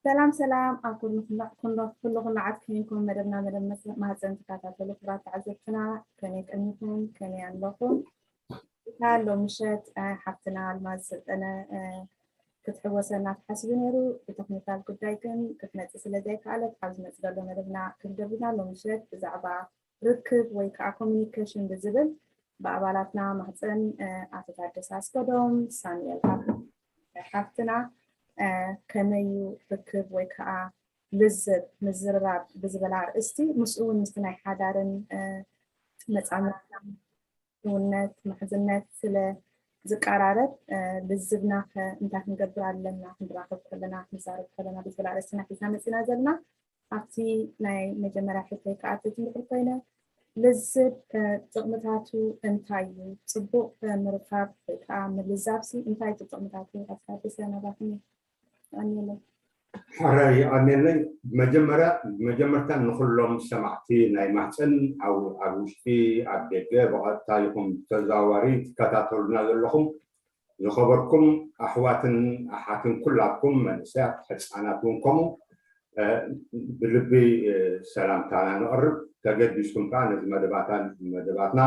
ሰላም ሰላም ኣብ ኩሉ ኩሉ ኩሉ ኩሉ ዓድ ኮይንኩም መደብና መደብ መስ- ማህፀን ተከታተሉ ክቡራት ተዓዘብትና ከመይ ቀኒኩም ከመይ ኣለኩም? እታ ሎሚ ምሸት እ፣ ሓፍትና ኣልማዝ ሰልጠነ እ፣ ክትሕወሰና ተሓሲቡ ነይሩ። ብተክኒካል ጉዳይ ግን ክትመፅእ ስለ ዘይከኣለት ኣብ ዝመፅእ ዘሎ መደብና ክንገብርና ሎሚ ምሸት ብዛዕባ ርክብ ወይ ከዓ ኮሚኒኬሽን ብዝብል ብኣባላትና ማህፀን ኣቶ ታደሰ ኣስገዶም፣ ሳሙኤል ሓፍትና ከመዩ ርክብ ወይ ከዓ ልዝብ ምዝርራብ ብዝብል ኣርእስቲ ምስኡ እውን ምስቲ ናይ ሓዳርን መፃምድነት ምሕዝነት ስለ ዝቀራረብ ልዝብና ከ እንታይ ክንገብር ኣለና ክንራኸብ ከለና ክንዛረብ ከለና ብዝብል ኣርእስትና ሒዝና መፂና ዘለና ኣብቲ ናይ መጀመርያ ሕቶይ ክኣትት እንድሕር ኮይነ፣ ልዝብ ጥቕምታቱ እንታይ እዩ? ፅቡቕ ምርካብ ወይ ከዓ ምልዛብሲ እንታይ እዩ ጥቕምታቱ? ኣስታብሰ ናባኹም እዩ። የቐንየለይ። ሕራይ የቐንየለይ። መጀመርያ መጀመርታ ንኹሎም ሰማዕቲ ናይ ማህፀን ኣብ ውሽጢ ኣብ ደገ ብቐጥታ ይኹን ተዘዋዋሪ ትከታተሉና ዘለኹም ዝኸበርኩም ኣሕዋትን ኣሓትን ኩላትኩም መንእሰያት ሕፃናት እውን ከምኡ ብልቢ ሰላምታና ነቕርብ። ተገዲስኩም ከዓ ነዚ መደባትና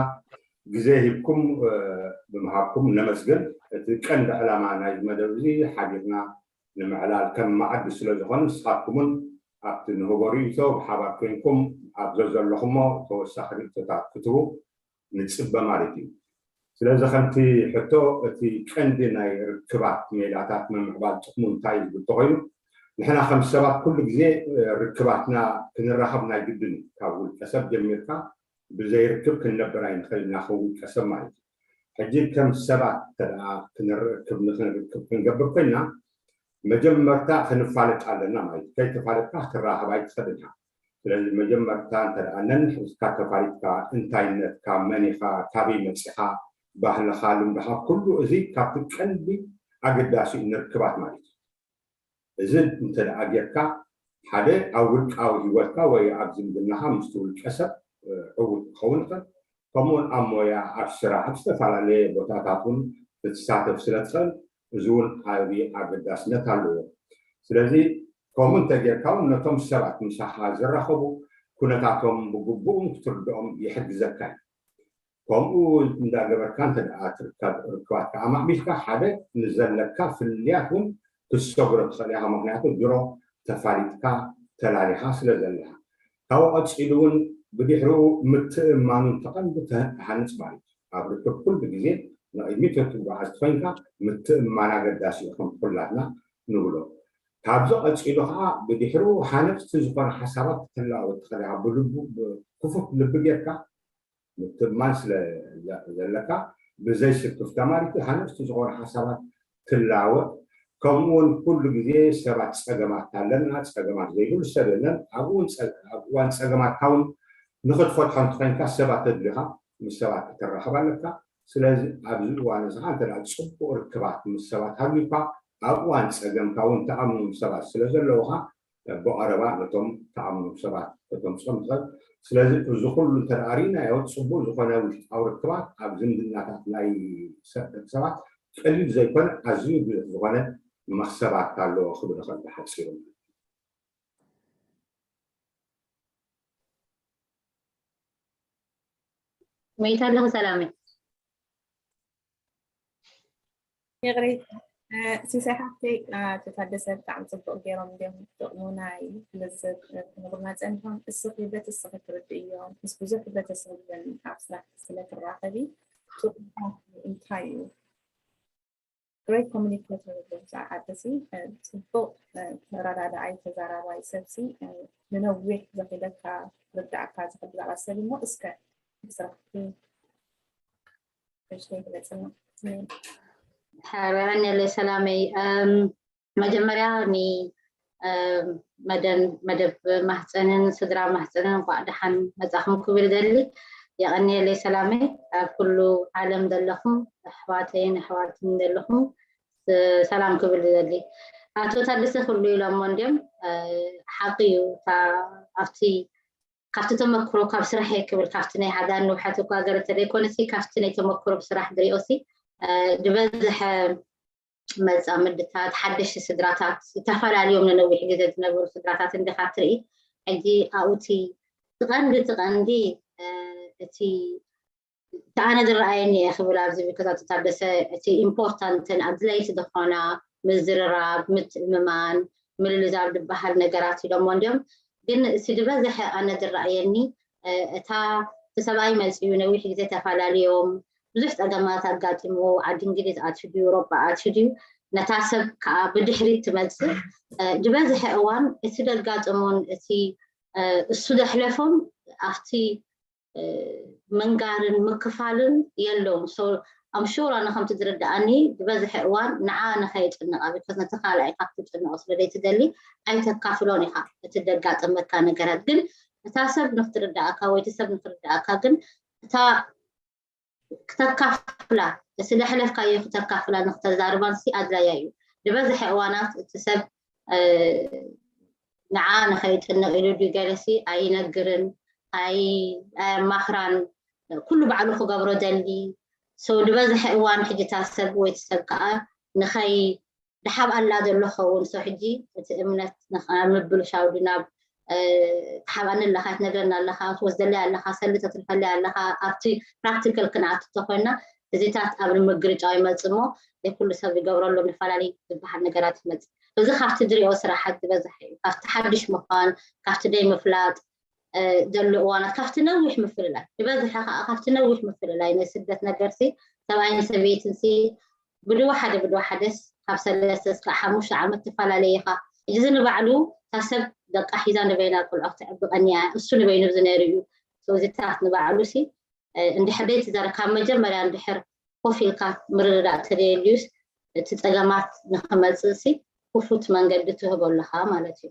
ግዜ ሂብኩም ብምሃብኩም ነመስግን። እቲ ቀንዲ ዕላማ ናይዚ መደብ እዚ ሓቢርና ንምዕላል ከም መኣዲ ስለ ዝኾነ ንስኻትኩምን ኣብቲ ንህቦ ርእይቶ ብሓባር ኮይንኩም ኣብ ዘዘለኹሞ ተወሳኺ ርእይቶታት ክትህቡ ንፅበ ማለት እዩ። ስለዚ ከምቲ ሕቶ እቲ ቀንዲ ናይ ርክባት ሜላታት ምምዕባል ጥቕሙ እንታይ ዝብል ተኮይኑ ንሕና ከም ሰባት ኩሉ ግዜ ርክባትና ክንራኸብ ናይ ግድን እዩ። ካብ ውልቀ ሰብ ጀሚርካ ብዘይርክብ ክንነብር ኣይንኽእል ኢና ከም ውልቀ ሰብ ማለት እዩ። ሕጂ ከም ሰባት ተደኣ ክንርክብ ንክንርክብ ክንገብር ኮይና መጀመርታ ክንፋለጥ ኣለና ማለት እዩ። ከይተፋለጥካ ክትራኸብ ኣይትኽእልን ኢኻ። ስለዚ መጀመርታ እንተ ደኣ ነንሕድካ ተፋሊጥካ እንታይነትካ፣ መን ኢኻ፣ ካበይ መጺኻ፣ ባህልኻ፣ ልምድኻ፣ ኩሉ እዚ ካብቲ ቀንዲ ኣገዳሲ እዩ ንርክባት ማለት እዩ። እዚ እንተ ደኣ ጌርካ ሓደ ኣብ ውልቃዊ ህይወትካ ወይ ኣብ ዝምድናኻ ምስቲ ውልቀ ሰብ ዕዉት ክኸውን ይኽእል። ከምኡውን ኣብ ሞያ፣ ኣብ ስራሕ፣ ኣብ ዝተፈላለየ ቦታታት እውን ክትሳተፍ ስለ ትኽእል እዚ እውን ዓብዪ ኣገዳስነት ኣለዎ። ስለዚ ከምኡ እንተጌርካ እውን ነቶም ሰባት ምሳኻ ዝራኸቡ ኩነታቶም ብግቡእ ክትርድኦም ይሕግዘካ እዩ። ከምኡ እንዳገበርካ እንተ ደኣ ትርከብ ርክባትካ ኣማዕቢልካ ሓደ ንዘለካ ፍልልያት እውን ክትሰግሮ ትኽእል ኢኻ። ምክንያቱ ድሮ ተፋሊጥካ ተላሊኻ ስለ ዘለኻ ካብኡ ቀፂሉ እውን ብድሕሪኡ ምትእምማኑ ተቐንዲ ተሃንፅ ማለት እዩ። ኣብ ርክብ ኩሉ ግዜ ንቕድሚት ክትጓዓዝ ተኮይንካ ምትእምማን ኣገዳሲ እዩ ከም ኩላትና ንብሎ። ካብዚ ቀፂሉ ከዓ ብድሕሪኡ ሃነፅቲ ዝኾነ ሓሳባት ክትላወጥ ትኽእል ኢኻ። ብልቡ ክፉት ልቢ ጌርካ ምትእምማን ስለ ዘለካ ብዘይ ስክፍታ ማለት እዩ ሃነፅቲ ዝኾነ ሓሳባት ትላወጥ። ከምኡ እውን ኩሉ ግዜ ሰባት ፀገማት ኣለና፣ ፀገማት ዘይብሉ ሰብ የለን። ኣብኡ እውን ፀ- ኣብ እዋን ፀገማትካ እውን ንክትፈትሖ እንተኮይንካ ሰባት ተድልዩካ ምስ ሰባት ክትራኸብ ኣለካ። ስለዚ ኣብዚ እዋን እዚ ከዓ እንተ ደኣ ፅቡቅ ርክባት ምስ ሰባት ሃልዩካ ኣብ እዋን ፀገምካ እውን ተኣምኖም ሰባት ስለ ዘለውካ ብቐረባ ነቶም ተኣምኖም ሰባት ከተምፅኦም ትኽእል። ስለዚ እዚ ኩሉ እንተ ደኣ ርኢናዮ ፅቡቅ ዝኾነ ውሽጣዊ ርክባት ኣብ ዝምድናታት ናይ ሰብ ደቂ ሰባት ቀሊል ዘይኮነ ኣዝዩ ብዙሕ ዝኾነ መኽሰባት ኣለዎ ክብል ይኽእል ብሓፂሩ። መይታ ኣለኹ ሰላመይ። ይቕሬታ ሲሳይ ሓፍተይ፣ ኣቶ ታደሰ ብጣዕሚ ፅቡቕ ገይሮም እንዲዮም ጥቕሙ ናይ ልዝብ ክነግሩና ፀኒሖም። እስኺ በቲ እስኺ ትርድእዮ ምስ ብዙሕ ህብረተሰብ እውን ኣብ ስራሕ ስለ ትራኸቢ ጥቕሙ እንታይ እዩ? ግሬት ኮሚኒኬተር ዝብል ዓድሲ ፅቡቕ ተረዳዳኣይ ተዛራባይ ሰብሲ ንነዊሕ ዘኺደካ ርዳእካ ዝኽእል ብዛዕባ ሰብ እሞ እስከ ስራሕቲ ንእሽተይ ግለፅልና። ሓረን የለ ሰላመይ መጀመርያ ኒ መደን መደብ ማህፀንን ስድራ ማህፀንን እንኳዕ ደሓን መፃኹም ክብል ደሊ። የቐንየለይ ሰላመይ ኣብ ኩሉ ዓለም ዘለኹም ኣሕዋተይን ኣሕዋትን ዘለኹም ሰላም ክብል ደሊ። ኣቶ ታደሰ ኩሉ ኢሎሞ እንድዮም ሓቂ እዩ። ኣብቲ ካብቲ ተመክሮ ካብ ስራሕ ክብል ካብቲ ናይ ሓዳር ንውሓት እኳ ገለ እንተዘይኮነሲ ካብቲ ናይ ተመክሮ ብስራሕ ድሪኦሲ ድበዝሐ መፃምድታት ሓደሽቲ ስድራታት ዝተፈላለዮም ንነዊሕ ግዜ ዝነበሩ ስድራታት እንዲካ ትርኢ። ሕጂ ኣብኡ እቲ ትቐንዲ ትቐንዲ እቲ ኣነ ዝረኣየኒ እየ ክብል ኣብዚ ቢኮዝ ኣቶ ታደሰ እቲ ኢምፖርታንትን ኣድለይቲ ዝኾና ምዝርራብ፣ ምትእምማን፣ ምልልዛብ ዝበሃል ነገራት ኢሎሞ እንዲዮም። ግን እቲ ዝበዝሐ ኣነ ዝረኣየኒ እታ እቲ ሰብኣይ መፅዩ ነዊሕ ግዜ ተፈላለዮም ብዙሕ ፀገማት ኣጋጢሞ ዓዲ እንግሊዝ ኣትዩ ድዩ ኤውሮጳ ኣትዩ ድዩ ነታ ሰብ ከዓ ብድሕሪት ትመፅእ ዝበዝሐ እዋን እቲ ደጋጠሞን እቲ እሱ ዘሕለፎም ኣብቲ ምንጋርን ምክፋልን የለውን። ኣምሹር ኣነ ከምቲ ዝርድኣኒ ዝበዝሐ እዋን ንዓ ንኸይጭንቓ ቢኮዝ ነቲ ካልኣይ ካብ ትጭንቆ ስለ ዘይትደሊ ኣይተካፍሎን ኢኻ እቲ ደጋጠመካ ነገራት። ግን እታ ሰብ ንክትርድኣካ ወይ እቲ ሰብ ንክርድኣካ ግን እታ ክተካፍላ እቲ ዘሕለፍካዮ ክተካፍላ ንክተዛርባን ሲ ኣድላያ እዩ። ዝበዝሐ እዋናት እቲ ሰብ ንዓ ንኸይጥንቕ ኢሉ ድዩ ገለሲ ኣይነግርን ኣይ ኣየማኽራን ኩሉ ባዕሉ ክገብሮ ደሊ ሰው ዝበዝሐ እዋን ሕጂ እታ ሰብ ወይ እቲ ሰብ ከዓ ንኸይ ድሓብ ኣላ ዘሎ ኸውን ሰው ሕጂ እቲ እምነት ምብልሻው ድዩ ናብ ትሓባኒ ኣለኻ ትነግረና ኣለኻ ትወስደለይ ኣለኻ ሰሊ ተትርፈለይ ኣለኻ ኣብቲ ፕራክቲካል ክንኣቱ ተኮይና እዚታት ኣብ ንምግርጫው ይመፅእ እሞ ዘይኩሉ ሰብ ይገብረሎም ንፈላለይ ዝበሃል ነገራት ይመፅእ እዚ ካብቲ ዝሪኦ ስራሓት ዝበዝሐ እዩ ካብቲ ሓድሽ ምኳን ካብቲ ደይ ምፍላጥ ዘሎ እዋናት ካብቲ ነዊሕ ምፍልላይ ዝበዝሐ ከዓ ካብቲ ነዊሕ ምፍልላይ ናይ ስደት ነገርሲ ሰብኣይን ሰበይትን ሲ ብድዋ ሓደ ብድዋ ሓደስ ካብ ሰለስተ እስካብ ሓሙሽተ ዓመት ትፈላለየ ኢኻ እዚ ንባዕሉ እታ ሰብ ደቃ ሒዛ ንበይና ቆልዖ ክተዕቢ ቀንያ እሱ ንበይኑ እዚ ነይሩ እዩ እዚታት ንባዕሉ ሲ እንድሕር ደይ ትዛረብ ካብ መጀመርያ እንድሕር ኮፍ ኢልካ ምርድዳእ ተደየልዩስ እቲ ፀገማት ንክመፅእ ሲ ክፉት መንገዲ ትህቦ ኣለካ ማለት እዩ።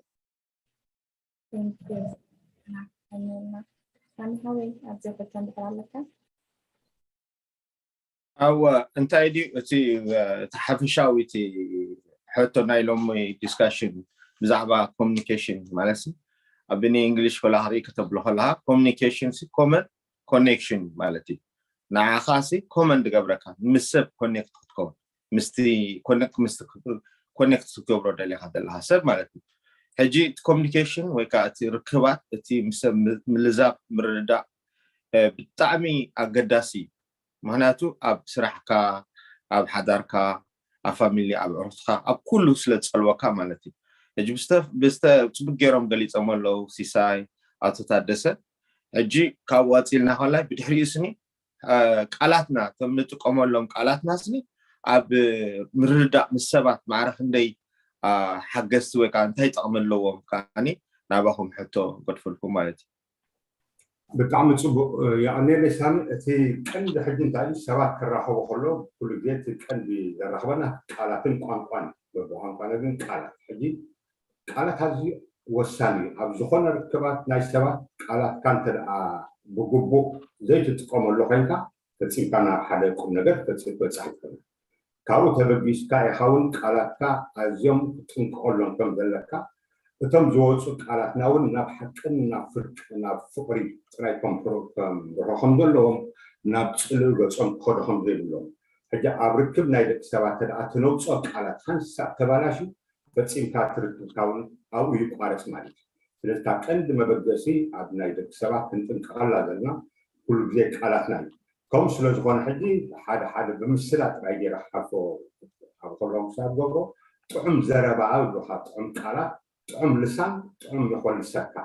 ሳሚ ሓወይ ኣብዚ ሕቶ እንድሕር ኣለካ ኣወ እንታይ ድዩ እቲ እቲ ሓፈሻዊ እቲ ሕቶ ናይ ሎሚ ዲስካሽን ብዛዕባ ኮሚኒኬሽን ማለት ኣብ ብንይ እንግሊሽ ኮላ ክርኢ ከተብሎ ከለካ ኮሚኒኬሽን ሲ ኮመን ኮኔክሽን ማለት እዩ ንዓኻ ሲ ኮመን ዝገብረካ ምስ ሰብ ኮኔክት ክትከውን ምስቲ ኮኔክት ምስቲ ኮኔክት ክትገብሮ ደሊካ ዘለካ ሰብ ማለት እዩ ሕጂ እቲ ኮሚኒኬሽን ወይ ከዓ እቲ ርክባት እቲ ምልዛብ ምርድዳእ ብጣዕሚ ኣገዳሲ እዩ ምክንያቱ ኣብ ስራሕካ ኣብ ሓዳርካ ኣብ ፋሚሊ ኣብ ዕሩትካ ኣብ ኩሉ ስለ ዝፀልወካ ማለት እዩ ሕጂ ብስተ ብስተ ፅቡቅ ገይሮም ገሊፆም ኣለዉ ሲሳይ ኣቶ ታደሰ ሕጂ ካብ ዋፂልና ከላይ ብድሕሪኡ ስኒ ቃላትና እቶም ንጥቀመሎም ቃላትና ስኒ ኣብ ምርድዳእ ምስ ሰባት ማዕረ ክንደይ ሓገዝቲ ወይ ከዓ እንታይ ጠቕሚ ኣለዎም ከዓ ናባኹም ሕቶ ገድፈልኩም ማለት እዩ ብጣዕሚ ፅቡቅ የቀኔለይ ሳሚ እቲ ቀንዲ ሕጂ እንታይ ሰባት ክራኸቡ ከሎ ኩሉ ግዜ እቲ ቀንዲ ዘራኽበና ቃላትን ቋንቋን በብቋንቋና ግን ቃላት ሕጂ ቃላት ኣዝዩ ወሳኒ እዩ ኣብ ዝኾነ ርክባት ናይ ሰባት ቃላትካ እንተ ብግቡእ ዘይትጥቀመሉ ኮይንካ ፈፂምካ ናብ ሓደ ቁም ነገር ፈፂም ክበፃሕ ይትኽእል ካብኡ ተበጊስካ ኢኻ እውን ቃላትካ ኣዝዮም ክትጥንቀቐሎም ከም ዘለካ እቶም ዝወፁ ቃላትና እውን ናብ ሓቅን ናብ ፍርቂ ናብ ፍቕሪ ጥራይ ከምርሖ ከም ዘለዎም ናብ ፅልኢ ገፆም ክኸዱ ከም ዘይብሎም ሕጂ ኣብ ርክብ ናይ ደቂ ሰባት ተደኣ ትነውፅኦ ቃላት ሓንሳእ ተባላሹ ፈፂምካ እቲ ርክብካ እውን ኣብኡ ይቋረፅ ማለት እዩ ስለዚ ካብ ቀንዲ መበገሲ ኣብ ናይ ደቂ ሰባት ክንጥንቀቐላ ዘለና ኩሉ ግዜ ቃላትና እዩ ከምኡ ስለ ዝኾነ ሕጂ ሓደ ሓደ ብምስላ ጥራይ ገይረ ክሓልፎ ኣብ ከለኹ ክሳብ ገብሮ ጥዑም ዘረባ ይብሉኻ ጥዑም ቃላት ጥዑም ልሳን ጥዑም ይኾልሰካ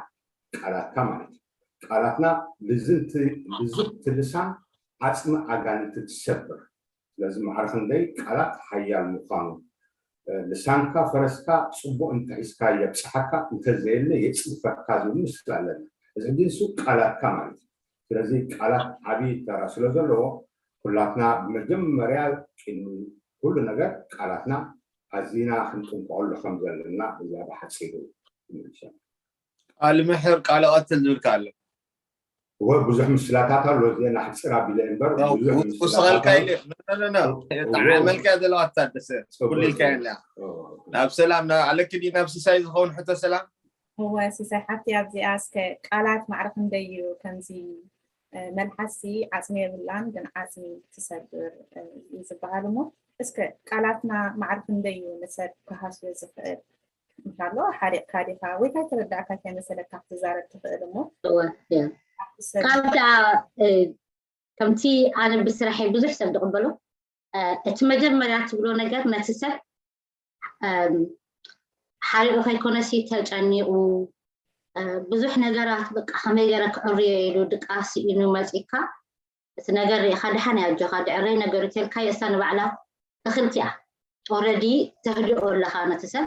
ቃላትካ ማለት እዩ ቃላትና ልዝብቲ ልሳን ዓፅሚ ኣጋንንቲ ትሰብር ስለዚ ማዕረ ክንደይ ቃላት ሓያል ምዃኑ ልሳንካ ፈረስካ ፅቡቅ እንተሒዝካ የብፅሓካ እንተዘየለ የፅድፈካ ዝብል ምስላ ኣለና እዚ ሕጂ ንሱ ቃላትካ ማለት እዩ ስለዚ ቃላት ዓብዪ ተራ ስለ ዘለዎ ኩላትና ብመጀመርያ ቅድሚ ኩሉ ነገር ቃላትና ኣዚና ክንጥንቀቐሉ ከም ዘለና እዛ ብሓፂሩ ይምልሰና ቃል ምሕር ቃል ቀትል ዝብል ኣሎ ወይ ብዙሕ ምስላታት ኣሎ እዚአን ኣሕፅር ኣቢለ እምበር ውስኸልካ ኢለ ጠዓመልካ ዘለዋ ታደሰ ኩሉ ኢልካ የላ ናብ ሰላም ኣለኪ ዲ ናብ ሲሳይ ዝኸውን ሕቶ ሰላም እወ፣ ሲሳይ ሓፍቲ፣ ኣብዚኣ እስከ ቃላት ማዕረ ክንደይ እዩ ከምዚ፣ እ፣ መልሓስሲ ዓጽሚ የብላን፣ ግን ዓጽሚ ትሰብር፣ እ፣ እዩ ዝበሃል እሞ፣ እስከ ቃላትና ማዕረ ክንደይ እዩ ንሰብ ክሃስዮ ዝኽእል? እንሻሎ ሓሪቕካ ዲኻ ወይ ካይተረዳእካ ከይመሰለካ ክትዛረብ ትኽእል እሞ፣ እወ፣ ያ። ኣብቲ ሰብ ካብ ደኣ፣ እ፣ ከምቲ ኣነ ብስራሐይ ብዙሕ ሰብ ዝቕበሎ፣ እ፣ እቲ መጀመርያ ትብሎ ነገር ነቲ ሰብ፣ እም፣ ሓሪቑ ከይኮነሲ ተጨኒቑ፣ እ፣ ብዙሕ ነገራት በቃ ከመይ ገይረ ክዕርዮ ኢሉ ድቃስ ኢሉ መጺካ፣ እቲ ነገር ርኢኻ ደሓን እያ ኣጆኻ ድዕረይ ነገሩ ተልካ የሳ ንባዕላ እኽልቲ እያ። ኦረዲ ተህድኦ ኣለኻ ነቲ ሰብ።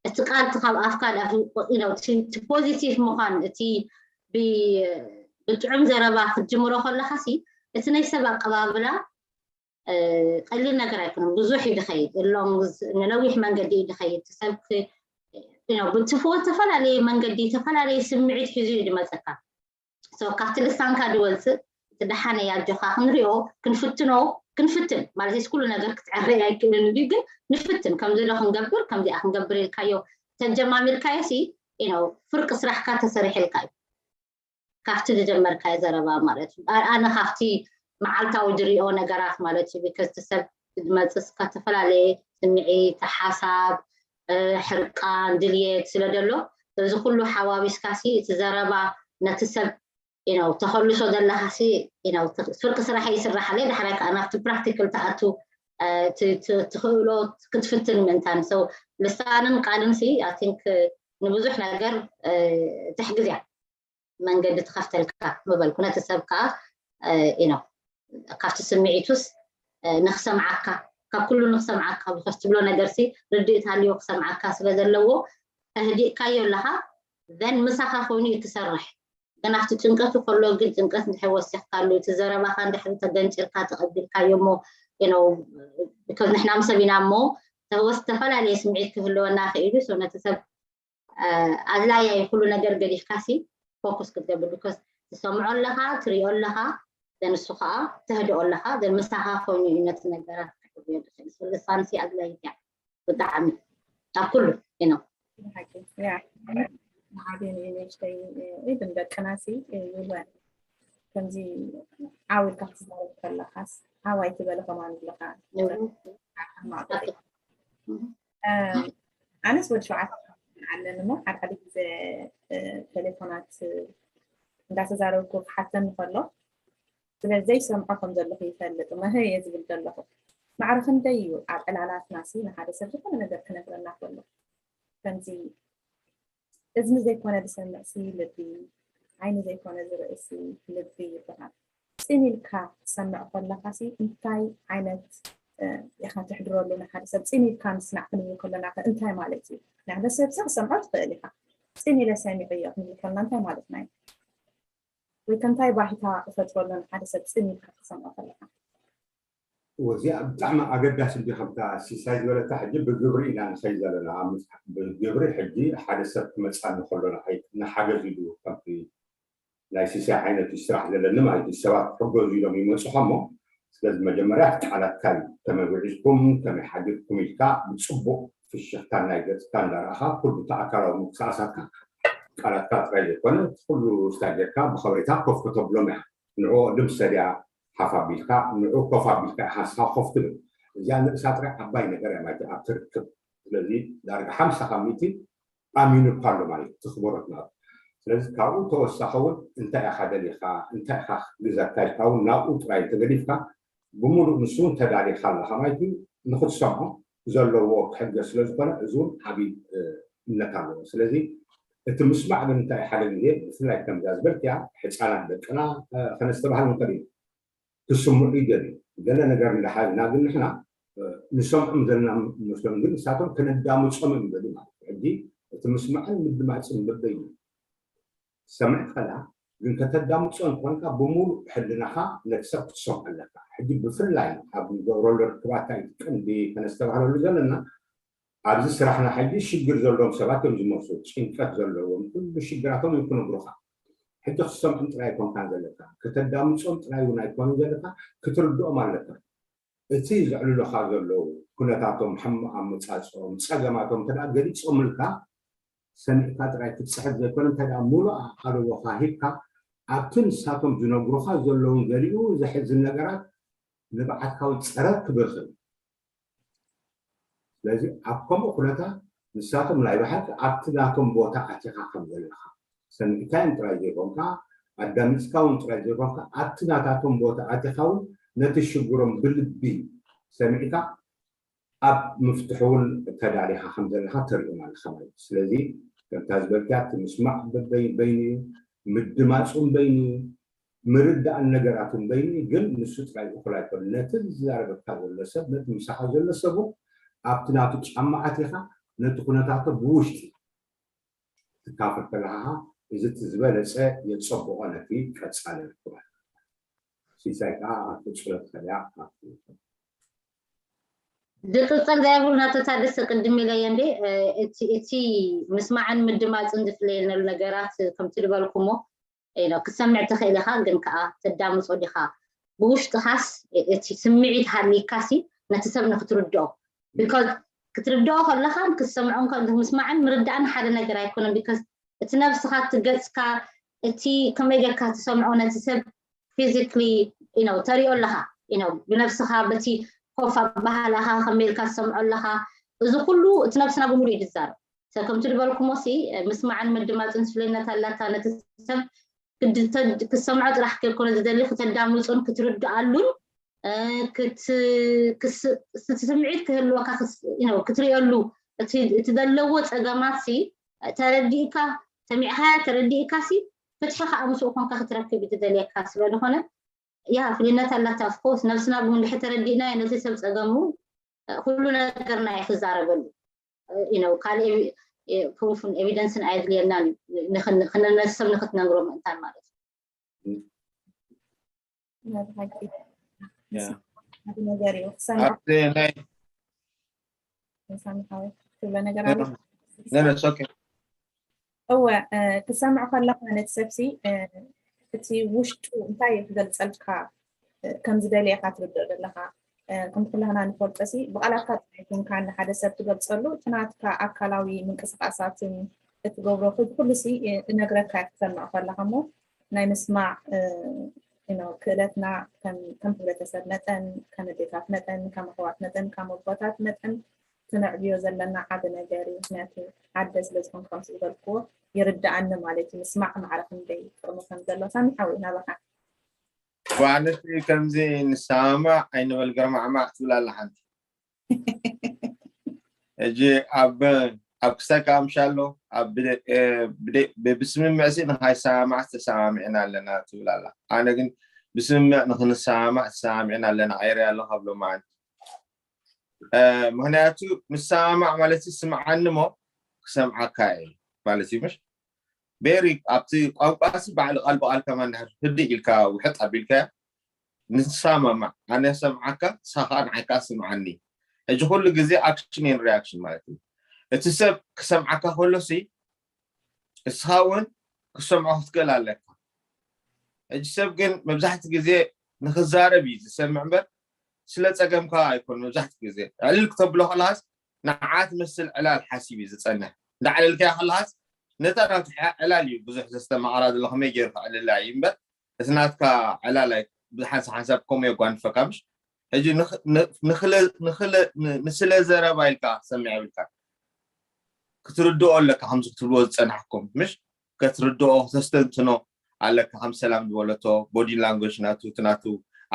እቲ ቃል እቲ ካብ ኣፍካ ዳ-፣ you know፣ እቲ፣ እቲ ፖዚቲቭ ምዃን፣ እቲ ብ-፣ ብጥዑም ዘረባ ክትጅምሮ ከለኻ ሲ፣ እቲ ናይ ሰብ ኣቀባብላ፣ እ፣ ቀሊል ነገር ኣይኮነን። ብዙሕ እዩ ዝኸይድ። ሎንግ፣ ንነዊሕ መንገዲ እዩ ዝኸይድ። እቲ ሰብ ክ-፣ you know፣ ብትፍዎ ዝተፈላለየ መንገዲ፣ ዝተፈላለየ ስምዒት ሒዙ እዩ ዝመፀካ። So፣ ካብቲ ልሳንካ ዝወፅእ፣ እቲ ደሓነይ ኣጆኻ ክንሪኦ፣ ክንፍትኖ፣ ክንፍትን። ማለት፣ ኩሉ ነገር ክትዕረይ ኣይክእልን እዩ፣ ግን ንፍትን። ከምዚ ዶ ክንገብር፣ ከምዚኣ ክንገብር ኢልካዮ፣ ተጀማሚርካዮ ሲ፣ you know፣ ፍርቂ ስራሕካ ተሰሪሕልካ እዩ። ካብቲ ዝጀመርካዮ ዘረባ ማለት እዩ። ኣ-፣ ኣነ ካብቲ መዓልታዊ ዝሪኦ ነገራት ማለት እዩ፣ because እቲ ሰብ ዝመፅእ እስካ ዝተፈላለየ ስምዒት፣ ሓሳብ፣ እ፣ ሕርቃን፣ ድልየት ስለ ዘሎ፣ እዚ ኩሉ ሓዋዊስካ ሲ፣ እቲ ዘረባ ነቲ ሰብ፣ you know፣ ተኸልሶ ዘለካ ሲ፣ you know፣ ት-፣ ፍርቂ ስራሕ ይስራሓለይ፣ ዳሕራይ ከዓ ናብቲ ፕራክቲካል ትኣቱ፣ እ፣ ት-፣ ት-፣ ትኽእሎ ክትፍትን ምእንታን። So፣ ልሳንን ቃልን ሲ፣ I think፣ ንብዙሕ ነገር፣ እ፣ ትሕግዝ እያ። መንገዲ ትኸፍተልካ ምበልኩ። ነቲ ሰብ ከዓ፣ እ፣ you know፣ ካብቲ ስምዒቱስ፣ እ፣ ንክሰምዓካ፣ ካብ ኩሉ ንክሰምዓካ፣ because ትብሎ ነገርሲ ርድኢት ሃልዮ ክሰምዓካ ስለ ዘለዎ፣ ተህዲእካዮ ኣለኻ፣ then ምሳኻ ኮይኑ እዩ ትሰርሕ። ግን ኣብቲ ጭንቀቱ ከሎ ግን ጭንቀት እንድሕር ወሲኽካሉ፣ እቲ ዘረባኻ እንድሕር ተገንጭልካ ተቐቢልካዮ እሞ፣ you know፣ because ንሕና ሰብ ኢና እሞ፣ ተወስ-፣ ዝተፈላለየ ስምዒት ክህልወና ክኢሉ። So ነቲ ሰብ እ፣ ኣድላያይ ኩሉ ነገር ገዲፍካ ሲ ፎኩስ ክትገብር፣ because ትሰምዖ ኣለኻ፣ ትሪኦ ኣለኻ፣ then ንሱ ከዓ ተህድኦ ኣለኻ፣ then ምሳኻ ኮይኑ እዩ ነቲ ነገራት ክትሪኦ ትኽእል። So ልሳንሲ ኣድላይት እያ ብጣዕሚ ኣብ ኩሉ፣ you know። ብሓቂ፣ ያ፣ ንዓብየን እዩ ንእሽተይ፣ even ደቅና ሲ ይብለን። ከምዚ ዓው ኢልካ ክትዛረብ ከለኻስ፣ ዓው ኣይትበል ከማን ኣለኻ። እም። ሕማቕ እዩ። እም። እ፣ ኣነስ ወዲ ሸውዓተ ኣለኒ እሞ፣ ሓደ ሓደ ግዜ፣ እ፣ ቴሌፎናት፣ እ፣ እንዳተዛረብኩ ክሓተኒ ከሎ፣ ስለ ዘይሰምዖ ከም ዘለኹ ይፈልጥ እሞ፣ ህየ ዝብል ዘለኹ። ማዕረ ክንደይ እዩ ኣብ ዕላላትና ሲ ንሓደ ሰብ ዝኾነ ነገር ክነግረና ከሎ፣ ከምዚ እዝኒ ዘይኮነ ዝሰምዕ ሲ ልቢ፣ ዓይኒ ዘይኮነ ዝርኢ ሲ ልቢ ይበሃል። ጽን ኢልካ ክትሰምዕ ከለኻ ሲ እንታይ ዓይነት፣ እ፣ ኢኻ ትሕድረሉ ንሓደ ሰብ? ጽን ኢልካ ምስማዕ ክንብል ከለና ከ እንታይ ማለት እዩ? ንሕደ ሰብ ሲ ክሰምዖ ትኽእል ኢኻ። ጽን ኢለ ሰሚዐዮ ክንብል ከለና እንታይ ማለትና እዩ? ወይ ከ እንታይ ባህታ እፈጥረሉ ንሓደ ሰብ ጽን ኢልካ ክትሰምዖ ከለኻ? እዚኣ ብጣዕሚ ኣገዳሲ እንዲ ከምታ ሲሳይ ዝበለታ ሕጂ ብግብሪ ኢና ንኸይድ ዘለና። ኣብ መጽሓፍ ብግብሪ ሕጂ ሓደ ሰብ ክመጽኣኒ ከሎ ንኸይድ ንሓገዝ ኢሉ ከምቲ ናይ ሲሳይ ዓይነት እዩ ስራሕ ዘለኒ ማለት እዩ። ሰባት ክሕገዙ ኢሎም ይመጹኻ እሞ፣ ስለዚ መጀመርያ እቲ ቃላትካ እዩ። ከመይ ውዒዝኩም፣ ከመይ ሓዲርኩም ኢልካ ብጽቡቕ ፍሽኽታን ናይ ገጽካ እንዳረኣኻ ኩሉ እቲ ኣካላዊ ምንቅስቓሳትካ ቃላትካ ጥራይ ዘይኮነ እቲ ኩሉ ስታይ ጌርካ ብኸበሬታ ኮፍ ከተብሎም እያ። ንዕኡ ቅድም ሰድያ ሓፍ ኣቢልካ፣ ንዕኡ ኮፍ ኣቢልካ ኢኻ ንስኻ ኮፍ ትብል። እዚኣ ንርእሳ ጥራይ ዓባይ ነገር እያ ማለት እያ ኣብቲ ርክብ። ስለዚ ዳርጋ ሓምሳ ካብ ሚእቲ ኣሚኑካ ኣሎ ማለት እዩ፣ እቲ ክብሮት ናቱ። ስለዚ ካብኡ ተወሳኺ እውን እንታይ ኢኻ ደሊኻ፣ እንታይ ኢኻ ክሕግዘካ ኢልካ እውን ናብኡ ጥራይ እንተገዲፍካ፣ ብምሉእ ንሱ እውን ተዳሊኻ ኣለኻ ማለት እዩ። ንኽትሰምዖ ዘለዎ ክሕገዝ ስለ ዝኾነ፣ እዚ እውን ዓብዪ፣ እ፣ እምነት ኣለዎ። ስለዚ እቲ ምስማዕ ግን እንታይ ሓደ ግዜ ብፍላይ ከምዛ ዝበልክያ ሕፃናት ደቅና፣ እ፣ ከነስተባህል ንኽእል ኢና። ክስምዑ ይደልዩ። ገለ ነገር እንዳሓዝና ግን ንሕና፣ እ፣ ንሰምዖም ዘለና መስሎም ግን ንሳቶም ከነዳምጾም እዮም ደልዩ ማለት እዩ። ሕጂ እቲ ምስማዕን ምድማጽን በበይኑ ሰምዕ ከላ ግን ከተዳምጾ እንተኾንካ ብምሉእ ሕልናኻ ነቲ ሰብ ክትሰምዖ ኣለካ። ሕጂ ብፍላይ ኣብ ንገብረሉ ርክባት እንታይ እቲ ቀንዲ ከነስተባህለሉ ዘለና ኣብዚ ስራሕና ሕጂ ሽግር ዘለዎም ሰባት እዮም ዝመፁ፣ ጭንቀት ዘለዎም ኩሉ ሽግራቶም እዮም ክነግሩኻ። ሕጂ ክሰምዖም ጥራይ ኣይኮንካን ዘለካ፣ ከተዳምፆም ጥራይ እውን ኣይኮኑን ዘለካ፣ ክትርድኦም ኣለካ። እቲ ዘዕልሉኻ ዘለዉ ኩነታቶም፣ ሕማቕ ኣመፃፅኦም፣ ፀገማቶም እንተ ደኣ ገሊፆምልካ ሰሚዕካ ጥራይ ክትፅሕፍ ዘይኮነ እንታይ ደኣ ሙሉእ ኣቓልቦኻ ሂብካ ኣብቲ ንሳቶም ዝነግሩኻ ዘለውን ገሊኡ ዘሕዝን ነገራት ንብዓትካ እውን ፀረር ክብል ይኽእል። ስለዚ ኣብ ከምኡ ኩነታት ንሳቶም ናይ ብሓቂ ኣብቲ ናቶም ቦታ ኣቲኻ ከም ዘለኻ ሰሚዕካዮም ጥራይ ዘይኮንካ ኣዳሚፅካ እውን ጥራይ ዘይኮንካ ኣብቲ ናታቶም ቦታ ኣቲኻ እውን ነቲ ሽግሮም ብልቢ ሰሚዕካ ኣብ ምፍትሑ እውን ተዳሊኻ ከም ዘለኻ ተርእዮም ኣለኻ ማለት እዩ። ስለዚ ከምታ ዝበልክያ እቲ ምስማዕ በበይ- በይኑ እዩ፣ ምድማፁን በይኑ እዩ፣ ምርዳእን ነገራትን በይኑ እዩ። ግን ንሱ ጥራይ እኹል ኣይኮን። ነቲ ዝዛረበካ ዘሎ ሰብ ነቲ ምሳኻ ዘሎ ሰብ እውን ኣብቲ ናቱ ጫማ ኣቲኻ ነቲ ኩነታቶ ብውሽጢ ትካፈል ከለኻ እዚ እቲ ዝበለፀ የፀብቆ ነቲ ቀፃሊ ርክባት። ሲሳይ ከዓ ኣብቲ ጸሎት ከድያ ኣብቲ ዝቅፅል ዘይብሉ ናተታ ደስ ቅድም ኢለየ እንዴ እቲ እቲ ምስማዕን ምድማፅን ዝፍለየነሉ ነገራት ከምቲ ዝበልኩሞ ክሰምዕ ትኽእል ኢኻ፣ ግን ከዓ ተዳምፆ ዲኻ ብውሽጥኻስ እቲ ስምዒት ሃሊካሲ ነቲ ሰብ ንክትርድኦ because ክትርድኦ ከለኻን ክትሰምዖን ከ- ምስማዕን ምርዳእን ሓደ ነገር ኣይኮነን because እቲ ነብስኻ እቲ ገፅካ እቲ ከመይ ጌርካ ትሰምዖ ነቲ ሰብ physically you know ተሪኦ ኣለኻ you know ብነብስኻ በቲ ኮፍ ኣባህላኻ ከመይ ኢልካ ትሰምዖ ኣለኻ እዚ ኩሉ እቲ ነብስና ብምሉእ እዩ ዝዛረብ ሰብ ከምቲ ዝበልኩሞ ሲ ምስማዕን ምድማፅን ስፍለነት ኣላታ ነቲ ሰብ ክሰምዖ ጥራሕ ከይኮነ ዝደሊ ክተዳምፁን ክትርድኣሉን ስምዒት ክህልወካ ክትሪኦሉ እቲ ዘለዎ ፀገማት ሲ ተረዲእካ ሰሚዕካ ተረዲእካ ሲ ፍትሒ ከዓ ምስኡ ኮንካ ክትረክብ ዝደልየካ ስለዝኮነ ያ ፍልነት ኣላታ of course ነብስና ብእንድሕር ተረዲእናዮ ነቲ ሰብ ፀገሙ ኩሉ ነገርና እዩ ክዛረበሉ you know ካልእ proof ን evidence ን ኣየድልየናን እዩ ንክን- ክነነሱ ሰብ ንክትነግሮ ምእንታን ማለት እዩ ናይ ብሓቂ ሓደ ነገር እዩ ክሰምዕ ኣብቲ ናይ ሳሚ ሓወይ ትብሎ ነገር ኣሎ ነነስ ኦኬ እወ እ፣ ክሰምዕ ከለካ ነቲ ሰብሲ እ፣ እቲ ውሽጡ እንታይ እዩ ክገልፀልካ እ፣ ከም ዝደለየካ ትርድኦ ዘለካ እ፣ ከም ኩላህና ንፈልጦ ሲ ብቃላትካ ጥራይ ኮንካ ንሓደ ሰብ ትገልፀሉ እቲ ናትካ ኣካላዊ ምንቅስቃሳትን እትገብሮ ኩሉ ሲ እ፣ እነግረካ እየ ክሰምዕ ከለካ እሞ ናይ ምስማዕ እ፣ you know ክእለትና ከም ከም ሕብረተሰብ መጠን ከም ኣዴታት መጠን ከም ኣሕዋት መጠን ከም ኣቦታት መጠን ክነዕብዮ ዘለና ዓቢ ነገር እዩ ምክንያቱ ኣደ ስለ ዝኾንኩ ከምቲ ዝበልክዎ ይርድኣኒ ማለት እዩ ምስማዕ ማዕረ ክንደይ ጥቕሚ ከም ዘሎ ሳሚ ሓወይ ናባኻ ጓነቲ ከምዚ ንሰማማዕ ኣይንበል ገርማዕማዕ ትብል ኣላ ሓንቲ ሕጂ ኣብ ኣብ ክሳካ ኣምሻሎ ኣብ ብስምምዕ ሲ ንካይሰማማዕ ተሰማሚዕና ኣለና ትብል ኣላ ኣነ ግን ብስምምዕ ንክንሰማማዕ ተሰማሚዕና ኣለና ኣይርያ ኣለኹ ኣብ ሎማዓንቲ ምክንያቱ ምሰማማዕ ማለት ስምዓኒ ሞ ክሰምዓካ እየ ማለት እዩ ምሽ ቤሪ ኣብቲ ቋንቋ ሲ ባዕሉ ቃል ብቃል ከማን ድሕር ህድእ ኢልካ ውሕጥ ኣቢልካ ንሰማማዕ ኣነ ሰምዓካ ንስኻ ከዓ ንዓይ ከዓ ስምዓኒ ሕጂ ኩሉ ግዜ action and reaction ማለት እዩ እቲ ሰብ ክሰምዓካ ከሎ ሲ እስኻ እውን ክሰምዖ ክትክእል ኣለካ ሕጂ ሰብ ግን መብዛሕቲ ግዜ ንክዛረብ እዩ ዝሰምዕ እምበር ስለ ፀገምካ ኣይኮን መብዛሕቲ ግዜ ዕልል ክተብሎ ከለሃስ ንዓ ትመስል ዕላል ሓሲብ እዩ ዝፀንሕ እንዳዕለልካዮ ከለሃስ ነታ ናቱ ዕላል እዩ ብዙሕ ዘስተማቕራ ዘሎ ከመይ ገይሩ ክዕልላ እዩ እምበር እቲ ናትካ ዕላል ብዙሓንሳ ሓንሳብ ከምኡ የጓንፈካ ምሽ ሕጂ ንስለ ዘረባ ኢልካ ክትሰምዕ የብልካ ክትርድኦ ኣለካ ከምዚ ክትብልዎ ዝፀናሕኩም ምሽ ከትርድኦ ክተስተንትኖ ኣለካ ከም ሰላም ዝበለቶ body language ናቱ እቲ ናቱ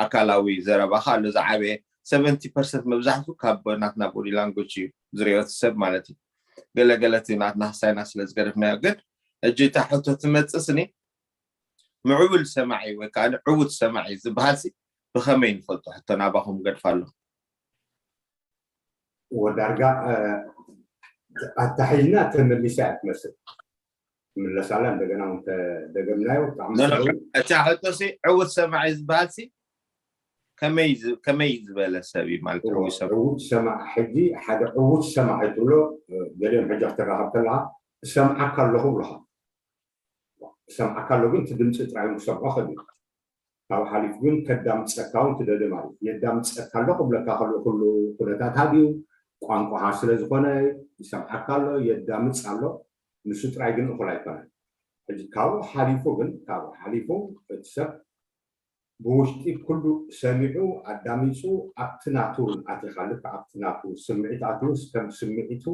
ኣካላዊ ዘረባኻ ኣሎ ዝዓበየ ሰቨንቲ ፐርሰንት መብዛሕቱ ካብ ናትና body language እዩ ዝሪኦ እቲ ሰብ ማለት እዩ ገለገለ እቲ ናትና ሳይና ስለ ዝገደፍናዮ ግን ሕጂ እታ ሕቶ ትመፅእ ስኒ ምዕቡል ሰማዒ ወይ ከዓ ዕዉት ሰማዒ ዝበሃል ሲ ብኸመይ ንፈልጦ ሕቶ ናባኹም ገድፋ ኣለኹ ወዳርጋ ኣታሒዝና ተመሊሳ እያ ትመስል ትምለሳላ እንደገና እውን ተደገምናዮ ብጣዕሚ እቲ ሕቶ ሲ ዕዉት ሰማዒ ዝበሃል ሲ ከመይ ዝበለ ሰብ እዩ ማለት ዕዉት ሰብ ዕዉት ሰማዕ ሕጂ ሓደ ዕዉት ሰማዒ ትብሎ ገሊኦም ሕጂ ክትራኸብ ከለካ እሰምዓካ ኣለኹ ብለካ እሰምዓካ ኣሎ ግን እቲ ድምፂ ጥራይ ክሰምዖ ከቢድ ካብ ሓሊፍ ግን ከዳምፀካ እውን ትደሊ ማለት የዳምፀካ ኣሎ ክብለካ ከሎ ኩሉ ኩነታት ሃዲኡ ቋንቋኻ ስለ ዝኾነ ይሰምዓካ ኣሎ የዳምፅ ኣሎ ንሱ ጥራይ ግን እኹል ኣይኮነን። ሕጂ ካብኡ ሓሊፉ ግን ካብኡ ሓሊፉ እቲ ሰብ ብውሽጢ ኩሉ ሰሚዑ ኣዳሚፁ ኣብቲ ናቱ ኣቲኻ ልክዕ ኣብቲ ናቱ ስምዒት ኣትዩስ ከም ስምዒቱ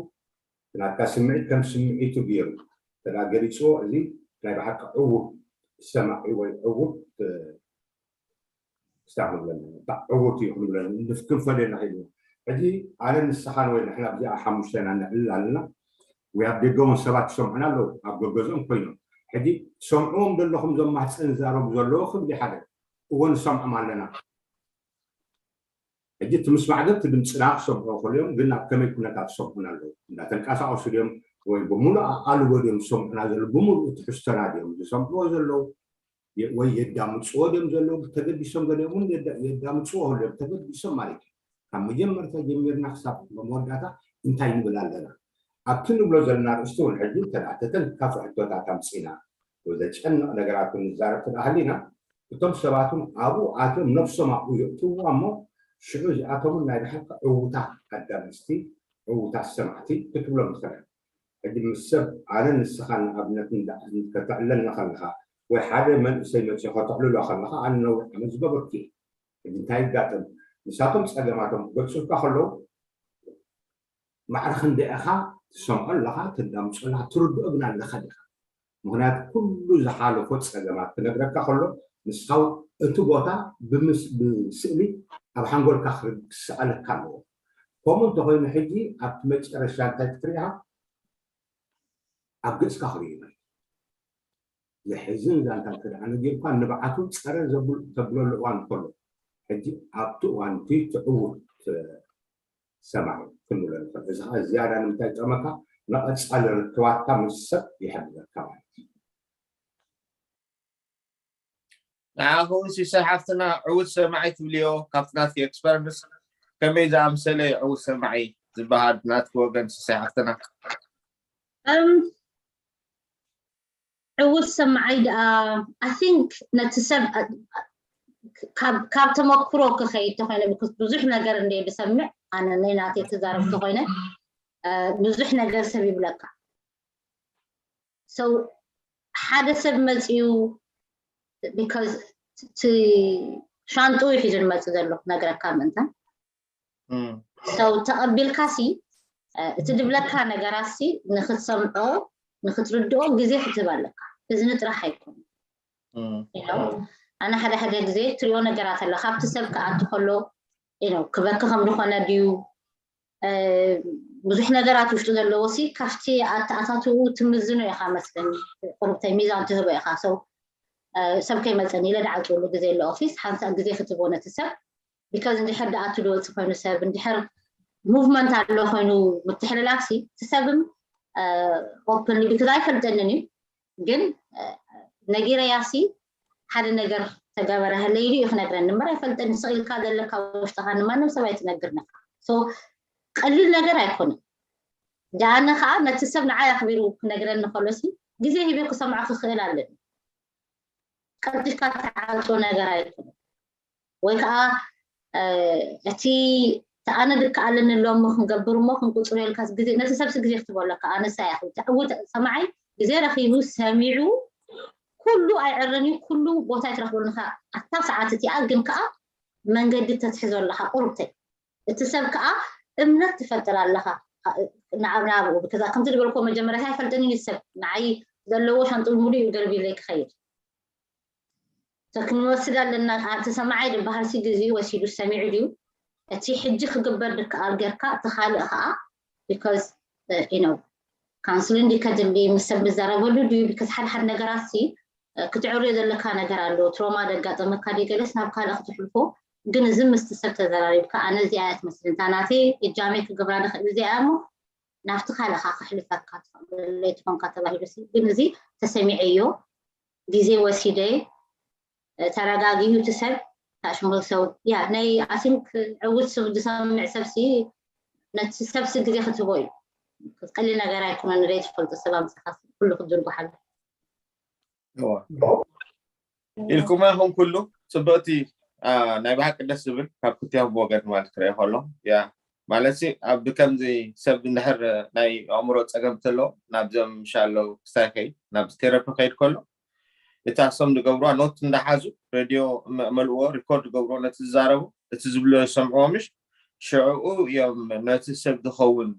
ናትካ ስምዒት ከም ስምዒቱ ገይሩ ተዳ ገሊፅዎ። እዚ ናይ ብሓቂ ዕዉት ሰማዒ ወይ ዕዉት ክስታ ክንብለና እታ ዕዉት እዩ ክንብለና ንፍክንፈል ንኽእል ኢና። ሕጂ ኣነ ንስኻን ወይ ንሕና ብዚኣ ሓሙሽተና ንዕልል ኣለና ወይ ኣብ ደገ እውን ሰባት ይሰምዑና ኣለዉ ኣብ ገገዝኦም ኮይኖም ሕጂ ትሰምዕዎም ዘለኹም ዞም ማህፀን ዝዛረቡ ዘለዉ ክብል ሓደ እዎ ንሰምዖም ኣለና። ሕጂ እቲ ምስማዕ ግን እቲ ድምፅና ክሰምዑ ይኽእሉ እዮም ግን ኣብ ከመይ ኩነታት ዝሰምዑና ኣለዉ እንዳተንቀሳቀሱ ድዮም ወይ ብምሉእ ኣቃልቦ ድዮም ዝሰምዑና ዘለዉ ብምሉእ ትሕዝቶና ድዮም ዝሰምዕዎ ዘለዉ ወይ የዳምፅዎ ድዮም ዘለዉ ተገዲሶም ገሊኦም እውን የዳምፅዎ ክህሉ እዮም ተገዲሶም ማለት እዩ ካብ መጀመርታ ጀሚርና ክሳብ መወዳእታ እንታይ ንብል ኣለና ኣብቲ ንብሎ ዘለና ርእስቲ እውን ሕጂ እንተደኣ ተተንካፊ ሕቶታት ኣምፂና ዘጨንቕ ነገራት ንዛረብ ተደኣ ሃሊና እቶም ሰባት እውን ኣብኡ ኣትዮም ነብሶም ኣብኡ የእትውዋ እሞ ሽዑ እዚኣቶም እውን ናይ ብሓቂ ዕዉታት ኣዳምፅቲ ዕዉታት ሰማዕቲ ክትብሎም ትኽእል ሕጂ ምስ ሰብ ኣነ ንስኻ ንኣብነት ከተዕለልና ከለኻ ወይ ሓደ መንእሰይ መፂኡ ከተዕልሎ ከለኻ ኣነ ነዊሕ ዓመት ዝገበርኩ እየ ሕጂ እንታይ ይጋጥም ንሳቶም ፀገማቶም ክገልፁልካ ከለዉ ማዕረ ክንደይ ኢኻ ትሰምዖ ኣለኻ ተዳምፆ ኣለኻ ትርድኦ ግን ኣለኻ ዲኻ ምኽንያቱ ኩሉ ዝሓለፎ ፀገማት ክነግረካ ከሎ ንስኻ እቲ ቦታ ብስእሊ ኣብ ሓንጎልካ ክስኣለካ ኣለዎ ከምኡ እንተኮይኑ ሕጂ ኣብቲ መጨረሻ እንታይ ክትሪኢኻ ኣብ ገፅካ ክርእዩ ማለት የሕዝን ዛንታ እንተ ደኣ ነጊርኳ ንብዓቱ ፀረ ተብለሉ እዋን ከሎ ሕጂ ኣብቲ እዋን እቲ ትዕውት ሰማዒ ክንብሎ ንኽእል እዚ ከዓ ዝያዳ ንምንታይ ይጠቕመካ ንቐፃሊ ርክባትካ ምስ ሰብ ይሕግዘካ ማለት እዩ ንዓኹም ሲሳይ ሓፍትና ዕዉት ሰማዒ ትብልዮ ካብቲ ናትኪ ኤክስፐርንስ ከመይ ዝኣምሰለ ዕዉት ሰማዒ ዝበሃል ናትኪ ወገን ሲሳይ ሓፍትና ዕዉት ሰማዓይ ደኣ I think ነቲ ሰብ ካብ ተመክሮ ክኸይድ ተኮይነ because ብዙሕ ነገር እንደ ዝሰምዕ ኣነ ናይ ናተይ ክዛረብ ተኮይነ ብዙሕ ነገር ሰብ ይብለካ so ሓደ ሰብ መፅዩ because ሻንጥኡ ሒዙ ዝመፅእ ዘሎ ክነግረካ ምእንታን ሰው ተቐቢልካ ሲ እቲ ዝብለካ ነገራት ሲ ንክትሰምዖ ንክትርድኦ ግዜ ክትህብ ኣለካ። እዝኒ ጥራሕ ኣይኮነ ኣነ ሓደ ሓደ ግዜ ትሪኦ ነገራት ኣለ ካብቲ ሰብ ክኣቲ ከሎ ክበኪ ከም ዝኾነ ድዩ ብዙሕ ነገራት ውሽጡ ዘለዎ ሲ ካብቲ ኣተኣታትኡ ትምዝኖ ኢኻ መስለኒ ቁርብተይ ሚዛን ትህቦ ኢኻ ሰው ሰብ ከይመፀኒ ኢለ ድዓፅሉ ግዜ ኣሎ ኦፊስ ሓንሳእ ግዜ ክትቦ ነቲ ሰብ because እንድሕር ደኣ ትልወፂ ኮይኑ ሰብ እንድሕር movement ኣሎ ኮይኑ ምትሕልላፍ ሲ እቲ ሰብም openly because ኣይፈልጠንን እዩ ግን ነጊረያ ሲ ሓደ ነገር ተገበረ ህለይ ኢሉ እዩ ክነግረኒ እምበር ኣይፈልጠኒ ስቕ ኢልካ ዘለካ ውሽጥኻ ንማንም ሰብ ኣይትነግርኒ so ቀሊል ነገር ኣይኮነን ዳኣነ ከዓ ነቲ ሰብ ንዓይ ኣኽቢሩ ክነግረኒ ከሎ ሲ ግዜ ሂበ ክሰምዖ ክኽእል ኣለኒ ቀልጢፍካ ትዓልጦ ነገር ኣይኮነን ወይ ከዓ እቲ ተኣነ ድካ ኣለኒ ሎሚ ክንገብር እሞ ክንቁፅሮ ኢልካ ግዜ ነቲ ሰብሲ ግዜ ክትቦ ኣለካ ኣነሳ እያ ትዕውት ሰማዓይ ግዜ ረኪቡ ሰሚዑ ኩሉ ኣይዕርን እዩ ኩሉ ቦታ ይትረክበሉ ንካ ኣታ ሰዓት እቲኣ ግን ከዓ መንገዲ ተትሕዞ ኣለካ ቁርብተይ እቲ ሰብ ከዓ እምነት ትፈጥር ኣለካ ናብኡ ከዛ ከምቲ ዝበልኮ መጀመርያ ኣይፈልጠኒ ሰብ ንዓይ ዘለዎ ሻንጡ ሙሉ እዩ ደርቢለይ ክኸይድ ክንወስድ ኣለና ተሰማዓይ ዝበሃል ሲ ግዜ ወሲዱ ሰሚዑ ድዩ እቲ ሕጂ ክግበር ድከኣል ጌርካ እቲ ካልእ ከዓ because you know counselling ድዩ ከድሊ ምስ ሰብ ንዘረበሉ ድዩ because ሓደ ሓደ ነገራት ሲ ክትዕርዮ ዘለካ ነገር ኣሎ ትሮማ ደጋጠመካ ድዩ ገለስ ናብ ካልእ ክትሕልፎ ግን እዚ ምስቲ ሰብ ተዘራሪብካ ኣነ እዚኣ እያ ትመስል እንታ ናተይ እጃመይ ክገብራ ንኽእል እዚኣ እሞ ናብቲ ካልእካ ክሕልፈካ ትኽእለይ ትኾንካ ተባሂሉ ግን እዚ ተሰሚዐዮ ግዜ ወሲደ ተረጋጊኡ እቲ ሰብ ታሽሞ ሰው ያ ናይ ኣሲንክ ዕውት ዝሰምዕ ሰብሲ ነቲ ሰብሲ ግዜ ክትህቦ እዩ ቀሊል ነገር ኣይኮነን ንደይ ትፈልጡ ሰብ ኣምፅኻ ኩሉ ክትዝርጉሓሉ ኢልኩማ ይኹን ኩሉ ፅብቕቲ ናይ ብሓቂ ደስ ዝብል ካብ ክልቲኦም ወገን ማለት ክረአ ከሎ ያ ማለት ኣብ ብከምዚ ሰብ እንድሕር ናይ ኣእምሮ ፀገም ተሎ ናብዞም ሻለው ክሳይ ከይድ ናብ ቴረፒ ከይድ ከሎ እታ ሰም ዝገብሩዋ ኖት እንዳሓዙ ሬድዮ መልእዎ ሪኮርድ ገብርዎ ነቲ ዝዛረቡ እቲ ዝብሎ ዝሰምዕዎ ምሽ ሽዕኡ እዮም ነቲ ሰብ ዝኸውን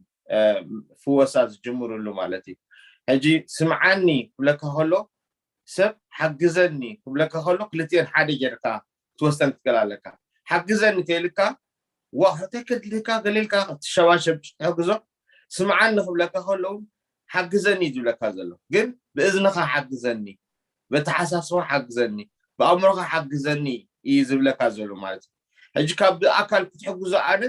ፍወሳ ዝጅምርሉ ማለት እዩ። ሕጂ ስምዓኒ ክብለካ ከሎ ሰብ ሓግዘኒ ክብለካ ከሎ ክልቲኤን ሓደ ጌርካ ክትወሰን ትክእል ኣለካ። ሓግዘኒ ተይልካ ዋ ከተይ ከድልካ ገሌልካ ትሸባሸብ ትሕግዞ ስምዓኒ ክብለካ ከለዉ ሓግዘኒ እዩ ዝብለካ ዘሎ። ግን ብእዝንኻ ሓግዘኒ፣ በተሓሳስባ ሓግዘኒ፣ ብኣእምሮኻ ሓግዘኒ እዩ ዝብለካ ዘሎ ማለት እዩ። ሕጂ ካብ ብኣካል ክትሕግዞ ኣነ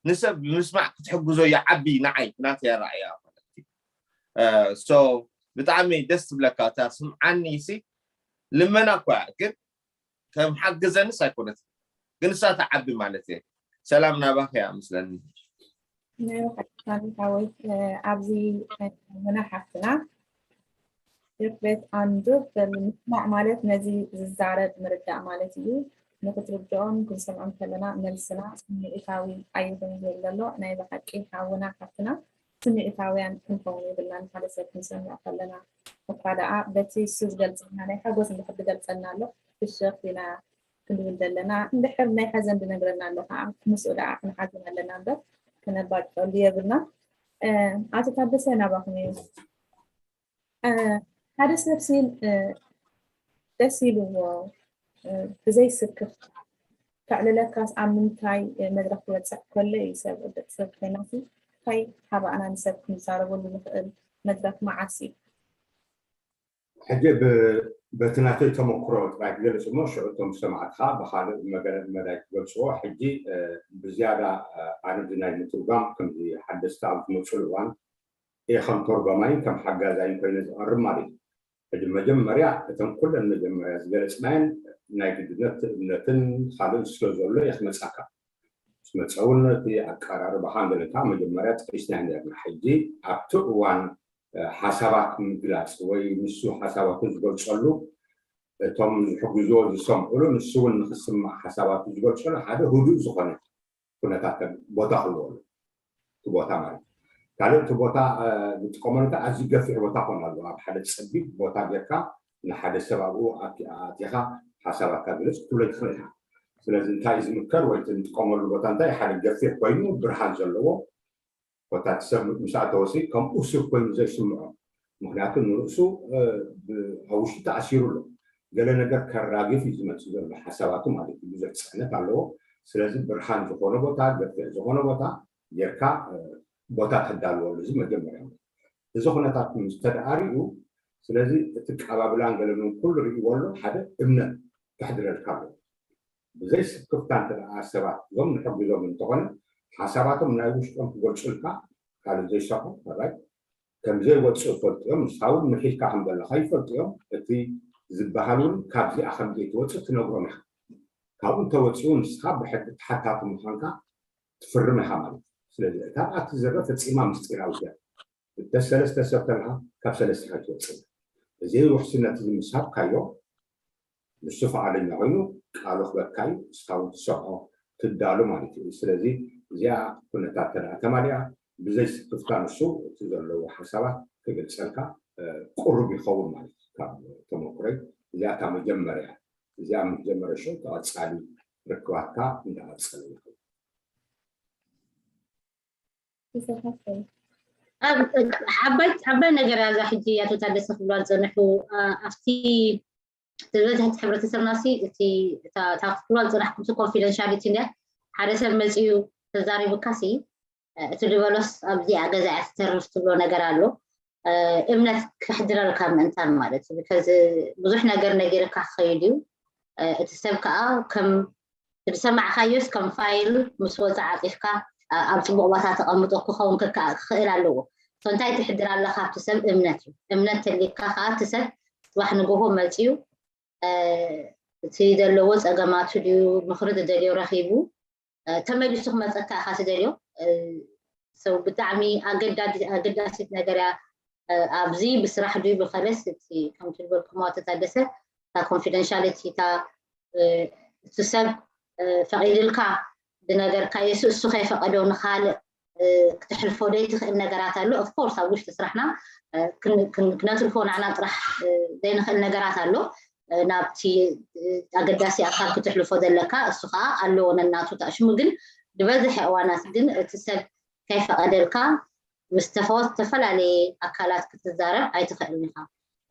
ንሰብ ብምስማዕ ክትሕግዞ ይዓቢ ንዓይ ናተይ ኣረኣእያ ማለት እዩ። ሶ ብጣዕሚ ደስ ትብለካ እታ ስምዓኒ ሲ ልመና እኳ ግን ከም ሓግዘንስ ኣይኮነትን ግን እሳ ትዓቢ ማለት እየ። ሰላም ናባኺ እያ ምስለኒ። ናይ ብሓቂ ሓወይ ኣብዚ ምና ሓፍትና ቤት ኣንዱ ምስማዕ ማለት ነዚ ዝዛረብ ምርዳእ ማለት እዩ። ንክትርድኦም ክንሰምዖም ከለና መልስና ስምዒታዊ ኣይኹን ዝብል ዘሎ ናይ ብሓቂ ሓውና ሓፍትና ስምዒታውያን ክንኸውን የብልናን ሓደ ሰብ ክንሰምዕ ከለና እኳ ደኣ በቲ እሱ ዝገልፀልና ናይ ሓጎስ እንድሕር ዝገልፀልና ኣሎ ፍሽኽ ኢና ክንብል ዘለና እንድሕር ናይ ሓዘን ዝነግረና ኣሎ ከዓ ምስኡ ደኣ ክንሓዝን ኣለና እምበር ክነባጭቀሉ የብልና። ኣቶ ታደሰ ናባኹም እዩ። ሓደ ሰብ ሲል ደስ ኢልዎ ብዘይ ስክፍታ ከዕልለካስ ኣብ ምንታይ መድረክ ክበፅሕ ከሎ እዩ ሰብ ደቂ ሰብ ኮይናሲ እንታይ ካባኣና ንሰብ ክንዛረበሉ ንኽእል መድረክ መዓስ እዩ? ሕጂ በቲ ናተይ ተመክሮ ጥራይ ክገልፅ እሞ ሽዑ እቶም ሰማዕትኻ ብካልእ መዳይ ክገልፅዎ ሕጂ ብዝያዳ ኣነዚ ናይ ምትርጓም ከምዚ ሓደስቲ ኣብ ዝመፅሉ እዋን እየ ከም ተርጓማይን ከም ሓጋዛይን ኮይነ ዝቐርብ ማለት እዩ። ሕጂ መጀመርያ እተን ኩለን መጀመርያ ዝገለፅናየን ናይ ግድነት እምነትን ካልእን ስለ ዘሎ እየ ክመፃካ ስመፀውነቲ ኣቀራርባኻን ገለካ መጀመርያ ጠቂስና ነርና። ሕጂ ኣብቲ እዋን ሓሳባት ምግላፅ ወይ ንሱ ሓሳባቱ ዝገልፀሉ እቶም ዝሕግዝዎ ዝሰምዕሉ ንሱ እውን ንክስማዕ ሓሳባቱ ዝገልፀሉ ሓደ ህዱእ ዝኾነ ኩነታት ቦታ ክህልዎ ኣሎ። እቲ ቦታ ማለት ካልእ እቲ ቦታ ዝጥቀመሉ እንታይ ኣዝዩ ገፊሕ ቦታ ኮን ኣለዎ ኣብ ሓደ ፀቢብ ቦታ ጌርካ ንሓደ ሰብ ኣብኡ ኣቲኻ ሓሳባትካ ግልፅ ክትብሎ ትኽእል ኢኻ። ስለዚ እንታይ ዝምከር ወይ ንጥቀመሉ ቦታ እንታይ ሓደ ገፊሕ ኮይኑ ብርሃን ዘለዎ ኮታ እቲ ሰብ ምስ ኣተወሲ ከም እሱር ኮይኑ ዘይስምዖ ምክንያቱ ንርእሱ ኣብ ውሽጡ ተኣሲሩ ኣሎ። ገለ ነገር ከራግፍ እዩ ዝመፅእ ዘሎ ሓሳባቱ ማለት እዩ። ብዙሕ ፅዕነት ኣለዎ። ስለዚ ብርሃን ዝኾነ ቦታ ገፊሕ ዝኾነ ቦታ ጌርካ ቦታ ተዳልወሉ እዚ መጀመርያ እዚ ኩነታት ምስ ተደኣሪኡ ስለዚ እቲ ቀባብላን ገለምን ኩሉ ርእይዎ ኣሎ ሓደ እምነት ከሕድረልካ ኣለዎ። ብዘይ ስክፍታ እንተ ደኣ ሰባት እዞም ንሕግዞም እንተኾነ ሓሳባቶም ናይ ውሽጦም ክገልጹልካ ካልእ ዘይሰርሑ ሕራይ ከም ዘይወጽእ ይፈልጡ እዮም። ንስኻ እውን ምሒልካ ከም ዘለኻ ይፈልጡ እዮም። እቲ ዝበሃል እውን ካብዚኣ ከም ዘይትወጽእ ትነግሮም ኢኻ። ካብኡ እንተወጺኡ ንስኻ ብሕጊ ተሓታቲ ምዃንካ ትፍርም ኢኻ ማለት እዩ። ስለዚ እታ ደኣ ትዝረ ፈጺማ ምስጢራዊት እያ። እተ ሰለስተ ሰብ ተልካ ካብ ሰለስተ ከይትወፅእ እዚ ውሕስነት እዚ ምስ ሃብካዮ ንሱ ፈቓደኛ ኮይኑ ቃሉ ክበካ እዩ እስካ እውን ትሰምዖ ትዳሉ ማለት እዩ ስለዚ እዚኣ ኩነታት ተደኣ ተማሊኣ ብዘይ ስክፍታ ንሱ እቲ ዘለዎ ሓሳባት ክገልፀልካ ቁሩብ ይኸውን ማለት እዩ ካብ ተመኩረይ እዚኣ እታ መጀመርያ እዚኣ ምስ ጀመረ ሽዑ ተቐፃሊ ርክባትካ እንዳቐፀለ ይኸውን ዓባይ ነገር ኣዛ ሕጂ ኣቶ ታደሰ ክብላ ዝፀንሑ ኣብቲ ዝበዝሕቲ ሕብረተሰብና ሲ እቲ ክብላ ዝፀናሕኩም ኮንፊደንሻሊቲ እንድያ ሓደ ሰብ መፅኡ ተዛሪቡካ ሲ እቲ ዝበሎስ ኣብዚኣ ገዛ እያ ትተርፍ ትብሎ ነገር ኣሎ እምነት ከሕድረልካ ምእንታን ማለት እዩ ብዙሕ ነገር ነጊርካ ክኸይድ እዩ እቲ ሰብ ከዓ ከም ዝሰማዕካዮስ ከም ፋይል ምስ ወፃ ዓፂፍካ ኣብ ፅቡቅ ቦታ ተቐምጦ ክኸውን ክክእል ኣለዎ። እንታይ ትሕድር ኣለካ ኣብቲ ሰብ እምነት እዩ። እምነት ተሊካ ከዓ እቲ ሰብ ፅባሕ ንግሆ መፅዩ እቲ ዘለዎ ፀገማቱ ድዩ ምክሪ ዝደልዮ ረኪቡ ተመሊሱ ክመፀካ ኢካ ትደልዮ። ሰው ብጣዕሚ ኣገዳሲት ነገር እያ። ኣብዚ ብስራሕ ድዩ ብኸለስ እቲ ከምቲ ዝበልኩሞ ኣቶ ታደሰ እታ ኮንፊደንሻሊቲ እታ እቲ ሰብ ፈቒድልካ ዝነገርካዮ እሱ እሱ ከይፈቐዶ ንኻልእ ክትሕልፎ ዘይትኽእል ነገራት ኣሎ። ኦፍኮርስ ኣብ ውሽጢ ስራሕና ክነትርፎ ንዓና ጥራሕ ዘይንኽእል ነገራት ኣሎ። ናብቲ ኣገዳሲ ኣካል ክትሕልፎ ዘለካ እሱ ከዓ ኣለዎ ነናቱ ታሽሙ። ግን ዝበዝሐ እዋናት ግን እቲ ሰብ ከይፈቐደልካ ምስ ተፈወት ዝተፈላለየ ኣካላት ክትዛረብ ኣይትኽእልን ኢኻ።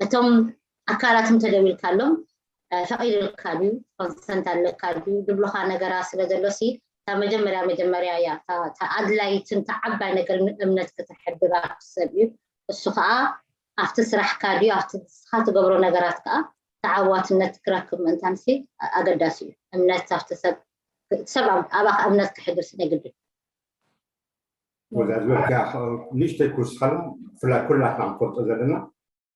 እቶም ኣካላት እንተደዊልካሎም ፈቒድልካ ድዩ፣ ኮንሰንት ኣለካ ድዩ ዝብሉኻ ነገራት ስለ ዘሎ ሲ እታ መጀመርያ መጀመርያ እያ እታ ኣድላይትን እታ ዓባይ ነገር እምነት ክተሕድር ኣብቲ ሰብ እዩ። እሱ ከዓ ኣብቲ ስራሕካ ድዩ ኣብቲ ንስኻ ትገብሮ ነገራት ከዓ ተዓዋትነት ክረክብ ምእንታን ሲ ኣገዳሲ እዩ። እምነት ኣብቲ ሰብ ሰብ ኣባካ እምነት ክሕድር ስለ ግድን ወዛ ዝበልካ ንእሽተይ ክውስኸላ ብፍላይ ኩላትና ንፈልጦ ዘለና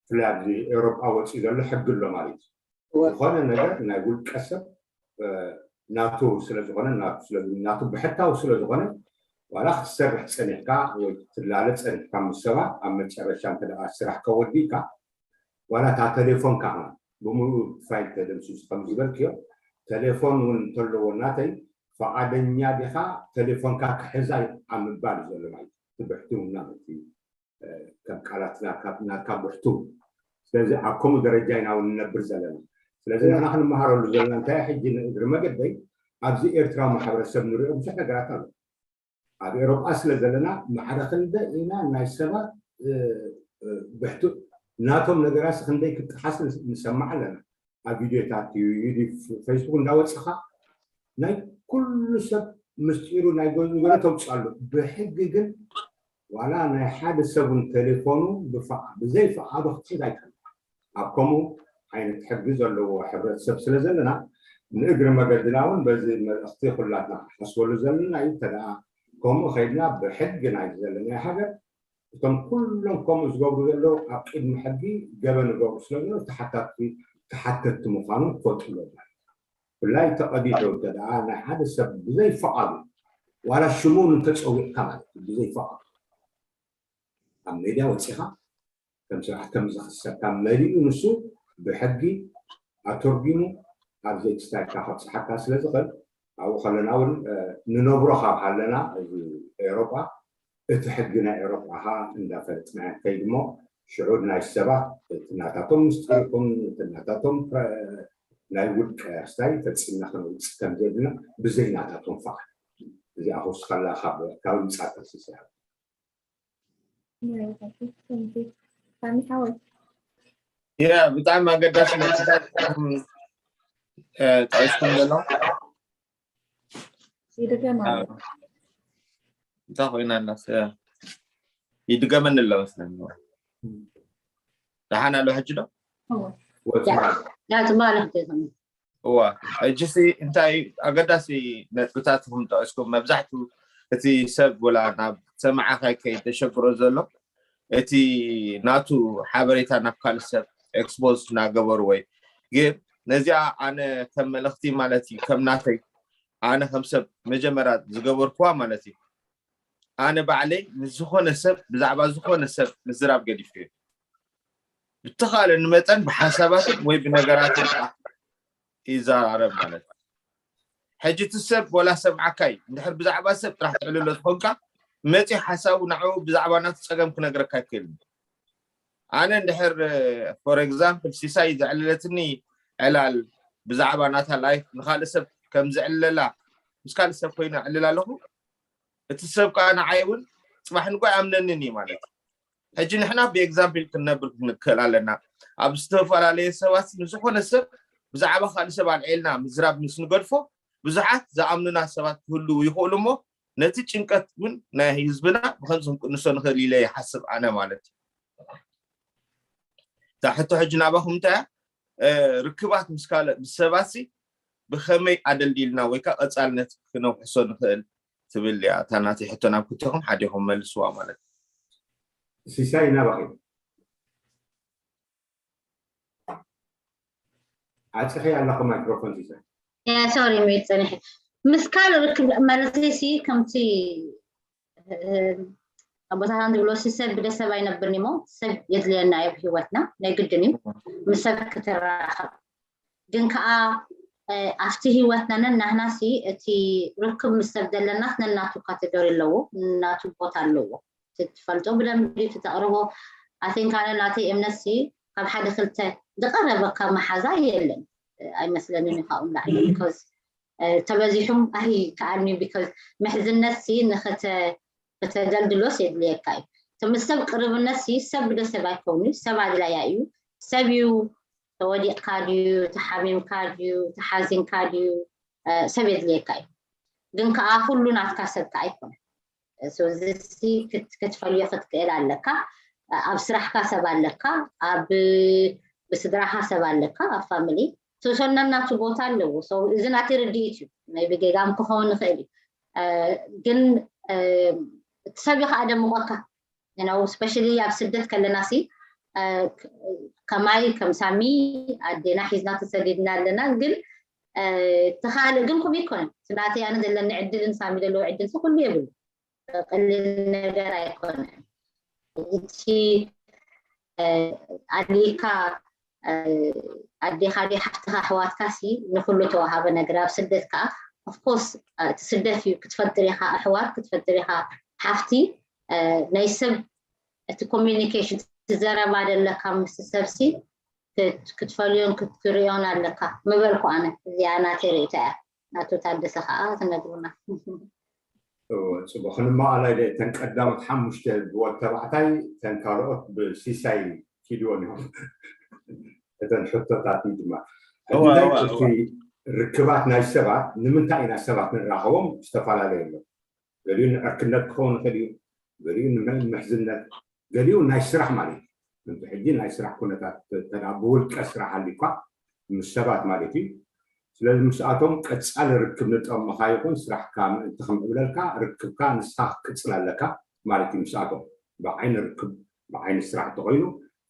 ብፍላይ ኣብዚ ኤውሮጳ ወፂኡ ዘሎ ሕጊ ኣሎ ማለት እዩ። ዝኾነ ነገር ናይ ውልቀ ሰብ ናቱ ስለዝኾነ ናቱ ብሕታዊ ስለዝኾነ ዋላ ክትሰርሕ ፀኒሕካ ወይ ክትላለ ፀኒሕካ ምስ ሰባት ኣብ መጨረሻ እንተ ስራሕ ከወዲእካ ዋላ እታ ቴሌፎንካ ብሙሉእ ፋይል ተደምሲሱ ከም ዝበልክዮ ቴሌፎን እውን እንተለዎ ናተይ ፈቓደኛ ዲኻ ቴሌፎንካ ክሕዛ ኣብ ምባል ዘሎ ማለት ትብሕትውና እቲ ከም ቃላት ናትካ ብሕቱ ስለዚ ኣብ ከምኡ ደረጃ ኢና እውን ንነብር ዘለና ስለዚ ንሕና ክንመሃረሉ ዘለና እንታይ ሕጂ ንእግሪ መገደይ ኣብዚ ኤርትራዊ ማሕበረሰብ ንሪኦ ብዙሕ ነገራት ኣሎ ኣብ ኤሮጳ ስለ ዘለና ማዕረ ክንደ ኢና ናይ ሰባት ብሕቱ ናቶም ነገራት ክንደይ ክጠሓስ ንሰማዕ ኣለና ኣብ ቪድዮታት ዩቱብ ፌስቡክ እንዳወፅኻ ናይ ኩሉ ሰብ ምስጢሩ ናይ ገዝኡ ገለ ተውፅእ ኣሎ ብሕጊ ግን ዋላ ናይ ሓደ ሰብ እውን ቴሌፎኑ ብዘይ ፍቓዱ ክትሕዝ ኣይከኣል ኣብ ከምኡ ዓይነት ሕጊ ዘለዎ ሕብረተሰብ ስለ ዘለና ንእግሪ መገድና እውን በዚ መልእኽቲ ኩላትና ክሓስበሉ ዘለና እዩ ተደኣ ከምኡ ከይድና ብሕጊ ናይ ዘለናይ ሃገር እቶም ኩሎም ከምኡ ዝገብሩ ዘለዉ ኣብ ቅድሚ ሕጊ ገበን ይገብሩ ስለ ዘለዉ ተሓታትቲ ተሓተትቲ ምዃኑ ክፈልጡ ኣለዎም ማለት እዩ ብላይ ተቐዲሑ እንተ ደኣ ናይ ሓደ ሰብ ብዘይ ፈቓዱ ዋላ ሽሙ እንተፀዊዕካ ማለት እዩ ብዘይ ፈቓዱ ኣብ ሜድያ ወፂኻ ከም ስራሕ ከም ዝኽሰካ መሊኡ ንሱ ብሕጊ ኣተርጒሙ ኣብ ዘይትስታይካ ከብፅሓካ ስለ ዝኽእል ኣብኡ ከለና እውን ንነብሮ ካብ ሃለና እዚ ኤሮጳ እቲ ሕጊ ናይ ኤሮጳ ካ እንዳፈለጥና ከይድ እሞ ሽዑ ናይ ሰባት እቲ ናታቶም ምስጢር ይኹን እቲ ናታቶም ናይ ውልቀ ስታይ ፈፂምና ክነውፅእ ከም ዘድልና ብዘይ ናታቶም ፈቓድ እዚኣ ክውስኸላ ካብ ካብ ምፃእ ተሲስያ ያ ብጣዕሚ ኣገዳሲ ነጥብታት ጠቂስኩም ዘሎ እንታይ ኮይና ኣላ ይድገመኒ ኣሎ መስለኒ ደሓን ኣሎ ሕጂ ዶ ትበሃል እዋ ሕጂሲ እንታይ ኣገዳሲ ነጥብታት ኢኹም ጠቂስኩም መብዛሕቱ እቲ ሰብ ወላ ናብ ሰማዓኻይ ከይተሸግሮ ዘሎ እቲ ናቱ ሓበሬታ ናብ ካልእ ሰብ ኤክስፖዝ እናገበሩ ወይ ግን ነዚኣ ኣነ ከም መልእኽቲ ማለት እዩ ከም ናተይ ኣነ ከም ሰብ መጀመርያ ዝገበርኩዋ ማለት እዩ ኣነ ባዕለይ ምስ ዝኾነ ሰብ ብዛዕባ ዝኾነ ሰብ ምዝራብ ገዲፈ እዩ ብተኻእለኒ መጠን ብሓሳባትን ወይ ብነገራትን ይዘራረብ ማለት እዩ ሕጂ እቲ ሰብ ወላ ሰምዓካ እዩ እንድሕር ብዛዕባ ሰብ ጥራሕ ትዕልሎ ዝኾንካ መፂ ሓሳቡ ንዕኡ ብዛዕባ ናቱ ፀገም ክነግረካ ኣይክእልን ኣነ እንድሕር ፎር ኤግዛምፕል ሲሳይ ዘዕለለትኒ ዕላል ብዛዕባ ናታ ላይፍ ንካልእ ሰብ ከም ዝዕልለላ ምስ ካልእ ሰብ ኮይኑ ዕልል ኣለኹ እቲ ሰብ ከዓ ንዓይ እውን ፅባሕ ንጎ ኣይኣምነንን እዩ ማለት እዩ ሕጂ ንሕና ብኤግዛምፕል ክንነብር ክንክእል ኣለና ኣብ ዝተፈላለየ ሰባት ንዝኾነ ሰብ ብዛዕባ ካልእ ሰብ ኣልዒልና ምዝራብ ምስ ንገድፎ ብዙሓት ዝኣምኑና ሰባት ክህልው ይኽእሉ እሞ ነቲ ጭንቀት እውን ናይ ህዝብና ብከምዚ ክንቅንሶ ንኽእል ኢለ ይሓስብ ኣነ ማለት እዩ እታ ሕቶ ሕጂ ናባኹም እንታይ ርክባት ምስ ካልእ ምስ ሰባት ብኸመይ ኣደልዲልና ወይ ከዓ ቀፃልነት ክነውሕሶ ንኽእል ትብል እያ እታ ናተይ ሕቶ ናብ ክልቴኹም ሓዲኹም መልስዋ ማለት ሲሳይ ናባኺ ዓፂኺ ኣለኹ ማይክሮፎን ሲሳይ ሶሪ ሚዩት ፀኒሐ ምስ ካልእ ርክብ ማለት ሲ ከምቲ ኣቦታትና ዝብሎ ሲ ሰብ ብደ ሰብ ኣይነብርን እሞ ሰብ የድልየና እዩ ብሂወትና ናይ ግድን እዩ ምስ ሰብ ክትራኸብ ግን ከዓ ኣብቲ ሂወትና ነናህናሲ እቲ ርክብ ምስ ሰብ ዘለናስ ነናቱ ካተጎሪ ኣለዎ፣ ነናቱ ቦታ ኣለዎ። ትፈልጦ ብደንብ እዩ፣ ተቕርቦ። ኣቴንካነ ናተይ እምነትሲ ካብ ሓደ ክልተ ዝቐረበካ መሓዛ የለን ኣይመስለንን እዩ ካብኡ ንላዕሊ። ቢኮዝ ተበዚሑም ኣይከኣልኒ። ቢኮዝ ምሕዝነትሲ ንኸተደልድሎስ የድልየካ እዩ። እቲ ምስ ሰብ ቅርብነትሲ ሰብ ብደ ሰብ ኣይከውኑ፣ ሰብ ኣድላያ እዩ። ሰብ እዩ። ተወዲቕካ ድዩ፣ ተሓሚምካ ድዩ፣ ተሓዚንካ ድዩ፣ ሰብ የድልየካ እዩ። ግን ከዓ ኩሉ ናትካ ሰብ ከዓ ኣይኮነን። እዚሲ ክትፈልዮ ክትክእል ኣለካ። ኣብ ስራሕካ ሰብ ኣለካ፣ ኣብ ብስድራኻ ሰብ ኣለካ፣ ኣብ ፋሚሊ ሰውሰናናቱ ቦታ ኣለዎ። እዚ ናተይ ርድኢት እዩ። ቢ ጌጋም ክኸውን ንኽእል እዩ። ግን እቲ ሰብ እዩ ከዓ ደምቆካ። ስፔሻሊ ኣብ ስደት ከለና ሲ ከማይ ከም ሳሚ ኣዴና ሒዝና ተሰዲድና ኣለና። ግን ተኻልእ ግን ከምኡ ይኮነን። ናተይ ኣነ ዘለኒ ዕድልን ሳሚ ዘለዎ ዕድል ኩሉ የብሉ። ቀሊል ነገር ኣይኮነን። እቲ ኣዴካ ኣዴኻ ዶ ሓፍትኻ ኣሕዋትካ ሲ ንኩሉ ተዋሃበ ነገር ኣብ ስደት ከዓ ኦፍኮርስ እቲ ስደት እዩ። ክትፈጥር ኢኻ ኣሕዋት፣ ክትፈጥር ኢኻ ሓፍቲ። ናይ ሰብ እቲ ኮሚኒኬሽን ትዘረባ ደለካ ምስ ሰብ ሲ ክትፈልዮን ክትክርዮን ኣለካ ምበልኩ ኣነ። እዚኣ ናተይ ርእቶ እያ። ኣቶ ታደሰ ከዓ ትነግሩና። ፅቡቅ ክንማኣላይ ደ እተን ቀዳሞት ሓሙሽተ ብወድ ተባዕታይ እተን ካልኦት ብሲሳይ ኪድዎን እዮም። እተን ሕቶታት ድማ ርክባት ናይ ሰባት ንምንታይ ኢና ሰባት ንራኸቦም ዝተፈላለዩ ኣሎ። ገሊኡ ንዕርክነት ክኸውን ይኽእል እዩ፣ ገሊኡ ንምሕዝነት፣ ገሊኡ ናይ ስራሕ ማለት እዩ። ከምዚ ሕጂ ናይ ስራሕ ኩነታት ተዳ ብውልቀ ስራሕ ኣሊኳ ምስ ሰባት ማለት እዩ። ስለዚ ምስኣቶም ቀፃሊ ርክብ ንጠቕምኻ ይኹን ስራሕካ ምእንቲ ክምዕብለልካ ርክብካ ንስኻ ክትቅፅል ኣለካ ማለት እዩ። ምስኣቶም ብዓይኒ ርክብ ብዓይኒ ስራሕ እንተኮይኑ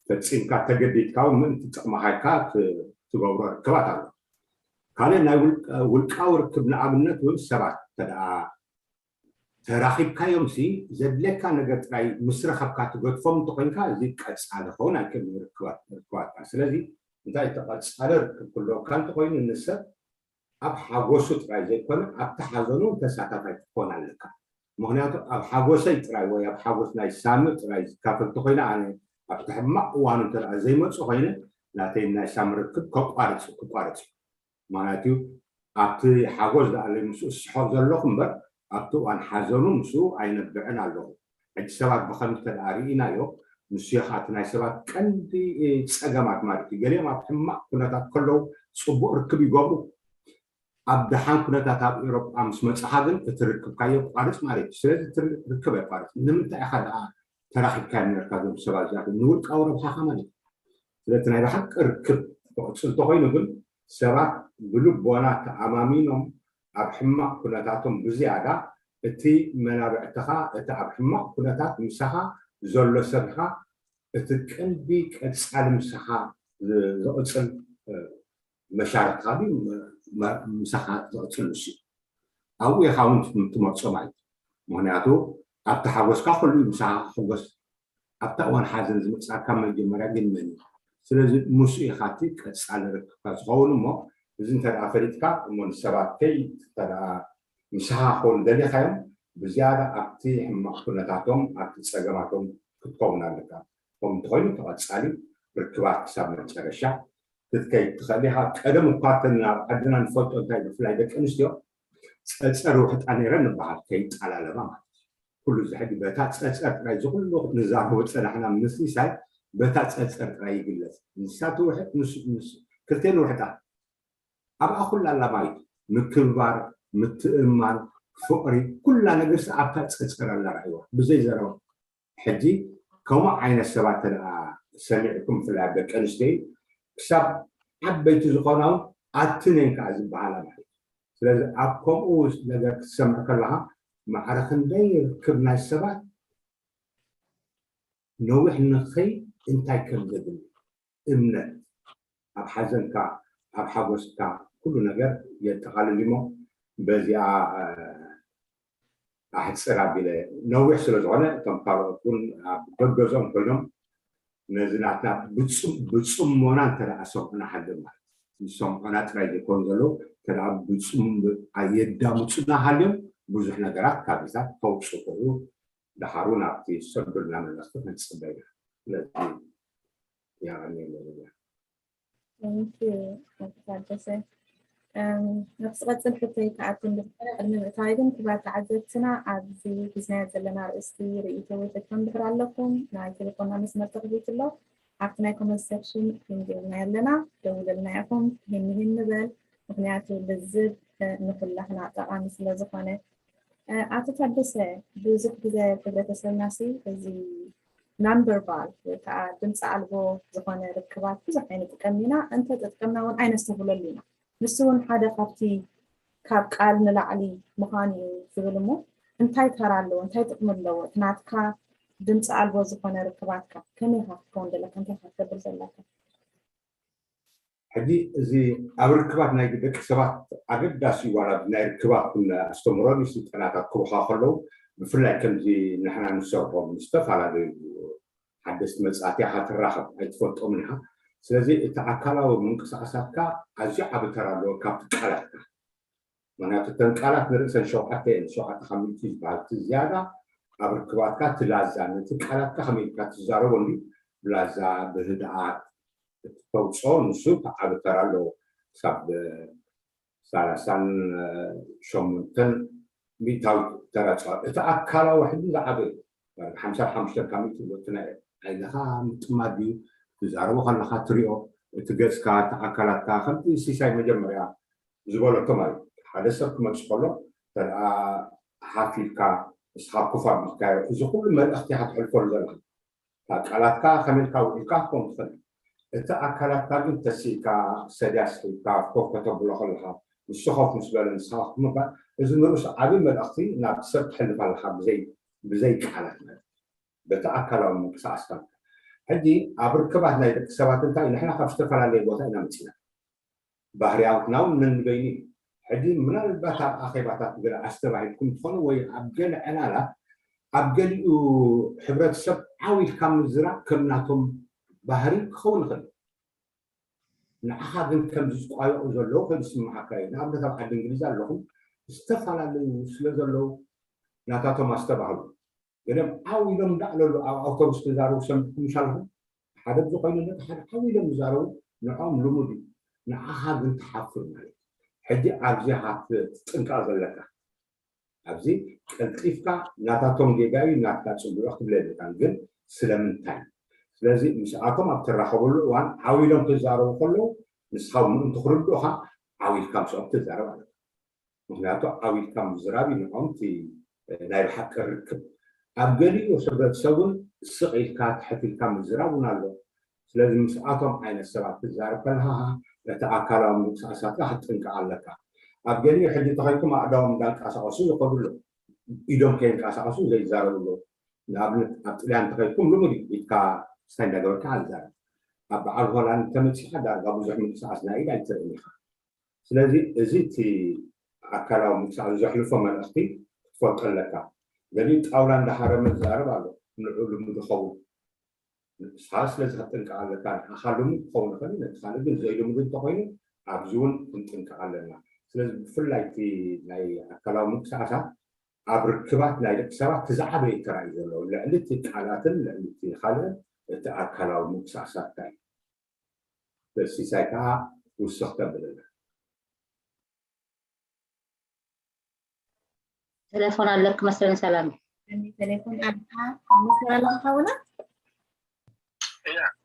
ፈፂምካ ተገዲድካ እውን ምእንቲ ጥቕምኻ ኢልካ ትገብሮ ርክባት ኣሎ። ካልእ ናይ ውልቃዊ ርክብ ንኣብነት እውን ሰባት ተደኣ ተራኺብካዮም ሲ ዘድለካ ነገር ጥራይ ምስ ረኸብካ ትገድፎም እንተኮይንካ እዚ ቀፃሊ ክኸውን ኣይክእል ርክባትካ። ስለዚ እንታይ ተቐፃለ ርክብ ክህልወካ እንተኮይኑ ንሰብ ኣብ ሓጎሱ ጥራይ ዘይኮነ ኣብቲ ሓዘኑ ተሳታፋይ ክትኮን ኣለካ። ምክንያቱ ኣብ ሓጎሰይ ጥራይ ወይ ኣብ ሓጎስ ናይ ሳሚ ጥራይ ዝካፈል እንተኮይነ ኣነ ኣብቲ ሕማቕ እዋኑ እንተ ዘይመፁ ኮይነ ናተይ ናይ ሳሚ ርክብ ከቋርፅ ክቋርፅ እዩ። ማለት እዩ ኣብቲ ሓጎስ ዝኣለይ ምስኡ ዝስሖ ዘለኹ እምበር ኣብቲ እዋን ሓዘኑ ምስኡ ኣይነብዕን ኣለኹ። ሕጂ ሰባት ብኸምዚ እንተ ደኣ ርኢናዮ ንሱ እዩ ከዓ እቲ ናይ ሰባት ቀንዲ ፀገማት ማለት እዩ። ገሊኦም ኣብ ሕማቕ ኩነታት ከለዉ ፅቡቕ ርክብ ይገብሩ። ኣብ ደሓን ኩነታት ኣብ ኤሮጳ ምስ መፅኻ ግን እቲ ርክብካ የቋርፅ ማለት እዩ። ስለዚ እቲ ርክብ ኣይቋርፅ። ንምንታይ ኢኻ ደኣ ተራኺብካዮም ነርካ እዞም ሰባት እዚኣቶም ንውልቃዊ ረብሓኻ ማለት እዩ። ስለቲ ናይ ብሓቂ ርክብ ክቕፅል እንተኮይኑ ግን ሰባት ብልቦና ተኣማሚኖም ኣብ ሕማቕ ኩነታቶም ብዝያዳ እቲ መናብዕትኻ እቲ ኣብ ሕማቕ ኩነታት ምሳኻ ዘሎ ሰብኻ እቲ ቀንዲ ቀፃሊ ምሳኻ ዝቕፅል መሻርክትኻ ድዩ ምሳኻ ዝቕፅል ንሱ ኣብኡ ኢኻ እውን ትመርፆ ማለት እዩ። ምክንያቱ ኣብቲ ሓጎስካ ኩሉ ምሳኻ ክሕጎስ ኣብታ እዋን ሓዘን ዝመፅኣካ መጀመርያ ግን መን እዩ? ስለዚ ምስኡ ኢኻ እቲ ቀፃሊ ርክብካ ዝኸውን እሞ እዚ እንተ ደኣ ፈሊጥካ እሞ ንሰባት ከይ እንተ ደኣ ምሳኻ ክኾኑ ደሊኻዮም ብዝያዳ ኣብቲ ሕማቕ ኩነታቶም ኣብቲ ፀገማቶም ክትከውን ኣለካ። ከምኡ እንተኾይኑ ተቐፃሊ ርክባት ክሳብ መጨረሻ ክትከይድ ትኽእል ኢኻ። ቀደም እኳ እተን ኣብ ዓድና ንፈልጦ እንታይ ብፍላይ ደቂ ኣንስትዮ ፀፀር ውሕጣ ነይረን ንበሃል ከይጠላለባ ማለት እዩ። ኩሉ እዚ ሕጂ በታ ፀፀር ጥራይ እዚ ኩሉ ንዛረቦ ፀናሕና ምስሊሳይ በታ ፀፀር ጥራይ ይግለፅ። ንሳ ትውሕጥ ክልቴን ውሕጣ ኣብኣ ኩላ ኣላ ማለት እዩ። ምክብባር፣ ምትእምማን፣ ፍቕሪ ኩላ ነገርሲ ኣብታ ፀፀር ኣላ ርኣይዋ ብዘይ ዘረባ። ሕጂ ከምኡ ዓይነት ሰባት ተደኣ ሰሚዕኩም ብፍላይ ኣብ ደቂ ኣንስትዮ ክሳብ ዓበይቲ ዝኾና እውን ኣትነን ከዓ ዝበሃላ ማለት እዩ። ስለዚ ኣብ ከምኡ ነገር ክትሰምዕ ከለኻ ማዕረ ክንደይ ርክብ ናይ ሰባት ነዊሕ ንኸይ እንታይ ከም ዘድሊ እምነት ኣብ ሓዘንካ ኣብ ሓጎስካ ኩሉ ነገር የጠቓልል እሞ በዚኣ ኣሕፅር ኣቢለ ነዊሕ ስለ ዝኾነ እቶም ካልኦት እውን ኣብ ገገዝኦም ኮይኖም ነዚ ናትና ብፅሞና እንተ ደኣ ሰምዑና ሓገዝ ማለት ዝሰምዑና ጥራይ ዘይኮኑ ዘለዉ፣ እንተ ደኣ ብጽም-፣ የዳምጹና ሃልዮም ብዙሕ ነገራት ካብዚታት ከውጽኡ ይኽእሉ። ደሓሩ ናብቲ ሰብርና መልእኽቲ ክንጽበ ኢና። ስለዚ የቐንየለይ። Thank you ኣቶ ታደሰ። እም፣ ናብ ዝቐጽል ሕቶይ ክኣቱ እንድሕር ቅድሚ ምእታወይ ግን ክቡራት ተዓዘብትና ኣብዚ ሒዝናዮ ዘለና ኣርእስቲ ርእይቶ ወይ ሕቶ እንድሕር ኣለኩም ናይ ቴሌፎንና መስመር ተኸፊቱ ኣሎ። ኣብቲ ናይ ኮመንት ሴክሽን ክንገብርና ኣለና፣ ደውለልና ኢኹም። ይህን ይህን ንበል፣ ምክንያቱ ልዝብ ንኩላህና ጠቓሚ ስለ ዝኾነ። ኣቶ ታደሰ፣ ብዙሕ ግዜ ኣብ ሕብረተሰብና ሲ እዚ non verbal ወይ ከዓ ድምፂ ኣልቦ ዝኾነ ርክባት ብዙሕ ኣይንጥቀም ኢና፣ እንተተጠቀምና እውን ኣይነስተብህለሉ ኢና። ንሱ እውን ሓደ ካብቲ ካብ ቃል ንላዕሊ ምዃኑ እዩ ዝብል እሞ እንታይ ተራ ኣለዎ? እንታይ ጥቕሚ ኣለዎ? እቲ ናትካ ድምፂ ኣልቦ ዝኾነ ርክባትካ ከመይ ኢኻ ክትከውን ዘለካ? እንታይ ኢኻ ክትገብር ዘለካ? ሕጂ እዚ ኣብ ርክባት ናይ ደቂ ሰባት ኣገዳሲ ዋላ ናይ ርክባት ኣስተምህሮ ስልጠናታት ክቡኻ ከለዉ ብፍላይ ከምዚ ንሕና ንሰርሖም ዝተፈላለዩ ሓደስቲ መጻእቲ ኢኻ ትራኸብ ኣይትፈልጦምን ኢኻ። ስለዚ እቲ ኣካላዊ ምንቅስቃሳትካ ኣዝዩ ዓቢ ተራ ኣለዎ ካብቲ ቃላትካ። ምክንያቱ እተን ቃላት ንርእሰን ሸውዓተ እየን፣ ሸውዓተ ካብ ሚእቲ ዝበሃል እቲ ዝያዳ ኣብ ርክባትካ እቲ ላዛ ነቲ ቃላትካ ከመይ ኢልካ ትዛረቦ እንዲ ብላዛ ብህድኣት እተውፅኦ ንሱ ዓቢ ተራ ኣለዎ። ክሳብ ሰላሳን ሸሞንተን ሚእታዊት ተራ ፃወት እቲ ኣካላዊ ሕጂ ዝዓበ ሓምሳ ሓሙሽተ ካብ ሚእቲ እቲ ናይ ዓይንኻ ምጥማት ድዩ ትዛረቦ ከለካ ትሪኦ እቲ ገፅካ እቲ ኣካላትካ ከምቲ ሲሳይ መጀመርያ ዝበለቶ ማለት ሓደ ሰብ ክመፅእ ከሎ ተደኣ ሓፊልካ ንስኻ ኮፍ ኣቢልካዮ እዚ ኩሉ መልእኽቲ ኢኻ ትሕልፈሉ ዘለኻ ካብ ቃላትካ ከመልካ ውዒልካ ክኸውን ትኽእል እቲ ኣካላትካ ግን ተሲእካ ሰድያ ስሒብካ ኮፍ ከተብሎ ከለኻ ንሱ ኮፍ ምስ በለ ንስኻ ኮፍ ምባል እዚ ንርእሱ ዓብዪ መልእኽቲ ናብ ሰብ ትሕልፍ ኣለኻ ብዘይ ብዘይ ቃላት ማለት በቲ ኣካላዊ ምንቅስቃስካ ሕጂ ኣብ ርክባት ናይ ደቂ ሰባት እንታይ ንሕና ካብ ዝተፈላለየ ቦታ ኢና መፂና ባህርያትና እውን ነንበይኑ እዩ ሕጂ ምናልባት ኣብ ኣኼባታት ገለ ኣስተባሂልኩም ትኾኑ ወይ ኣብ ገለ ዕላላት ኣብ ገሊኡ ሕብረተሰብ ዓው ኢልካ ምዝራብ ከም ናቶም ባህሪ ክኸውን ይኽእል ንዓኻ ግን ከም ዝቋየቑ ዘለዉ ከይስምዓካ እዩ ንኣብነት ኣብ ዓዲ እንግሊዝ ኣለኹም ዝተፈላለዩ ስለ ዘለዉ ናታቶም ኣስተባህሉ ገለም ዓው ኢሎም እንዳዕለሉ ኣብ ኣውቶቡስ ክዛረቡ ሰምዕኩም ምሽ ኣለኹም ሓደ ብዝኾይኑ ነቲ ሓደ ዓው ኢሎም ዝዛረቡ ንዕኦም ልሙድ እዩ ንዓኻ ግን ትሓፍር ማለት እዩ ሕጂ ኣብዚ ኢኻ ትጥንቀቕ ዘለካ ኣብዚ ቀልጢፍካ ናታቶም ጌጋ እዩ ናትካ ፅቡቅ ክብለ የብልካን ግን ስለምንታይ ስለዚ ምስኣቶም ኣብ ትራኸበሉ እዋን ዓው ኢሎም ክዛረቡ ከለዉ ንስኻ ምእንቲ ክርድኡኻ ዓው ኢልካ ምስኦም ትዛረብ ኣለካ ምክንያቱ ዓው ኢልካ ምዝራብ እዩ ንዕኦም እቲ ናይ ብሓቂ ርክብ ኣብ ገሊኡ ሕብረተሰብ እውን ስቕ ኢልካ ትሕት ኢልካ ምዝራብ እውን ኣሎ ስለዚ ምስኣቶም ዓይነት ሰባት ክትዛረብ ከለካ እቲ ኣካላዊ ምንቅስቃሳትካ ክትጥንቀቕ ኣለካ ኣብ ገሊኡ ሕጂ ተኸይኩም ኣእዳዎም እንዳንቀሳቀሱ ይኸዱ ኣለዉ ኢዶም ከይንቀሳቀሱ ዘይዛረቡ ኣለዉ ንኣብነት ኣብ ጥልያን ተኸይኩም ልሙድ እዩ ኢድካ ስታይ እንዳገበርካ ኣዛረብ ኣብ በዓል ሆላንድ ተመፂኻ ዳርጋ ብዙሕ ምንቅስቃስ ናይ ኢድ ኣይትርእን ኢኻ ስለዚ እዚ እቲ ኣካላዊ ምንቅስቃስ ዘሕልፎ መልእኽቲ ክትፈልጦ ኣለካ ገሊኡ ጣውላ እንዳሃረመ ዝዛረብ ኣሎ ንዑ ልሙድ ይኸውን ንስኻ ስለዚ ክትጥንቀቕ ኣለካ ንዓኻ ልሙድ ክኸውን ይኽእል ነቲ ካልእ ግን ዘይልሙድ እንተኮይኑ ኣብዚ እውን ክንጥንቀቕ ኣለና ስለዚ ብፍላይ እቲ ናይ ኣካላዊ ምንቅስቃሳት ኣብ ርክባት ናይ ደቂ ሰባት እቲ ዝዓበየ ተራ እዩ ዘለዎ ልዕሊ እቲ ቃላትን ልዕሊ እቲ ካልእን እቲ ኣካላዊ ምንቅስቃሳትካ እዩ ሲሳይ ከዓ ውስኽ ተብለና ቴሌፎን ኣለክ መስለን ሰላም ቴሌፎን ኣለካ መስመር ኣለካ ሓውና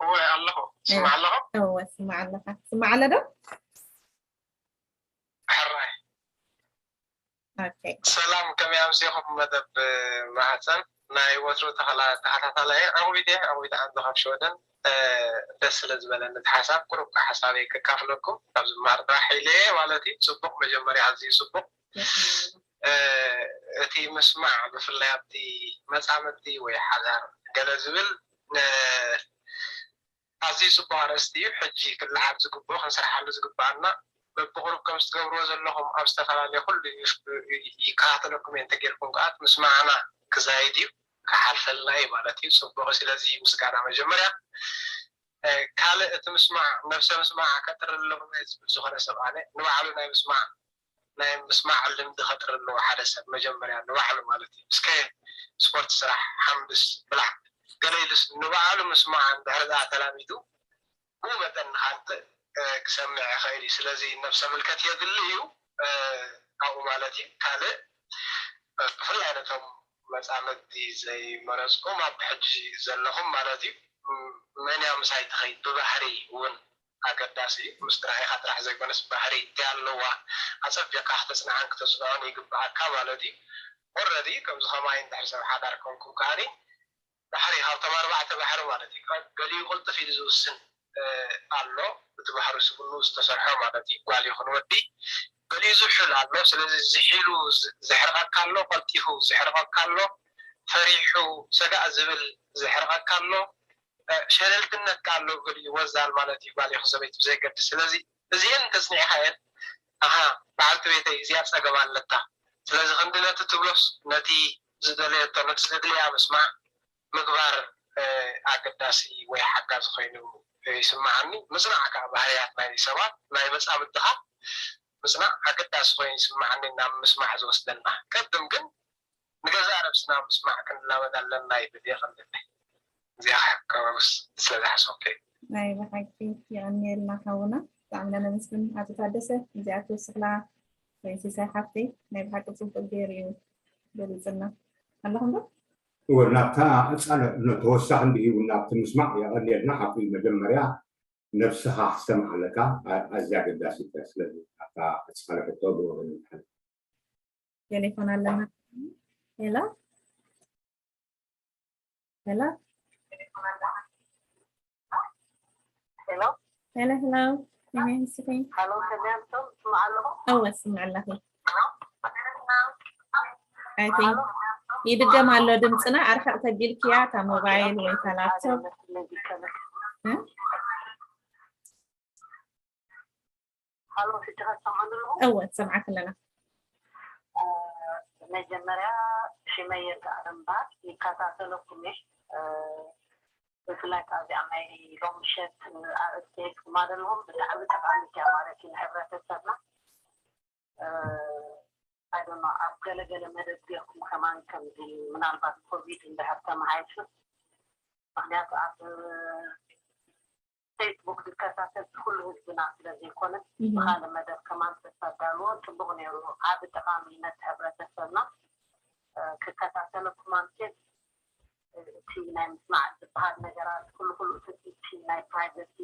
እወ ኣለኹ ስማዕ ኣለኹ እወ ስማዕ ኣለካ ስማዕ ኣለ ዶ ሕራይ ሰላም ከመይ ኣምሲኹም መደብ ማህፀን ናይ ወትሩ ተኸታታላይ ዕቑቢት እየ ዕቑቢት ዓንዱ ካብ ሽወደን ደስ ስለ ዝበለኒ እቲ ሓሳብ ቁሩብ ሓሳበይ ከካፍለኩም ካብ ዝመሃር ጥራሕ ኢለ ማለት እዩ ፅቡቕ መጀመርያ ኣዝዩ ፅቡቕ እቲ ምስማዕ ብፍላይ ኣብቲ መፃምድቲ ወይ ሓዳር ገለ ዝብል ኣዝዩ ፅቡቅ ኣርእስቲ እዩ ሕጂ ክለዓል ዝግብኦ ክንሰርሓሉ ዝግበኣና በብቁሩብ ከም ዝትገብርዎ ዘለኹም ኣብ ዝተፈላለየ ኩሉ ይከታተለኩም እየ እንተጌርኩም ከዓ ምስማዕና ክዛይድ እዩ ክሓልፈልና እዩ ማለት እዩ ፅቡቅ ስለዚ ምስጋና መጀመርያ ካልእ እቲ ምስማዕ ነብሰ ምስማዕ ከጥሪ ኣለኹ ዝብል ዝኾነ ሰብ ኣነ ንባዕሉ ናይ ምስማዕ ናይ ምስማዕ ልምዲ ከጥሪ ኣለዎ ሓደ ሰብ መጀመርያ ንባዕሉ ማለት እዩ። እስከ ስፖርት ስራሕ፣ ሓምብስ፣ ብላዕ፣ ገለ ኢሉስ ንባዕሉ ምስማዕ እንድሕር ደኣ ተላሚዱ ብኡ መጠን ንኻልእ ክሰምዕ ይኽእል እዩ። ስለዚ ነብሰ ምልከት የድሊ እዩ ካብኡ ማለት እዩ። ካልእ ብፍላይ ነቶም መፃምድቲ ዘይመረፅኩም ኣብ ሕጂ ዘለኹም ማለት እዩ መንያ ምሳይ ትኸይድ ብባህሪ እውን ኣገዳሲ እዩ። ምስ ጥራይኻ ጥራሕ ዘይኮነስ ባህሪ እንታይ ኣለዋ ኣፀቢቕካ ክተፅንዓን ክተፅንዖን ይግብኣካ ማለት እዩ። ኦረዲ ከምዚ ከማይ እንድሕር ሰብ ሓዳር ኮንኩም ከዓኒ ባሕሪ ካብቶም ኣርባዕተ ባሕሪ ማለት እዩ። ገሊኡ ቅልጥፍ ኢሉ ዝውስን ኣሎ። እቲ ባሕሪ ስብሉ ዝተሰርሖ ማለት እዩ። ጓል ይኹን ወዲ ገሊኡ ዝሑል ኣሎ። ስለዚ ዝሒሉ ዝሕርቐካ ኣሎ፣ ቀልጢፉ ዝሕርቐካ ኣሎ፣ ፈሪሑ ሰጋእ ዝብል ዝሕርቐካ ኣሎ። ሸለልትነት ኣሎ ገሊኡ ወዛል ማለት እዩ። ጓል ይኹን ሰበይቲ ብዘይገድስ። ስለዚ እዚአን ተፅኒዕካ እየን ኣሃ በዓልቲ ቤተይ እዚኣ ፀገም ኣለታ። ስለዚ ክንዲ ነቲ ትብሎስ ነቲ ዝደለየቶ ነቲ ዘድልያ ምስማዕ ምግባር ኣገዳሲ ወይ ሓጋዚ ኮይኑ ይስምዓኒ። ምፅናዕ ከዓ ባህርያት ናይ ሰባት ናይ መፃምድኻ ምፅናዕ ኣገዳሲ ኮይኑ ይስምዓኒ ናብ ምስማዕ ዝወስደና። ቀድም ግን ንገዛእ ነብስና ምስማዕ ክንላመድ ኣለና ይብል የቐንለይ። እዚኣ ክሕከወስ ስለዝሓሰብኩ እዩ። ናይ ብሓቂ የቐንየልና ሓውና ብጣዕሚ ኢና ነመስግን ኣቶ ታደሰ። እዚኣ ትውስኽላ ወይ ሲሳይ ሓፍተይ ናይ ብሓቂ ፅቡቅ ገይሩ እዩ ገሊፅልና ኣለኹም ዶ? እወ ናብታ ቀፃለ ተወሳኺ እንድሂቡ ናብቲ ምስማዕ የቐንየልና ሓፍተይ መጀመርያ ነብስኻ ክትሰምዕ ኣለካ ኣዝያ ኣገዳሲት እያ ስለዚ ኣብታ ቀፃለ ሕቶ ብኡ ክንሓልፍ ቴሌፎን ኣለና ሄሎ ሄሎ ሄሎ ሄሎ ሄሎ ከመይ ንስኺ ሄሎ ከመይ ኣንቱም ትስምዑ ኣለኹም እወ ስምዕ ኣለኺ I think ይድገም ኣሎ ድምፅና ኣርሕቕ ተቢልክያ እታ ሞባይል ወይ እታ ላፕቶፕ ሃሎ ሕጂ ከሰምዑ ኣለኹም እወ ትሰምዓክ ኣለና መጀመርያ ሽመይ ይርጋእ እምበኣር ይከታተለኩም እየ ብፍላይ ካብዚኣ ናይ ሎሚ ምሸት ኣርእስቲ ሒዝኩማ ዘለኹም ብጣዕሚ ጠቃሚት እያ ማለት እዩ ንሕብረተሰብና ኣይዶኖ ኣብ ገለገለ መደብ ጌርኩም ከማን ከምዚ ምናልባት ኮቪድ እንድሕር ተመሓይሹ ምክንያቱ ኣብ ፌስቡክ ዝከታተል ኩሉ ህዝብና ስለ ዘይኮነ ብካልእ መደብ ከማን ተሳዳልዎ ፅቡቅ ነይሩ ዓቢ ጠቃሚ ነቲ ሕብረተሰብና ክከታተለኩም ኣምሴት እቲ ናይ ምስማዕ ዝበሃል ነገራት ኩሉ ኩሉ እቲ ናይ ፕራይቨሲ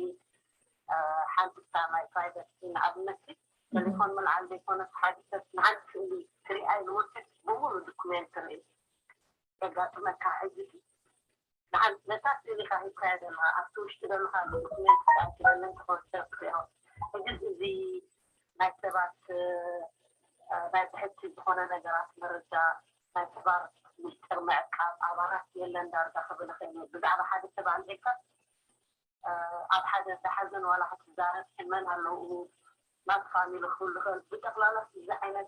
ሓንቲ ናይ ፕራይቨሲ ንኣብነት ቴሌፎን ምልዓል ዘይኮነስ ሓደ ሰብ ንሓንቲ ስእሊ ክሪኣ ኢሉ ወሲድ ብሙሉ ዶኩሜንት ርኢ የጋጥመካ ሕጂ ነታ ስእሊ ኢኻ ሂብካያ ዘለኻ ኣብቲ ውሽጢ ዘለኻ ዶኩሜንት ክኣክለለን ተኮንሰርት ክሪኦ ሕጂ እዚ ናይ ሰባት ናይ ብሕቲ ዝኾነ ነገራት መረጃ ናይ ክባር ሚስጥር ምዕቃብ ኣባላት የለን ዳርጋ ክብል ይኽእል እዩ ብዛዕባ ሓደ ሰብ ኣልዒልካ ኣብ ሓደ እንዳ ሓዘን ዋላ ክትዛረብ ሕመን ኣለዉ ናት ፋሚሊ ክህሉ ይኽእል ብጠቕላላ እዚ ዓይነት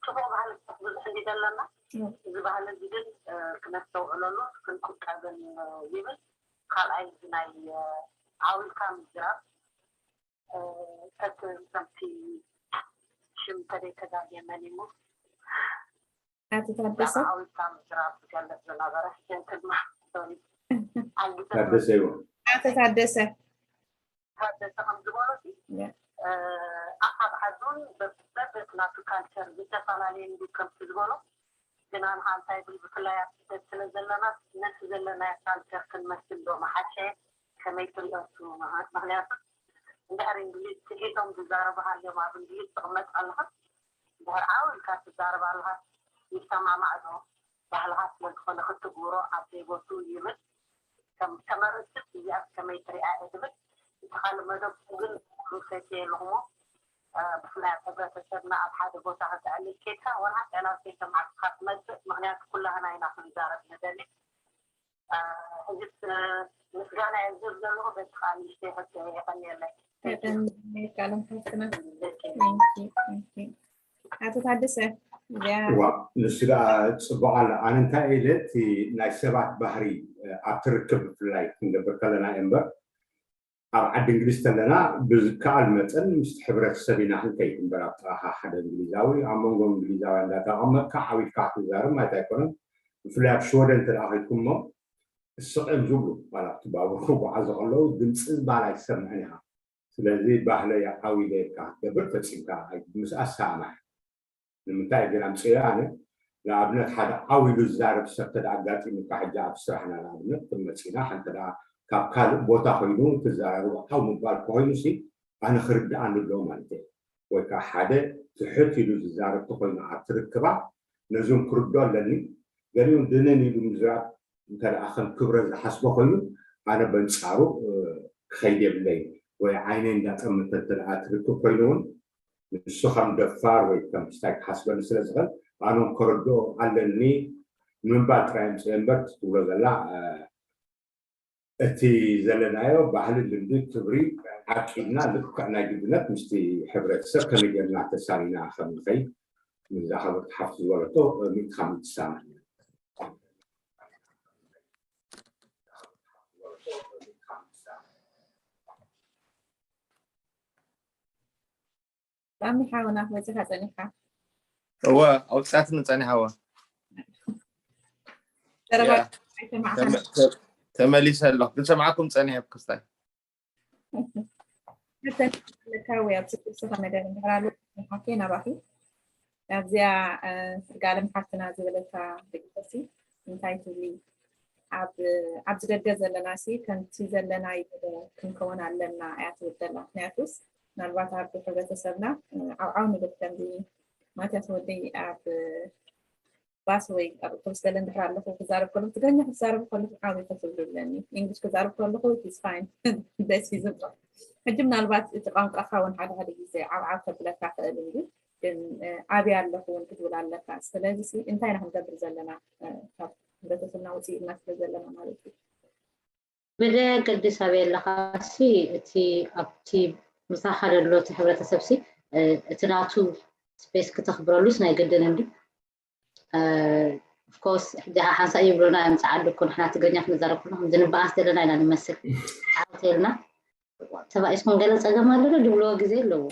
ፅቡቅ ባህሊ ብዙሕ እንዲ ዘለና እዚ ባህሊ እዚ ግን ክነስተውዕለሉ ክንቁጠብን ይብል ካልኣይ እዚ ናይ ዓዊልካ ምዝራብ ከቲ ከምቲ ሽም ተደይ ተጋግየ መን እሞ ኣቶ ታደሰ ዓዊልካ ምዝራብ ዝገልፅ ዝነበረ ጀንትልማ ታደሰ ይዎ ኣቶ ታደሰ ታደሰ ከም ዝበሎ ኣብ ዓዱን በብበት ናቱ ካልቸር ዝተፈላለየ እንዲ ከምቲ ዝበሎ ግና ንሓንታይ ብል ብፍላይ ኣብ ስደት ስለ ዘለና ነቲ ዘለናዮ ካልቸር ክንመስል ዶ መሓሸ ከመይ ትሪኦ እሱ ምክንያቱ እንድሕር እንግሊዝ ትሒቶም ዝዛረቡ ሃልዮም ኣብ እንግሊዝ ትቕመጥ ኣለኻ እንድሕር ዓው ኢልካ ትዛረብ ኣለኻ ይሰማማዕ ዶ ባህልኻ ስለ ዝኾነ ክትግብሮ ኣብ ዘይቦቱ ይብል ከም ተመርፅት እዚኣስ ከመይ ትሪኣ እየ ትብል እቲ ካልእ መደብኩም ግን ሪፍሬሽ ኣለኹሞ ብፍላይ ኣብ ሕብረተሰብና ኣብ ሓደ ቦታ ክተዕልል ኬድካ ወላ ዕላል ከይሰማዕካ ትመፅእ ምክንያቱ ኩላህና ኢና ክንዛረብ ንደሊ ሕጅስ ምስጋና እየ ዝህብ ዘለኹ በቲ ከዓ ንእሽተይ ሕቶ የቀንየለይ ቃለም ሓፍትና ኣቶ ታደሰ እዚኣ እዋ ንሱ ደኣ ፅቡቅ ኣሎ ኣነ እንታይ ኢለ እቲ ናይ ሰባት ባህሪ ኣብ ትርክብ ብፍላይ ክንገብር ከለና እየ እምበር ኣብ ዓዲ እንግሊዝ ተለና ብዝከኣል መጠን ምስቲ ሕብረተሰብ ኢና ክንከይድ እምበር፣ ኣብ ጥቓኻ ሓደ እንግሊዛዊ፣ ኣብ መንጎ እንግሊዛውያን እንዳተቐመጥካ ዓው ኢልካ ክትዛረብ ማለት ኣይኮነን። ብፍላይ ኣብ ሽወደን እንተ ደኣ ኸይድኩሞ፣ ስቕ እዮም ዝብሉ። ዋላ ኣብቲ ባቡር ክጓዓዙ ከለዉ ድምፂ ዝባል ኣይትሰምዕን ኢኻ። ስለዚ ባህለይ ዓው ኢለ ኢልካ ክትገብር ፈጺምካ ኣይ-፣ ምስኣስ ሰኣማሕ። ንምንታይ ግን ኣምፅኦ ኣነ? ንኣብነት ሓደ ዓው ኢሉ ዝዛረብ ሰብ ተደኣ ኣጋጢሙካ፣ ሕጂ ኣብ ስራሕና ንኣብነት ክትመፂና፣ ሓንቲ ደኣ ካብ ካልእ ቦታ ኮይኑ ትዛረቡ ዓው ምባል ኮይኑ ሲ ኣነ ክርድኣኒ ኣሎ ማለት እየ። ወይ ከዓ ሓደ ትሕት ኢሉ ዝዛረብ ተኮይኑ ኣብ ትርክባ ነዞም ክርዶ ኣለኒ። ገሊኡ ድንን ኢሉ ምዝራብ እንተ ደኣ ከም ክብረት ዝሓስቦ ኮይኑ ኣነ በንጻሩ ክኸይድ የብለይ። ወይ ዓይነይ እንዳጠመተ እንተ ደኣ ትርክብ ኮይኑ እውን ንሱ ከም ደፋር ወይ ከም ክስታይ ክሓስበኒ ስለ ዝኽእል ኣኖም ከረድኦ ኣለኒ ንምባል ጥራይ ምፅእ እምበር ትብሎ ዘላ እቲ ዘለናዮ ባህሊ ልምዲ ክብሪ ዓቂብና ልክዕ ናይ ግድነት ምስቲ ሕብረተሰብ ከመይ ጌርና ተሳኒና ከም ንኸይድ ንዛ ክብርቲ ሓፍቲ ዝበለቶ ሚእቲ ካብ ሚእቲ ትሰማማዕ። ሳሚ ሓውና መፂኻ ፀኒሕካ። እወ ኣውፅኣትኒ ፀኒሓ እወ። ቀረባ ያ። ኣይሰማዕካን። ተመ- ተ- ተመሊሰ ኣለኹ ግን ሰማዕኩም ፀኒሐ ክስታይ። መተን ኣለካ ወይ ኣብዚ ቁርሲ ከመደር እንድሕር ኣሎ ሓኬ ናባኺ ኣብዚኣ ስርጋለም ሓፍትና ዝበለታ ደቂሰሲ እንታይ ትብሊ? ኣብ ኣብዚ ደገ ዘለና ሲ ከምቲ ዘለና ይበለ ክንከውን ኣለና እያ ትብል ዘላ። ምክንያቱስ ምናልባት ኣብ ሕብረተሰብና ዓብዓው ንብል ከምዚ ማትያስ ወደይ ኣብ ባስ ወይ ኣብ ኣውቶቡስ ገለ እንድሕር ኣለኹ ክዛረብ ከለኹ ትግርኛ ክዛረብ ከለኹ ዓው ኢልካ ትብሉ ኣለኒ። ኢንግሊሽ ክዛረብ ከለኹ it's fine ደስ እዩ ዝብሎ። ሕጂ ምናልባት እቲ ቋንቋኻ እውን ሓደ ሓደ ግዜ ዓብዓብ ከብለካ ክእል እንዲ ግን ኣብየ ኣለኹ እውን ክትብል ኣለካ። ስለዚ ሲ እንታይ ኢና ክንገብር ዘለና ካብ ሕብረተሰብና ውፅእ ኢልና ስለ ዘለና ማለት እዩ። ብዘየገድስ ኣበይ ኣለኻ ሲ እቲ ኣብቲ ምሳኻ ዘሎ እቲ ሕብረተሰብ ሲ እቲ ናቱ ስፔስ ክተኽብረሉስ ናይ ግድን እንዲ ኦፍኮርስ ሕጂ ሓንሳእ ይብሉና እዮም ፀዓዱ እኮ ንሕና ትግርኛ ክንዛረብ ከሎ ከምዚ ንበኣስ ዘለና ኢና ንመስል ዓውት ኢልና ተባኢስኩም ገለ ፀገም ኣሎ ዶ ዝብልዎ ግዜ ኣለዎ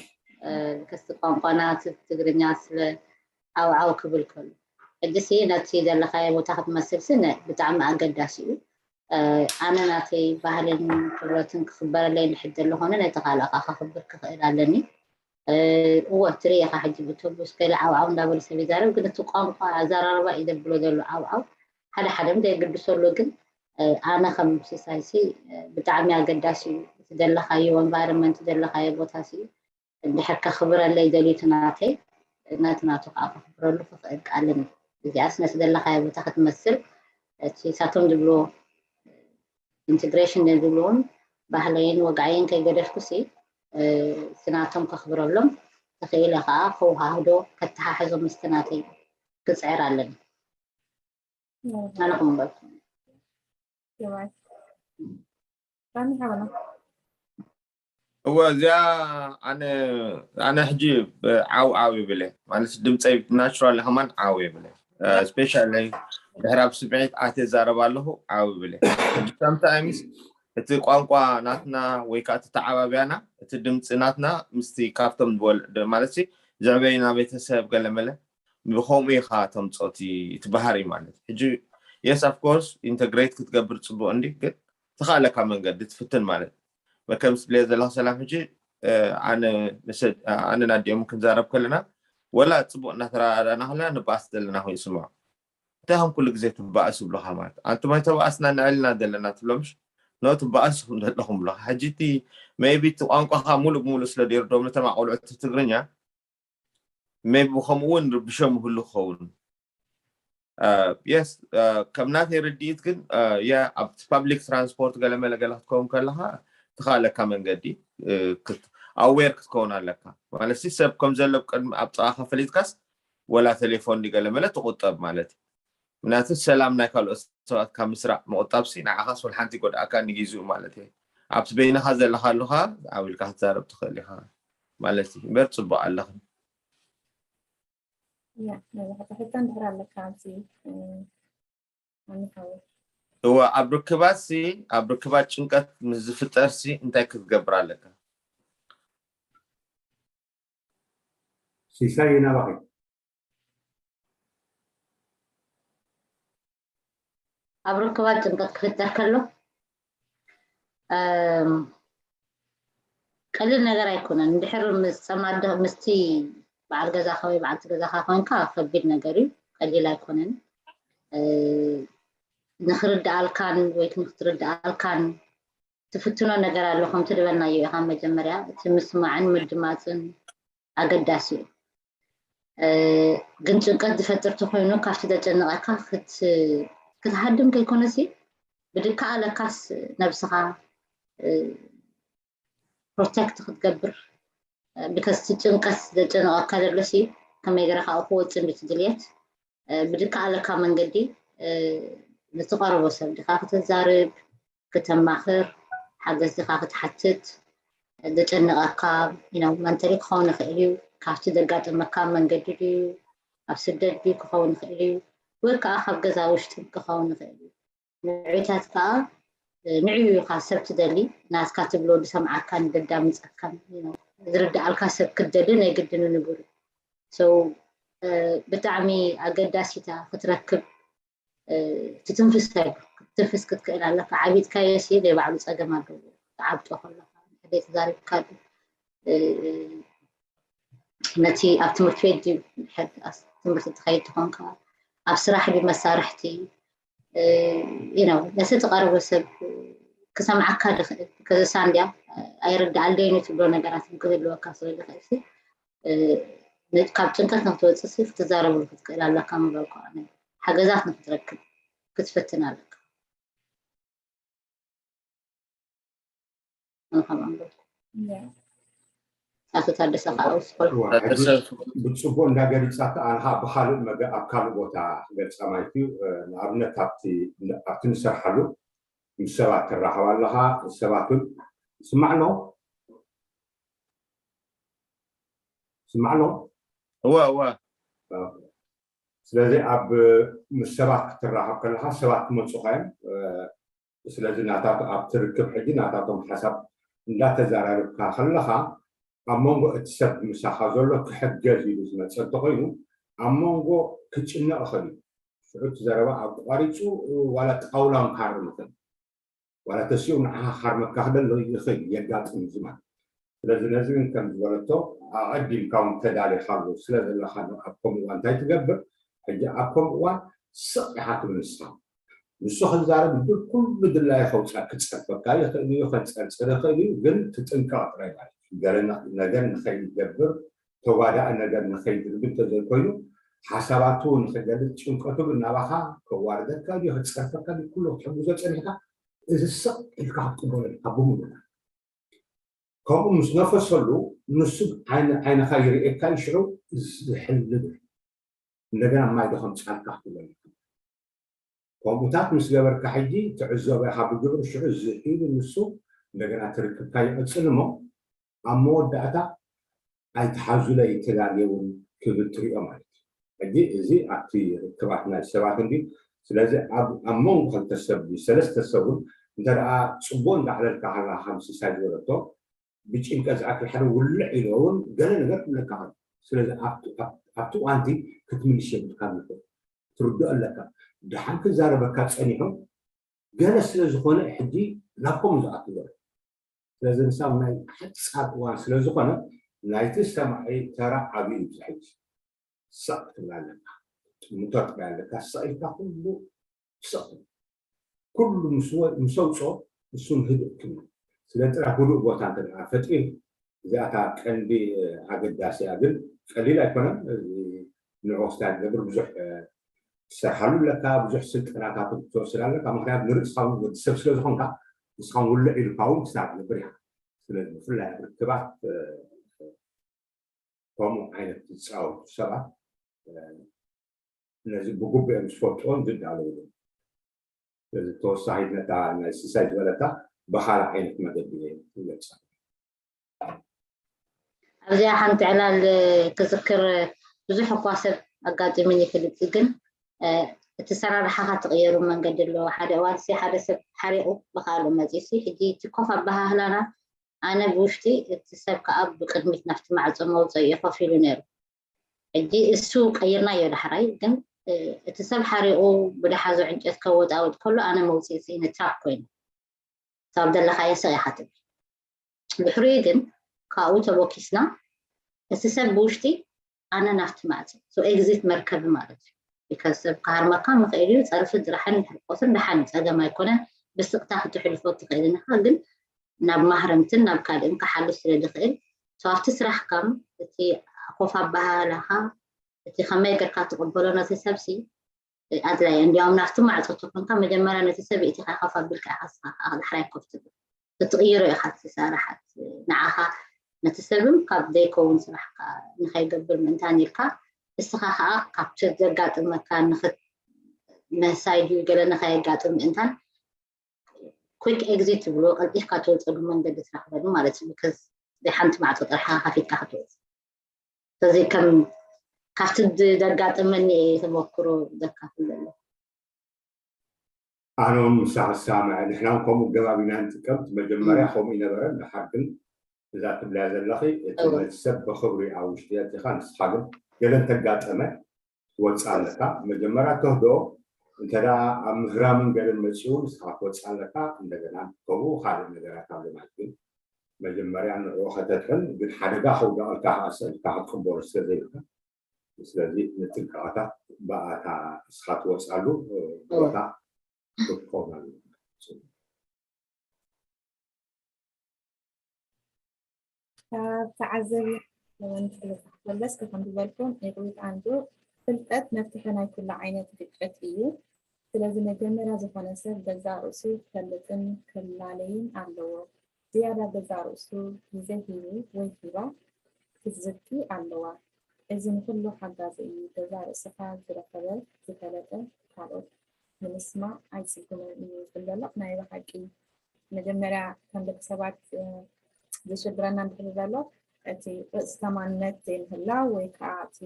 ከስቲ ቋንቋና ትግርኛ ስለ ዓውዓው ክብል ከሎ ሕጂ ሲ ነቲ ዘለካዮ ቦታ ክትመስል ሲ ብጣዕሚ ኣገዳሲ እዩ ኣነ ናተይ ባህልን ክብረትን ክኽበረለይ እንድሕር ዘሎ ኮነ ነቲ ካልእ ከዓ ከኽብር ክኽእል ኣለኒ እወ ትርኢ ኢኻ ሕጂ ብቶቡስ ገለ ዓውዓው እንዳበሉ ሰብ ይዛረብ ግን እቲ ቋንቋ ኣዘራርባ እዩ ዘብሎ ዘሎ ዓውዓው ሓደ ሓደ ም ዘየግድሶ ኣሎ ግን ኣነ ከም ሲሳይሲ ብጣዕሚ ኣገዳሲ እዩ እቲ ዘለካዮ environment ዘለካዮ ቦታ ሲ እንድሕር ከኽብረለይ ደልዩ እቲ ናተይ ነቲ ናቱ ከዓ ከኽብረሉ ክኽእል ቃልን እዩ እዚኣስ ነቲ ዘለካዮ ቦታ ክትመስል እቲ ሳቶም ዝብልዎ integration ዝብልዎም ባህለይን ወግዓይን ከይገደፍኩ ሲ እቲ ናቶም ከኽብረሎም ተኽኢለ ከዓ ከወሃህዶ ከተሓሕዞ ምስቲ ናተይ ክፅዕር ኣለኒ ኣነ ከምበልኩም ሳሚ ሓበና እወ እዚኣ ኣነ ኣነ ሕጂ ዓው ዓው ይብል ማለት ድምፀይ ናቹራል ከማን ዓው ይብል ስፔሻሊ ድሕር ኣብ ስምዒት ኣትየ ዛረብ ኣለኹ ዓው ይብል sometimes እቲ ቋንቋ ናትና ወይ ከዓ እቲ ተዓባብያና እቲ ድምፂ ናትና ምስቲ ካብቶም ማለት ዘዕበዩና ቤተሰብ ገለመለ ብከምኡ ኢኻ ተምፅኦ እቲ ባህሪ ማለት ሕጂ yes of course integrate ክትገብር ፅቡቅ እንዲ ግን ተኻእለካ መንገዲ ትፍትን ማለት መከም ስለ ዘለካ ሰላም ሕጂ ኣነ ኣነን ኣዲኦም ክንዛረብ ከለና ወላ ፅቡቅ እናተረዳዳና ከለና ንበኣስ ዘለና ኮይኑ ይስምዖ እንታይ ከም ኩሉ ግዜ ትበኣስ ይብሉካ ማለት ኣንቱም ኣይተበኣስና ንዕልና ዘለና ትብሎምሽ ኖ ትበኣስ ዘለኹም ብሎካ ሕጂ እቲ maybe እቲ ቋንቋኻ ሙሉእ ብሙሉእ ስለ ደይርዶም ነቶም ኣቆልዑት ትግርኛ maybe ብከምኡ እውን ርብሾም ይህሉ ክኸውን yes ከም ናተይ ርድኢት ግን ያ ኣብ ፓብሊክ ትራንስፖርት ገለመለ ገለ ክትከውን ከለካ ትኻለካ መንገዲ ኣዌር ክትከውን ኣለካ ማለት ሰብ ከም ዘሎ ቅድሚ ኣብ ጥቃካ ፈሊጥካስ ወላ ቴሌፎን ገለመለ ትቁጠብ ማለት እዩ ምክንያቱ ሰላም ናይ ካልኦት ሰባት ካብ ምስራቅ ምቁጣብ ሲ ንዓኻስ ወላ ሓንቲ ጎድኣካ ንጊዜኡ ማለት እዩ ኣብቲ በይንኻ ዘለካ ኣለካ ዓው ኢልካ ክትዛረብ ትኽእል ኢኻ ማለት እዩ እምበር ፅቡቅ ኣለኽን ያ ነዛ ሕቶ ሕቶ እንድሕር ኣለካ ኣብዚ ኣንሓው እወ፣ ኣብ ርክባት ሲ ኣብ ርክባት ጭንቀት ምስ ዝፍጠር ሲ እንታይ ክትገብር ኣለካ? ሲሳይ ናባኺ። ኣብ ርክባት ጭንቀት ክፍጠር ከሎ ቀሊል ነገር ኣይኮነን። እንድሕር ምስ ጸማዶ ምስቲ በዓል ገዛኻ ወይ በዓልቲ ገዛኻ ኮይንካ ከቢድ ነገር እዩ፣ ቀሊል ኣይኮነን። ንክርድኣልካን ወይ ንክትርድኣልካን ትፍትኖ ነገር ኣሎ። ከምቲ ዝበልናዮ ኢኻ መጀመርያ፣ እቲ ምስማዕን ምድማፅን ኣገዳሲ እዩ። ግን ጭንቀት ዝፈጥር ተኮይኑ ካብቲ ዘጨንቐካ ክትሃድም ከይኮነሲ ብድካ ኣለካስ ነብስኻ ፕሮቴክት ክትገብር ብከስቲ ጭንቀት ዘጨንቐካ ዘሎሲ ከመይ ገረካ ክወፅእ እንድትድልየት ብድካ ኣለካ መንገዲ ንዝቀረቦ ሰብ ድካ ክትዛርብ፣ ክተማኽር፣ ሓገዝ ድካ ክትሓትት፣ ዘጨንቐካ መንተሊ ክኸውን ይኽእል እዩ። ካብቲ ዘጋጠመካ መንገዲ ድዩ፣ ኣብ ስደት ድዩ ክኸውን ይኽእል እዩ፣ ወይ ከዓ ካብ ገዛ ውሽጢ ክኸውን ይኽእል እዩ። ንዕታት ከዓ ንዕዩ ኢኻ ሰብ ትደሊ፣ ናትካ ትብሎ ዝሰምዓካን ዘዳምፀካን ዝርድኣልካ ሰብ ክትደሊ ናይ ግድን ንቡር እዩ። ብጣዕሚ ኣገዳሲታ ክትረክብ ትትንፍስ ክትትንፍስ ክትክእል ኣለካ። ዓቢጥካዮ ሲ ናይ ባዕሉ ፀገም ኣለዎ። ትዓብጦ ከለካ ንሕደይ ተዛሪብካሉ ነቲ ኣብ ትምህርቲ ቤት ትምህርቲ ትኸይድ ትኾንካ ኣብ ስራሕ ድዩ መሳርሕቲ ነቲ ትቐርቦ ሰብ ክሰምዓካ ድኽእል ከዘሳ እንድያ ኣይርድኣለይን እዩ ትብሎ ነገራት ክህልወካ ስለ ዝኽእል ካብ ጭንቀት ንክትወፅእ ክትዛረብሉ ክትክእል ኣለካ ምበልኩ ሓገዛት ንክትረክብ ክትፍትን ኣለካ። ኣቶ ታደሰ ከዓ ውስኮል ብፅቡቅ እንዳገሊፃ ኣነ ከዓ ብካልእ መገ ኣብ ካልእ ቦታ ክገልፃ ማለት እዩ። ንኣብነት ኣብቲ ኣብቲ ንሰርሓሉ ምስ ሰባት ትራኸብ ኣለካ። ሰባት እውን ስማዕ ኣሎ ስማዕ ኣሎ እወ እወ ስለዚ ኣብ ምስ ሰባት ክትራኸብ ከለካ ሰባት ክመፁካ እዮም። ስለዚ ናታቱ ኣብቲ ርክብ ሕጂ ናታቶም ሓሳብ እንዳተዘራረብካ ከለካ ኣብ መንጎ እቲ ሰብ ምሳኻ ዘሎ ክሕገዝ ኢሉ ዝመፀ እንተኮይኑ ኣብ መንጎ ክጭነቕ ይኽእል እዩ። ሽዑ እቲ ዘረባ ኣቋሪፁ ዋላ ጣውላ እውን ክሃርም ይኽእል። ዋላ ተሲኡ ንዓኻ ክሃርመካ ክደሎ ይኽእል የጋጥም እዚ ማለት። ስለዚ ነዚ ግን ከም ዝበለቶ ኣቐዲምካ እውን ተዳሊኻሉ ስለ ዘለኻ ኣብ ከምኡ እዋን እንታይ ትገብር? ሕጂ ኣብ ከምኡ እዋን ስቕ ኢኻ ትብል ንስኻ። ንሱ ክዛረብ ድል ኩሉ ድላዩ ከውፅኣ ክፀርፈካ ይኽእል እዩ፣ ከንፀርፅር ይኽእል እዩ፣ ግን ትጥንቀቕ ጥራይ ማለት እዩ። ገለ ነገር ንኸይገብር ተጓዳኢ ነገር ንኸይድርቢ እንተዘይኮይኑ ሓሳባቱ ንኽገልፅ ጭንቀቱ ግን ናባኻ ከዋርደካ ድዩ ክፀርፈካ ድዩ ኩሉ ክትሕግዞ ፀኒሕካ እዚ ስቕ ኢልካ ክትቅበሎ ኢልካ ብምሉእ ከምኡ ምስ ነፈሰሉ ንሱ ዓይንኻ ይርእየካ እዩ ሽዑ ዝሕልል እንደገና ማይ ዶ ከምፃልካ ክትብሎ ከምኡታት ምስ ገበርካ ሕጂ ትዕዘቦ ኢኻ ብግብሪ ሽዑ ዝኢሉ ንሱ እንደገና ትርክብካ ይቕፅል እሞ ኣብ መወዳእታ ኣይትሓዙለይ ተዳልየ እውን ክብል ትሪኦ ማለት እዩ። ሕጂ እዚ ኣብቲ ርክባት ናይ ሰባት እንዲ ስለዚ ኣብ መንጎ ክልተ ሰብ ሰለስተ ሰብ እውን እንተ ደኣ ፅቡቅ እንዳዕለልካ ከላ ከም ሲሳይ ዝበለቶ ብጭንቀት ዝኣክል ሓደ ውልዕ ኢሎ እውን ገለ ነገር ክብለካ ከሎ ስለዚ ኣብቲ እዋንቲ ክትምልሽ የብልካ ትርድኦ ኣለካ። ደሓን ክዛረበካ ፀኒሑ ገለ ስለ ዝኾነ ሕጂ ናብ ከምኡ ዝኣቱ ዘሎ ስለዚ ንሳብ ናይ ሓፃር እዋን ስለ ዝኾነ ናይቲ ሰማዒ ተራ ዓብዪ እዩ ዝሕጂ ሳቕ ክትብል ኣለካ። ጥምቶ ጥራይ ኣለካ ሳቕ ኢልካ ኩሉ ሳቕ ትብል ኩሉ ምስ ኣውፅኦ እሱን ህድእ ክብል ስለ ጥራሕ ህዱእ ቦታ እንተ ፈጢሩ እዚኣታ ቀንዲ ኣገዳሲያ ግን ቀሊል ኣይኮነን። ንዕኡ ክስታይ ትገብር ብዙሕ ትሰርሓሉ ኣለካ ብዙሕ ስልጠናታት ክትወስድ ኣለካ ምክንያቱ ንርእስካ እውን ወዲ ሰብ ስለ ዝኾንካ ንስኻ ውልዕ ኢልካ እውን ክስታይ ትገብር ኢኻ። ስለዚ ብፍላይ ኣብ ርክባት ከምኡ ዓይነት ዝፃወቱ ሰባት ነዚ ብግቡእ እዮም ዝፈልጥዎን ዝዳለውሉ። ስለዚ ተወሳኺት ነታ ናይ ሲሳይ ዝበለታ ብኻልእ ዓይነት መገዲ እየ ዝገልፃ። ኣብዚኣ ሓንቲ ዕላል ክዝክር ብዙሕ እኳ ሰብ ኣጋጢሙን ይፍልጥ ግን እቲ ሰራርሓኻ ትቕየሩ መንገዲ ኣለዎ። ሓደ እዋን ሲ ሓደ ሰብ ሓሪቑ ብኻልእ መፂኡ ሲ ሕጂ እቲ ኮፍ ኣበሃህላና ኣነ ብውሽጢ እቲ ሰብ ከዓ ብቅድሚት ናብቲ ማዕፆ መውፀኢ ኮፍ ኢሉ ነይሩ። ሕጂ እሱ ቀይርናዮ ዳሕራይ ግን እቲ ሰብ ሓሪቑ ብደሓዞ ዕንጨት ከወጣወጥ ከሎ ኣነ መውፅኢ ስኢነ ትራፕ ኮይኑ ካብ ዘለኻዮ ስቕ ኢኻ ትብል። ድሕሪኡ ግን ካብኡ ተቦኪስና እቲ ሰብ ብውሽጢ ኣነ ናብቲ ማዕፆ ኤግዚት መርከቢ ማለት እዩ። ቢካዝ ሰብ ክሃርመካ ምኽእል እዩ። ፀርፊ ጥራሕን ሕርቆትን ደሓን እዩ፣ ፀገም ኣይኮነን። ብስቕታ ክትሕልፎ ትኽእል ኢኻ፣ ግን ናብ ማህረምትን ናብ ካልእን ክሓልፍ ስለ ዝኽእል ኣብቲ ስራሕካም እቲ ኮፍ ኣበሃህላኻ እቲ ከመይ ገርካ ትቕበሎ ነቲ ሰብሲ ኣድላይ እንዲያውም ናብቲ ማዕፆ ተኾንካ መጀመርያ ነቲ ሰብ ኢኻ ከፍ ኣቢልካ ኢኻ ስኻ ከኣ ዳሕራይ ኮፍ ትብል ክትቕይሮ ኢኻ ትሰርሓት ንዓኻ ነቲ ሰብም ካብ ዘይከውን ስራሕካ ንኸይገብር ምእንታን ኢልካ እስኻ ከኣ ካብቲ ዘጋጥመካ ንኽት መሳይ ድዩ ገለ ንኸየጋጥም ምእንታን quick exit ትብሎ ቀልጢፍካ ትወፀሉ መንገዲ ትረኽበሉ ማለት እዩ። ከዚ ሓንቲ ማዕፆ ጥራሕ ከፊትካ ክትወፅ ስለዚ ከም ካብቲ ዘጋጠመኒ እየ ተመክሮ ዘካፍል ዘሎ። ኣነ እውን ምሳኻ ዝሰማማዕ ንሕና እውን ከምኡ ገባብ ኢና ንጥቀም እቲ መጀመርያ ከምኡ ይነበረ ድሓር ግን እዛ ትብልያ ዘለኺ እቲ ነቲ ሰብ ብኽብሪ ኣብ ውሽጢ ኣእቲኻ ንስኻ ግን ገለ እንተጋጠመ ትወፅእ ኣለካ መጀመርያ ተህድኦ እንተ ኣብ ምህራምን ገለን መፂኡ ንስኻ ትወፅእ ኣለካ እንደገና ከምኡ ካልእ ነገራት ኣሎ ማለት ግን መጀመርያ ንዕኡ ከተድሕን ግን ሓደጋ ከውደቐልካ ከዓ ስእልካ ክትቅበሎ ስለዘይብልካ ስለዚ ንጥንቃቐታት ብኣታ እስኻ ትወፅኣሉ ቦታ ክትከውን ኣለካ ካብ ተዓዘቢ መበል ክልተ ክበለስ ከም ዝበልኩም ኢቕዊት ኣንዱ ፍልጠት መፍትሒ ናይ ኩሉ ዓይነት ግጭት እዩ። ስለዚ መጀመርያ ዝኾነ ሰብ ገዛእ ርእሱ ክፈልጥን ክላለይን ኣለዎ። ዝያዳ ገዛእ ርእሱ ግዜ ሂቡ ወይ ሂባ ክትዝቲ ኣለዋ። እዚ ንኹሉ ሓጋዚ እዩ። ገዛእ ርእስኻ ዝረኸበ ዝፈለጠ ካልኦት ንምስማዕ ኣይፅግሞን እዩ ዝብል ዘሎ ናይ ብሓቂ መጀመርያ ከም ደቂ ሰባት ዝሽግረና እንድሕር ዘሎ እቲ ርእሲ ተማንነት ዘይምህላው ወይ ከዓ እቲ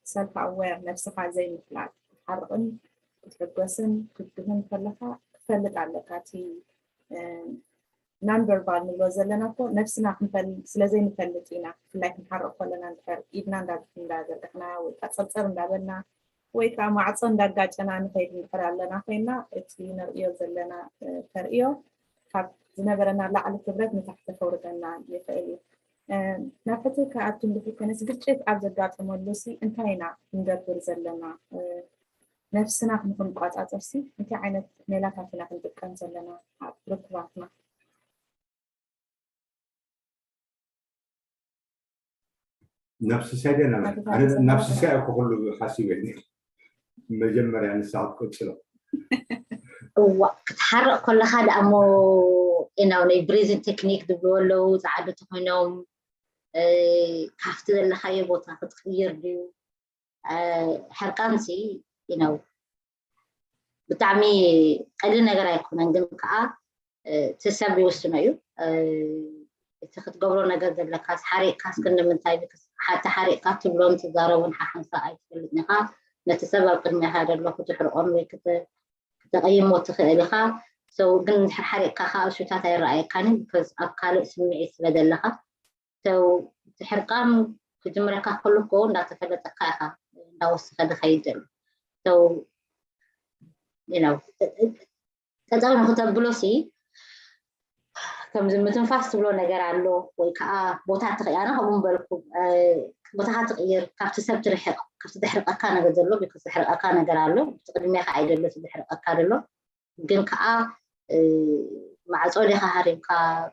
ሰልፍ ኣዌር ነብስኻ ዘይምፍላጥ ክትሓርቕን ክትሕጎስን ክትድህን ከለካ ክትፈልጥ ኣለካ እቲ ናን ቨርባል ንብሎ ዘለና እኮ ነብስና ክንፈል ስለዘይንፈልጥ ኢና ብፍላይ ክንሓርቕ ከለና እንድሕር ኢድና እንዳዘርጋሕና ወይ ከዓ ፀርፀር እንዳበልና ወይ ከዓ ማዕፆ እንዳጋጨና ንኸይድ እንድሕር ኣለና ኮይና እቲ ንርእዮ ዘለና ተርእዮ ካብ ዝነበረና ላዕሊ ክብረት ንታሕቲ ከውርደና ይኽእል እዩ። ናብ ሕቶ ክኣቱ እንድሕር ኮነስ ግጭት ኣብ ዘጋጠመሉ ሲ እንታይ ኢና ክንገብር ዘለና? ነብስና ክንቆፃፀር ሲ እንታይ ዓይነት ሜላታት ኢና ክንጥቀም ዘለና ኣብ ርክባትና? ናብ ስሳይ ደና ናብ ስሳይ እኮ ኩሉ ሓሲበ መጀመርያ ንሳ ክትቅፅሎ እዋ ክትሓርቕ ከለኻ ደኣ እሞ ኢናው ናይ ብሬዝን ቴክኒክ ዝብልዎ ኣለዉ ፃዓዱ ተኮይኖም ካብቲ ዘለካዮ ቦታ ክትቅይር ድዩ ሕርቃንሲ ኢናው ብጣዕሚ ቀሊል ነገር ኣይኮነን ግን ከዓ እቲ ሰብ ይውስኖ እዩ እቲ ክትገብሮ ነገር ዘለካ ሓሪቅካ እስክንምንታይ ሓቲ ሓሪቅካ ትብሎን ትዛረቡን ሓሓንሳ ኣይትፈልጥ ኢኻ ነቲ ሰብ ኣብ ቅድሚኻ ደሎ ክትሕርቆን ወይ ክተቀይሞ ትኽእል ኢኻ ሰው ግን ድሕር ሓሪቅካ ከዓ እሱታት ኣይረኣየካን because ኣብ ካልእ ስምዒት ስለ ዘለካ ሰው እቲ ሕርቃን ክጅምረካ ከሎ እኮ እንዳተፈለጠካ ኢኻ እንዳወሰኸ ዝኸይድ ዘሎ ሰው ጠጠው ንክተብሎ ሲ ከምዚ ምትንፋስ ትብሎ ነገር ኣሎ ወይ ከዓ ቦታ ትኽእያና ከምኡ በልኩ ቦታኻ ትቕይር ካብቲ ሰብ ትርሕቕ ካብቲ ዘሕርቀካ ነገር ዘሎ because ዘሕርቀካ ነገር ኣሎ ብቲ ቅድሜኻ ኣይደሎ እቲ ዘሕርቀካ ዘሎ ግን ከዓ ማዕፆ ዲኻ ሃሪምካ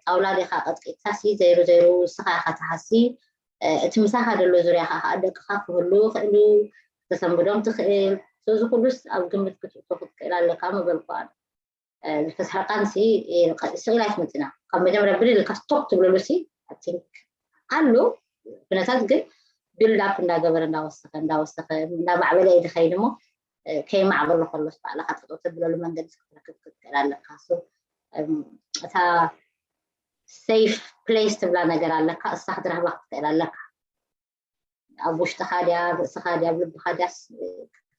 ጣውላ ዲኻ ቀጥቂጥካ ሲ ዘይሩ ዘይሩ ንስኻ ኢኻ ትሃሲ እቲ ምሳኻ ዘሎ ዙርያ ከዓ ደቅኻ ክህሉ ይኽእሉ ተሰንብዶም ትኽእል እዚ ኩሉስ ኣብ ግምት ክትእቶ ክትክእል ኣለካ ምበልኩ ኣነ ዝተስሓቃን ሲ ስቕ ኢላ ኣይትመፅና ካብ መጀመርያ ብልል ኢልካ ስቶፕ ትብለሉ ሲ ኣቲንክ ኣሎ ኩነታት ግን ቢልድ ኣፕ እንዳገበረ እንዳወሰኸ እንዳወሰኸ እንዳማዕበለ እዩ ዝኸይድ እሞ ከይማዕበሎ ከሎስ ባዕልኻ ጠጠው ተብለሉ መንገዲ ክትረክብ ክትክእል ኣለካ እታ ሴፍ ፕሌስ ትብላ ነገር ኣለካ እሳ ክትረህባ ክትክእል ኣለካ ኣብ ውሽጥኻ ድያ ርእስኻ ድያ ኣብ ልብኻ ድያስ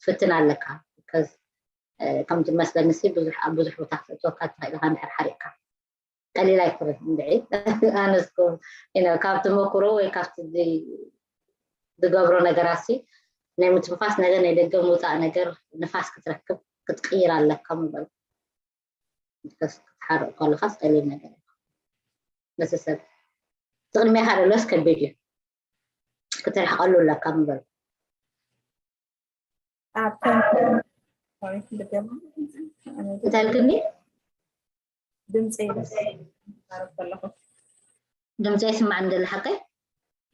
ክትፍትን ኣለካ ከም ዝመስለኒ ሲ ብዙሕ ኣብ ብዙሕ ቦታ ክተእትወካ ትኽእል ኢኻ እንድሕር ሓሪቕካ። ቀሊል ኣይኮነን እንድዒ። ኣነስ እኮ፣ you know፣ ካብ ተመክሮ ወይ ካብቲ ዚ- ዝገብሮ ነገራት ሲ ናይ ምትንፋስ ነገር፣ ናይ ደገ ምውፃእ ነገር፣ ንፋስ ክትረክብ ክትቅይር ኣለካ ምበል ክትሓርቕ ከለኻስ ቀሊል ነገር እዩ። ነቲ ሰብ ትቕድሚኻ ደሎስ ከቢድ እዩ ክትርሕቐሉ ኣለካ ምበል። ኣብ ከም sorry፣ ድገማ። እንታይ ኢልክኒ? ድምፂ ይዛረብ ከለኹ ድምፂ ይስማዕ እንደለ ሓቀይ?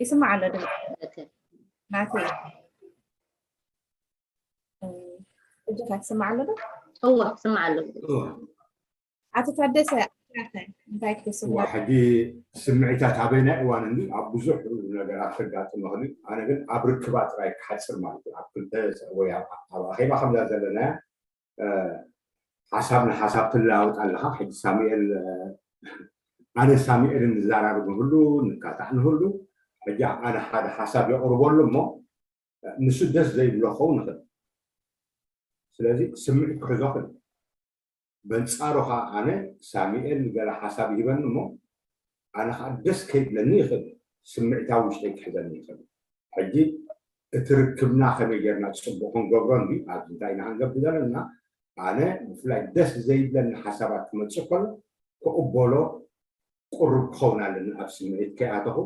ይስማዕ ኣሎ ድምፂ። ኦኬ። ናተይ ሕጂ ከ ትስማዕ ኣሎ ዶ? እወ፣ ስማዕ ኣሎ። ኣቶ ታደሰ፣ እንታይ ክትስምዕ? ሕጂ ስምዒታት ኣበይናይ እዋን እንዲ ኣብ ብዙሕ ነገራት ከጋጥም ይኽእል እዩ። ኣነ ግን ኣብ ርክባ ጥራይ ክሓፅር ማለት እዩ። ኣብ ክልተ ወይ ኣብ ኣብ ኣኼባ ከምዛ ዘለና ሓሳብ ንሓሳብ ትለዋወጥ ኣለኻ። ሕጂ ሳሙኤል ኣነ ሳሙኤል ንዘራረብ ንህሉ ንካታዕ ንህሉ ሕጂ ኣነ ሓደ ሓሳብ የቕርበሉ እሞ ንሱ ደስ ዘይብሎ ክኸውን ይኽእል። ስለዚ ስምዒት ክሕዞ ክእል በንጻሩ ኸዓ ኣነ ሳሙኤል ገለ ሓሳብ ይህበኒ እሞ ኣነ ኸዓ ደስ ከይብለኒ ይኽእል፣ ስምዒታዊ ውሽጠይ ክሕዘኒ ይኽእል። ሕጂ እቲ ርክብና ከመይ ጌርና ጽቡቕ ክንገብሮ እንዲ ኣብዚ እንታይ ኢና ክንገብር ዘለና? ኣነ ብፍላይ ደስ ዘይብለኒ ሓሳባት ክመጽእ ከሎ ክቕበሎ ቅሩብ ክኸውን ኣለኒ ኣብ ስምዒት ከይኣተኹ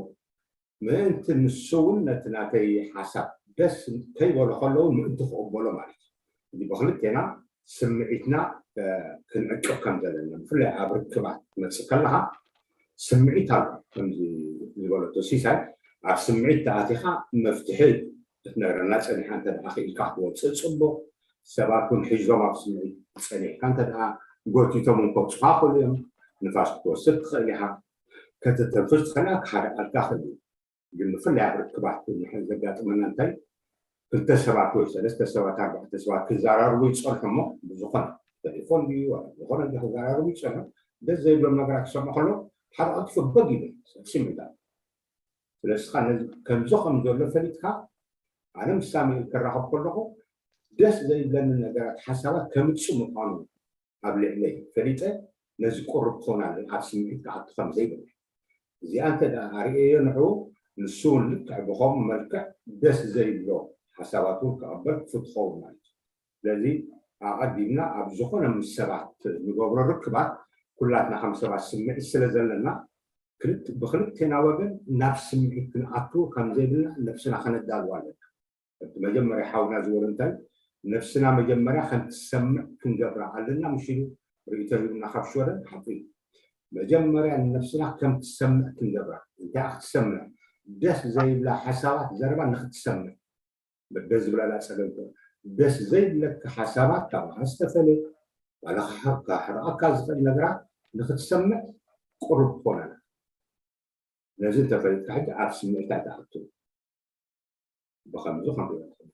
ምእንቲ ንሱ እውን ነቲ ናተይ ሓሳብ ደስ ከይበሎ ከለዉ ምእንቲ ክቕበሎ ማለት እዩ። እዚ ብክልቴና ስምዒትና ክንዕቅብ ከም ዘለና ብፍላይ ኣብ ርክባት ትመፅእ ከለካ ስምዒት ኣሎ ከምዚ ዝበለቶ ሲሳይ ኣብ ስምዒት ተኣቲካ መፍትሒ ክትነግረና ፀኒሓ እንተ ክኢልካ ክትወፅእ ፅቡቅ ሰባት እውን ሒዞም ኣብ ስምዒት ፀኒሕካ እንተ ጎቲቶም እውን ከብፅካ ክእሉ እዮም ንፋስ ክትወስድ ትኽእል ኢካ ከተተንፍስ ትኽእል ኢካ ክሓርቀልካ ክእል እዩ ግን ብፍላይ ኣብ ርክባት ዘጋጥመና እንታይ ክልተ ሰባት ወይ ሰለስተ ሰባት ኣርባዕተ ሰባት ክዘራርቡ ይፀንሑ እሞ ብዝኾነ ተሌፎን ድዩ ዝኾነ ክዘራርቡ ይፀንሑ ደስ ዘይብሎም ነገራት ክሰምዑ ከለዉ ሓደ ቅልጥፉ በግ ይብል ስምዒታት ስለስኻ ከምዚ ከም ዘሎ ፈሊጥካ ኣነ ምስ ሳሙኤል ክራኸብ ከለኹ ደስ ዘይብለኒ ነገራት ሓሳባት ከምፅእ ምዃኑ ኣብ ልዕለይ ፈሊጠ ነዚ ቅሩብ ክኾን ኣለኒ ኣብ ስምዒት ክኣቱ ከም ዘይብል እዚኣ እንተ ደኣ ኣርእየዮ ንዕኡ ንሱ እውን ልክዕ ብኸምኡ መልክዕ ደስ ዘይብሎ ሓሳባት እውን ክቐበል ክፉት ክኸውን ማለት እዩ ስለዚ ኣቐዲምና ኣብ ዝኾነ ምስ ሰባት ንገብሮ ርክባት ኩላትና ከም ሰባት ስምዒት ስለ ዘለና ብክልቴና ወገን ናብ ስምዒት ክንኣቱ ከም ዘይብልና ነብስና ከነዳልዋ ኣለና እቲ መጀመርያ ሓውና ዝበሎ እንታይ ነብስና መጀመርያ ከም ትሰምዕ ክንገብራ ኣለና ምሽ ኢሉ ርእቶ ሂቡና ካብ ሽወደን ሓቂ እዩ መጀመርያ ንነብስና ከም ትሰምዕ ክንገብራ እንታይ ክትሰምዕ ደስ ዘይብላ ሓሳባት ዘረባ ንክትሰምዕ በደ ዝብላላ ፀገም ደስ ዘይብለካ ሓሳባት ካባካ ዝተፈለ ዋላ ካሕርቐካ ዝኽእል ነገራት ንክትሰምዕ ቅሩብ ትኾነና ነዚ እንተፈሊጥካ ሕጂ ኣብ ስምዒት ኣይትኣቱ ብኸምዚ ክንሪኦ ንኽእል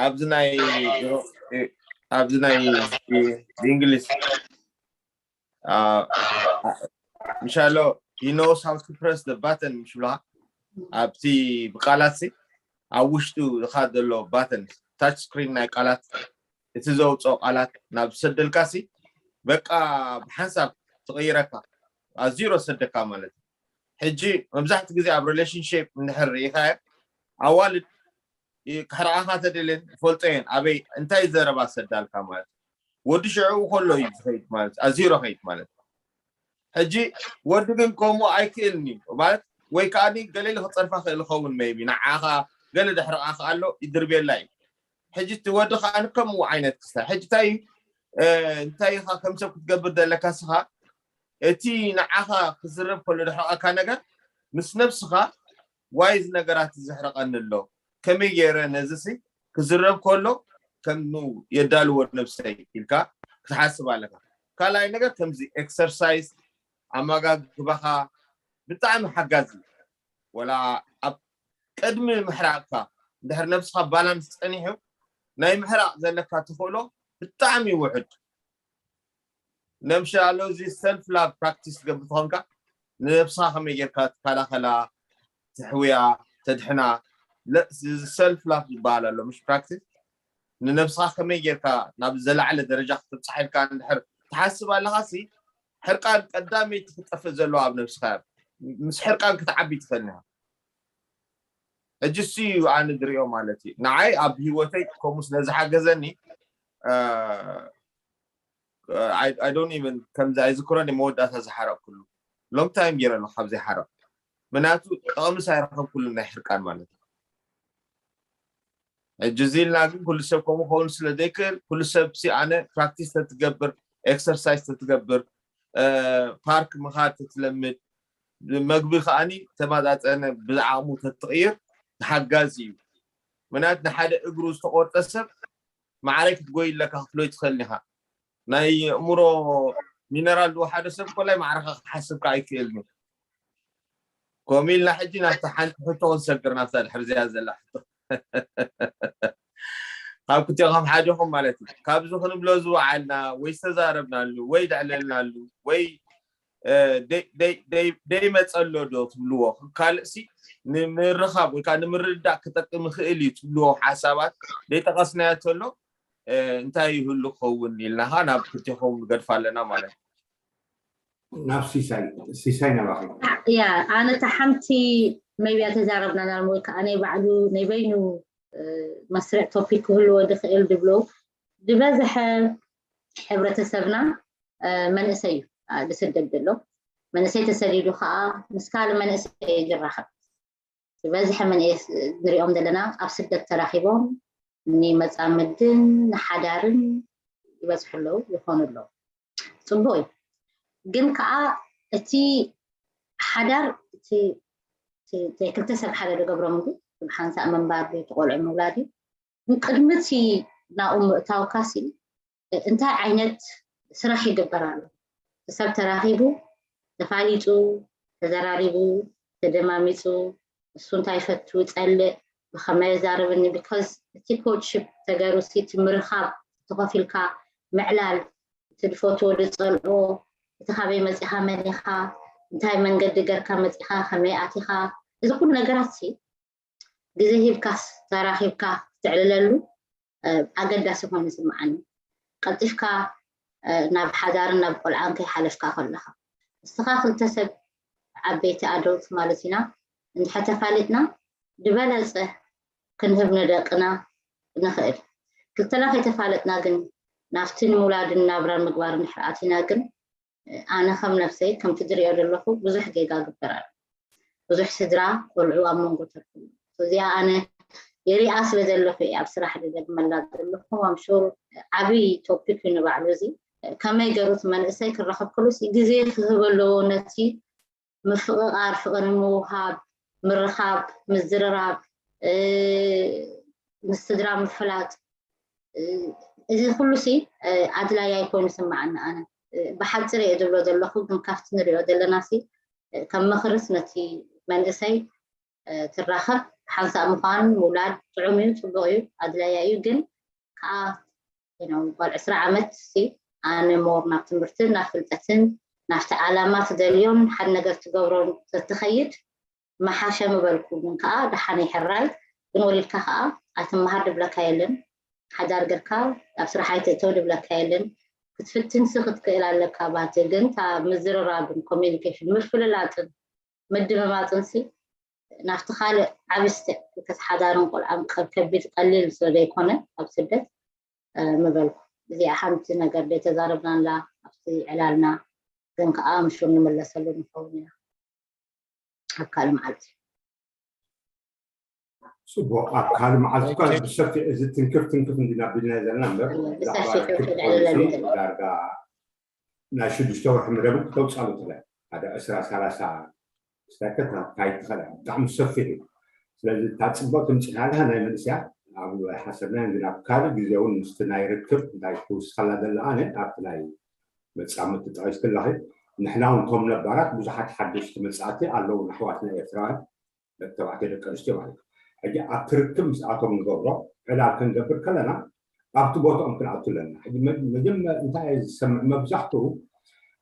ኣብዚ ናይ ኣብዚ ናይ ብእንግሊዝ ምሻሎ he knows how to press the button ምሽ ብለካ ኣብቲ ብቃላት ሲ ኣብ ውሽጡ ዝካ ዘሎ ባተን ታች ስክሪን ናይ ቃላት እቲ ዘውፅኦ ቃላት ናብ ዝሰደልካ ሲ በቃ ብሓንሳብ ትቕይረካ ኣዝዩ ሮ ዝሰደካ ማለት እዩ ሕጂ መብዛሕቲ ግዜ ኣብ ሪሌሽንሽፕ እንድሕር ርኢኻ ኣዋልድ ክሕርቓኻ ተደልየን ዝፈልጦ እየን ኣበይ እንታይ ዘረባ ዝሰዳልካ ማለት እዩ ወዲ ሽዕኡ ከሎ እዩ ዝኸይድ ማለት ኣዝዩ ሮ ከይድ ማለት ሕጂ ወዲ ግን ከምኡ ኣይክእልን እዩ ማለት ወይ ከዓ ገለ ኢሉ ክፀርፋ ክእል ኸውን መይቢ ንዓኻ ገለ ድሕርቓ ከኣሎ ይድርብየላ እዩ ሕጂ እቲ ወዲ ከዓ ከምኡ ዓይነት ክስታይ ሕጂ እንታይ እንታይ ኢኻ ከም ሰብ ክትገብር ዘለካ ስኻ እቲ ንዓኻ ክዝረብ ከሎ ድሕርቓካ ነገር ምስ ነብስኻ ዋይ እዚ ነገራት ዘሕርቐኒ ኣሎ ከመይ ገይረ ነዚ ሲ ክዝረብ ከሎ ከም የዳልዎ ነብሰይ ኢልካ ክትሓስብ ኣለካ ካልኣይ ነገር ከምዚ ኤክሰርሳይዝ ኣመጋግባኻ ብጣዕሚ ሓጋዚ ወላ ኣብ ቅድሚ ምሕራቅካ እንድሕር ነብስኻ ባላንስ ፀኒሑ ናይ ምሕራቅ ዘለካ ተኽእሎ ብጣዕሚ ውሑድ ነምሻሎ እዚ ሰልፍ ላቭ ፕራክቲስ ትገብር ትኾንካ ንነብስኻ ከመይ ጌርካ ትከላኸላ ትሕውያ ድሕና ሰልፍ ላፍ ዝበሃል ኣሎ፣ ምሽ ፕራክቲስ ንነብስኻ ከመይ ጌርካ ናብ ዘለዓለ ደረጃ ክትብፅሓ ኢልካ እንድሕር ትሓስብ ኣለኻ ሲ፣ ሕርቃን ቀዳመይቲ ክትጠፍእ ዘለዋ ኣብ ነብስኻ እያ። ምስ ሕርቃን ክትዓቢ ትኽእል ኢኻ። ሕጂ እሱ እዩ ኣነ ዝሪኦ ማለት እዩ። ንዓይ ኣብ ህይወተይ ከምኡ ስለ ዝሓገዘኒ፣ I don't even ከምዚ ኣይዝክሮን እየ መወዳእታ ዝሓረቕኩሉ። ሎንግ ታይም ገይረ ኣለኹ ካብ ዘይሓረቕ። ምክንያቱ ጥቕሚ ኣይረኸብኩሉን ናይ ሕርቃን ማለት እዩ። ሕጂ እዚ ኢልና ግን ኩሉ ሰብ ከምኡ ክኸውን ስለ ዘይክእል፣ ኩሉ ሰብ ሲ ኣነ ፕራክቲስ ተትገብር፣ ኤክሰርሳይዝ ተትገብር፣ ፓርክ ምኻድ ተትለምድ፣ መግቢ ከዓኒ ተመጣጠነ ብዓቕሙ ተትቕይር ተሓጋዚ እዩ። ምክንያቱ ንሓደ እግሩ ዝተቆርጠ ሰብ ማዕረይ ክትጎይ ኣለካ ክትብሎ ይትኽእል ኢኻ። ናይ ኣእምሮ ሚነራል ዝወሓደ ሰብ ኮላይ ማዕረኻ ክትሓስብ ከዓ ኣይክእልን እዩ። ከምኡ ኢልና ሕጂ ናብቲ ሓንቲ ሕቶ ክንሰግር ናብታ ድሕሪ እዚኣ ዘላ ሕቶ ካብ ክልቲኦም ሓደ ኢኹም ማለት እዩ። ካብዚ ክንብሎ ዝወዓልና ወይ ዝተዛረብናሉ ወይ ደዕለልናሉ ወይ ደይመፀሎ ዶ ትብልዎ ካልእሲ ንምርኻብ ወይ ከዓ ንምርዳእ ክጠቅም ይኽእል እዩ ትብልዎ ሓሳባት ደይጠቀስናዮ ተሎ እንታይ ይህሉ ክኸውን ኢልና ከዓ ናብ ክልቴኹም ንገድፋ ኣለና ማለት እዩ። ናብ ሲሳይ ሲሳይ ናባኺ ያ ኣነ እታ ሓንቲ መብያ ተዛረብና ናል ወይ ከዓ ናይ ባዕሉ ናይ በይኑ መስርዕ ቶፒክ ክህልዎ ዝኽእል ዝብሎ ዝበዝሐ ሕብረተሰብና መንእሰይ እዩ ዝስደድ ዘሎ። መንእሰይ ተሰዲዱ ከዓ ምስ ካልእ መንእሰይ እዩ ዝራኸብ። ዝበዝሐ መንእስ ንሪኦም ዘለና ኣብ ስደት ተራኺቦም ንመፃምድን ንሓዳርን ይበፅሑ ኣለዉ ይኾኑ ኣለዉ። ፅቡቅ እዩ። ግን ከዓ እቲ ሓዳር እቲ ክልተ ሰብ ሓደ ዝገብሮም እንዲ ብሓንሳእ ምንባር ድዩ ትቆልዑ ምውላድ እዩ። ቅድሚ እቲ ናብኡ ምእታውካ ሲ እንታይ ዓይነት ስራሕ ይግበር ኣሎ? ሰብ ተራኺቡ ተፋሊጡ ተዘራሪቡ ተደማሚፁ እሱ እንታይ ይፈቱ ይፀልእ ብኸመይ የዛርብኒ because እቲ ኮችሽፕ ተገሩ ሲ እቲ ምርኻብ ተኸፊልካ ምዕላል እቲ ዝፈትዎ ዝፀልኦ እቲ ካበይ መፂኻ መን ኢኻ እንታይ መንገዲ ገርካ መፂኻ ከመይ ኣቲኻ እዚ ኩሉ ነገራት ሲ ግዜ ሂብካስ ተራኺብካ ትዕልለሉ ኣገዳሲ ኮይኑ ይስምዓኒ። ቀልጢፍካ ናብ ሓዳርን ናብ ቆልዓን ከይሓለፍካ ከለኻ እስኻ ክልተ ሰብ ዓበይቲ ኣዶልት ማለት ኢና እንድሕር ተፋሊጥና ዝበለፀ ክንህብ ንደቅና ንኽእል። ክልተና ከይተፋለጥና ግን ናብቲ ንምውላድን ናብራን ምግባር እንድሕር ኣቲና ግን ኣነ ከም ነብሰይ ከምቲ ዝሪኦ ዘለኹ ብዙሕ ጌጋ ግበር ኣሎ። ብዙሕ ስድራ ቆልዑ ኣብ መንጎ ተርኩ። እዚኣ ኣነ የሪኣ ስለ ዘለኹ እየ ኣብ ስራሕ ዝደግመላ ዘለኹ። ኣምሹር ዓብይ ቶፒክ እዩ ንባዕሉ እዚ። ከመይ ገሩት መንእሰይ ክረኸብ ከሉስ ግዜ ክህብ ኣለዎ ነቲ ምፍቕቓር፣ ፍቕሪ ምውሃብ፣ ምርኻብ፣ ምዝርራብ፣ ምስ ስድራ ምፍላጥ እዚ ኩሉ ሲ ኣድላይ ኣይኮይኑ ስምዓኒ ኣነ ብሓፂር እየ ዝብሎ ዘለኹ ግን ካብቲ ንሪኦ ዘለና ሲ ከም ምኽርስ ነቲ መንእሰይ ትራኸብ ሓንሳእ ምዃን ምውላድ ጥዑም እዩ ፅቡቅ እዩ ኣድላያ እዩ ግን ከዓ ጓል ዕስራ ዓመት ሲ ኣነ ሞር ናብ ትምህርትን ናብ ፍልጠትን ናብቲ ዓላማ ትደልዮን ሓደ ነገር ትገብሮን ተትኸይድ ምሓሸ ምበልኩ ግን ከዓ ደሓነይ ሕራይ ግን ወሊድካ ከዓ ኣይትመሃር ድብለካ የለን ሓዳር ገርካ ኣብ ስራሕ ኣይትእተው ድብለካ የለን ክትፍትንሲ ክትክእል ኣለካ ባቲ ግን እታ ምዝርራብን ኮሚኒኬሽን ምፍልላጥን ምድምማፅን ሲ ናብቲ ካልእ ዓቢ ስተ ሓዳርን ቆልዓን ከቢድ ቀሊል ስለ ዘይኮነ ኣብ ስደት ምበልኩ እዚኣ ሓንቲ ነገር ዘይተዛረብናላ ኣብቲ ዕላልና ግን ከዓ ምሹር ንምለሰሉ ንኸውን ኢና ኣብ ካልእ መዓልቲ ፅቡቅ ኣብ ካልእ መዓልቲ እኳ ብሰፊሕ እዚ ትንክፍ ትንክፍ እንዲና ቢልና ዘለና እምበር ዳርጋ ናይ ሽዱሽተ ወርሒ መደብ ክተውፃሉ ትኽእል ሓደ ዕስራ ሰላሳ ስታከት ካይድ ትኽእል ብጣዕሚ ሰፊሕ እዩ ስለዚ እታ ፅቡቅ ትምፅእ ሃለካ ናይ መንእስያ ኣብ ሓሰብና ግን ኣብ ካልእ ግዜ እውን ምስቲ ናይ ርክብ እንታይ ትውስኸላ ዘላ ኣነ ኣብቲ ናይ መፃምድቲ ጠቒስክላኺ ንሕና እውን ከም ነባራት ብዙሓት ሓደሽቲ መፃእቲ ኣለዉ ኣሕዋትና ኤርትራውያን ደቂ ተባዕትዮ ደቂ ኣንስትዮ ማለት እዩ ሕጂ ኣብቲ ርክብ ምስኣቶም ንገብሮ ዕላል ክንገብር ከለና ኣብቲ ቦትኦም ክንኣቱ ኣለና ሕጂ መጀመር እንታይ እየ ዝሰምዕ መብዛሕትኡ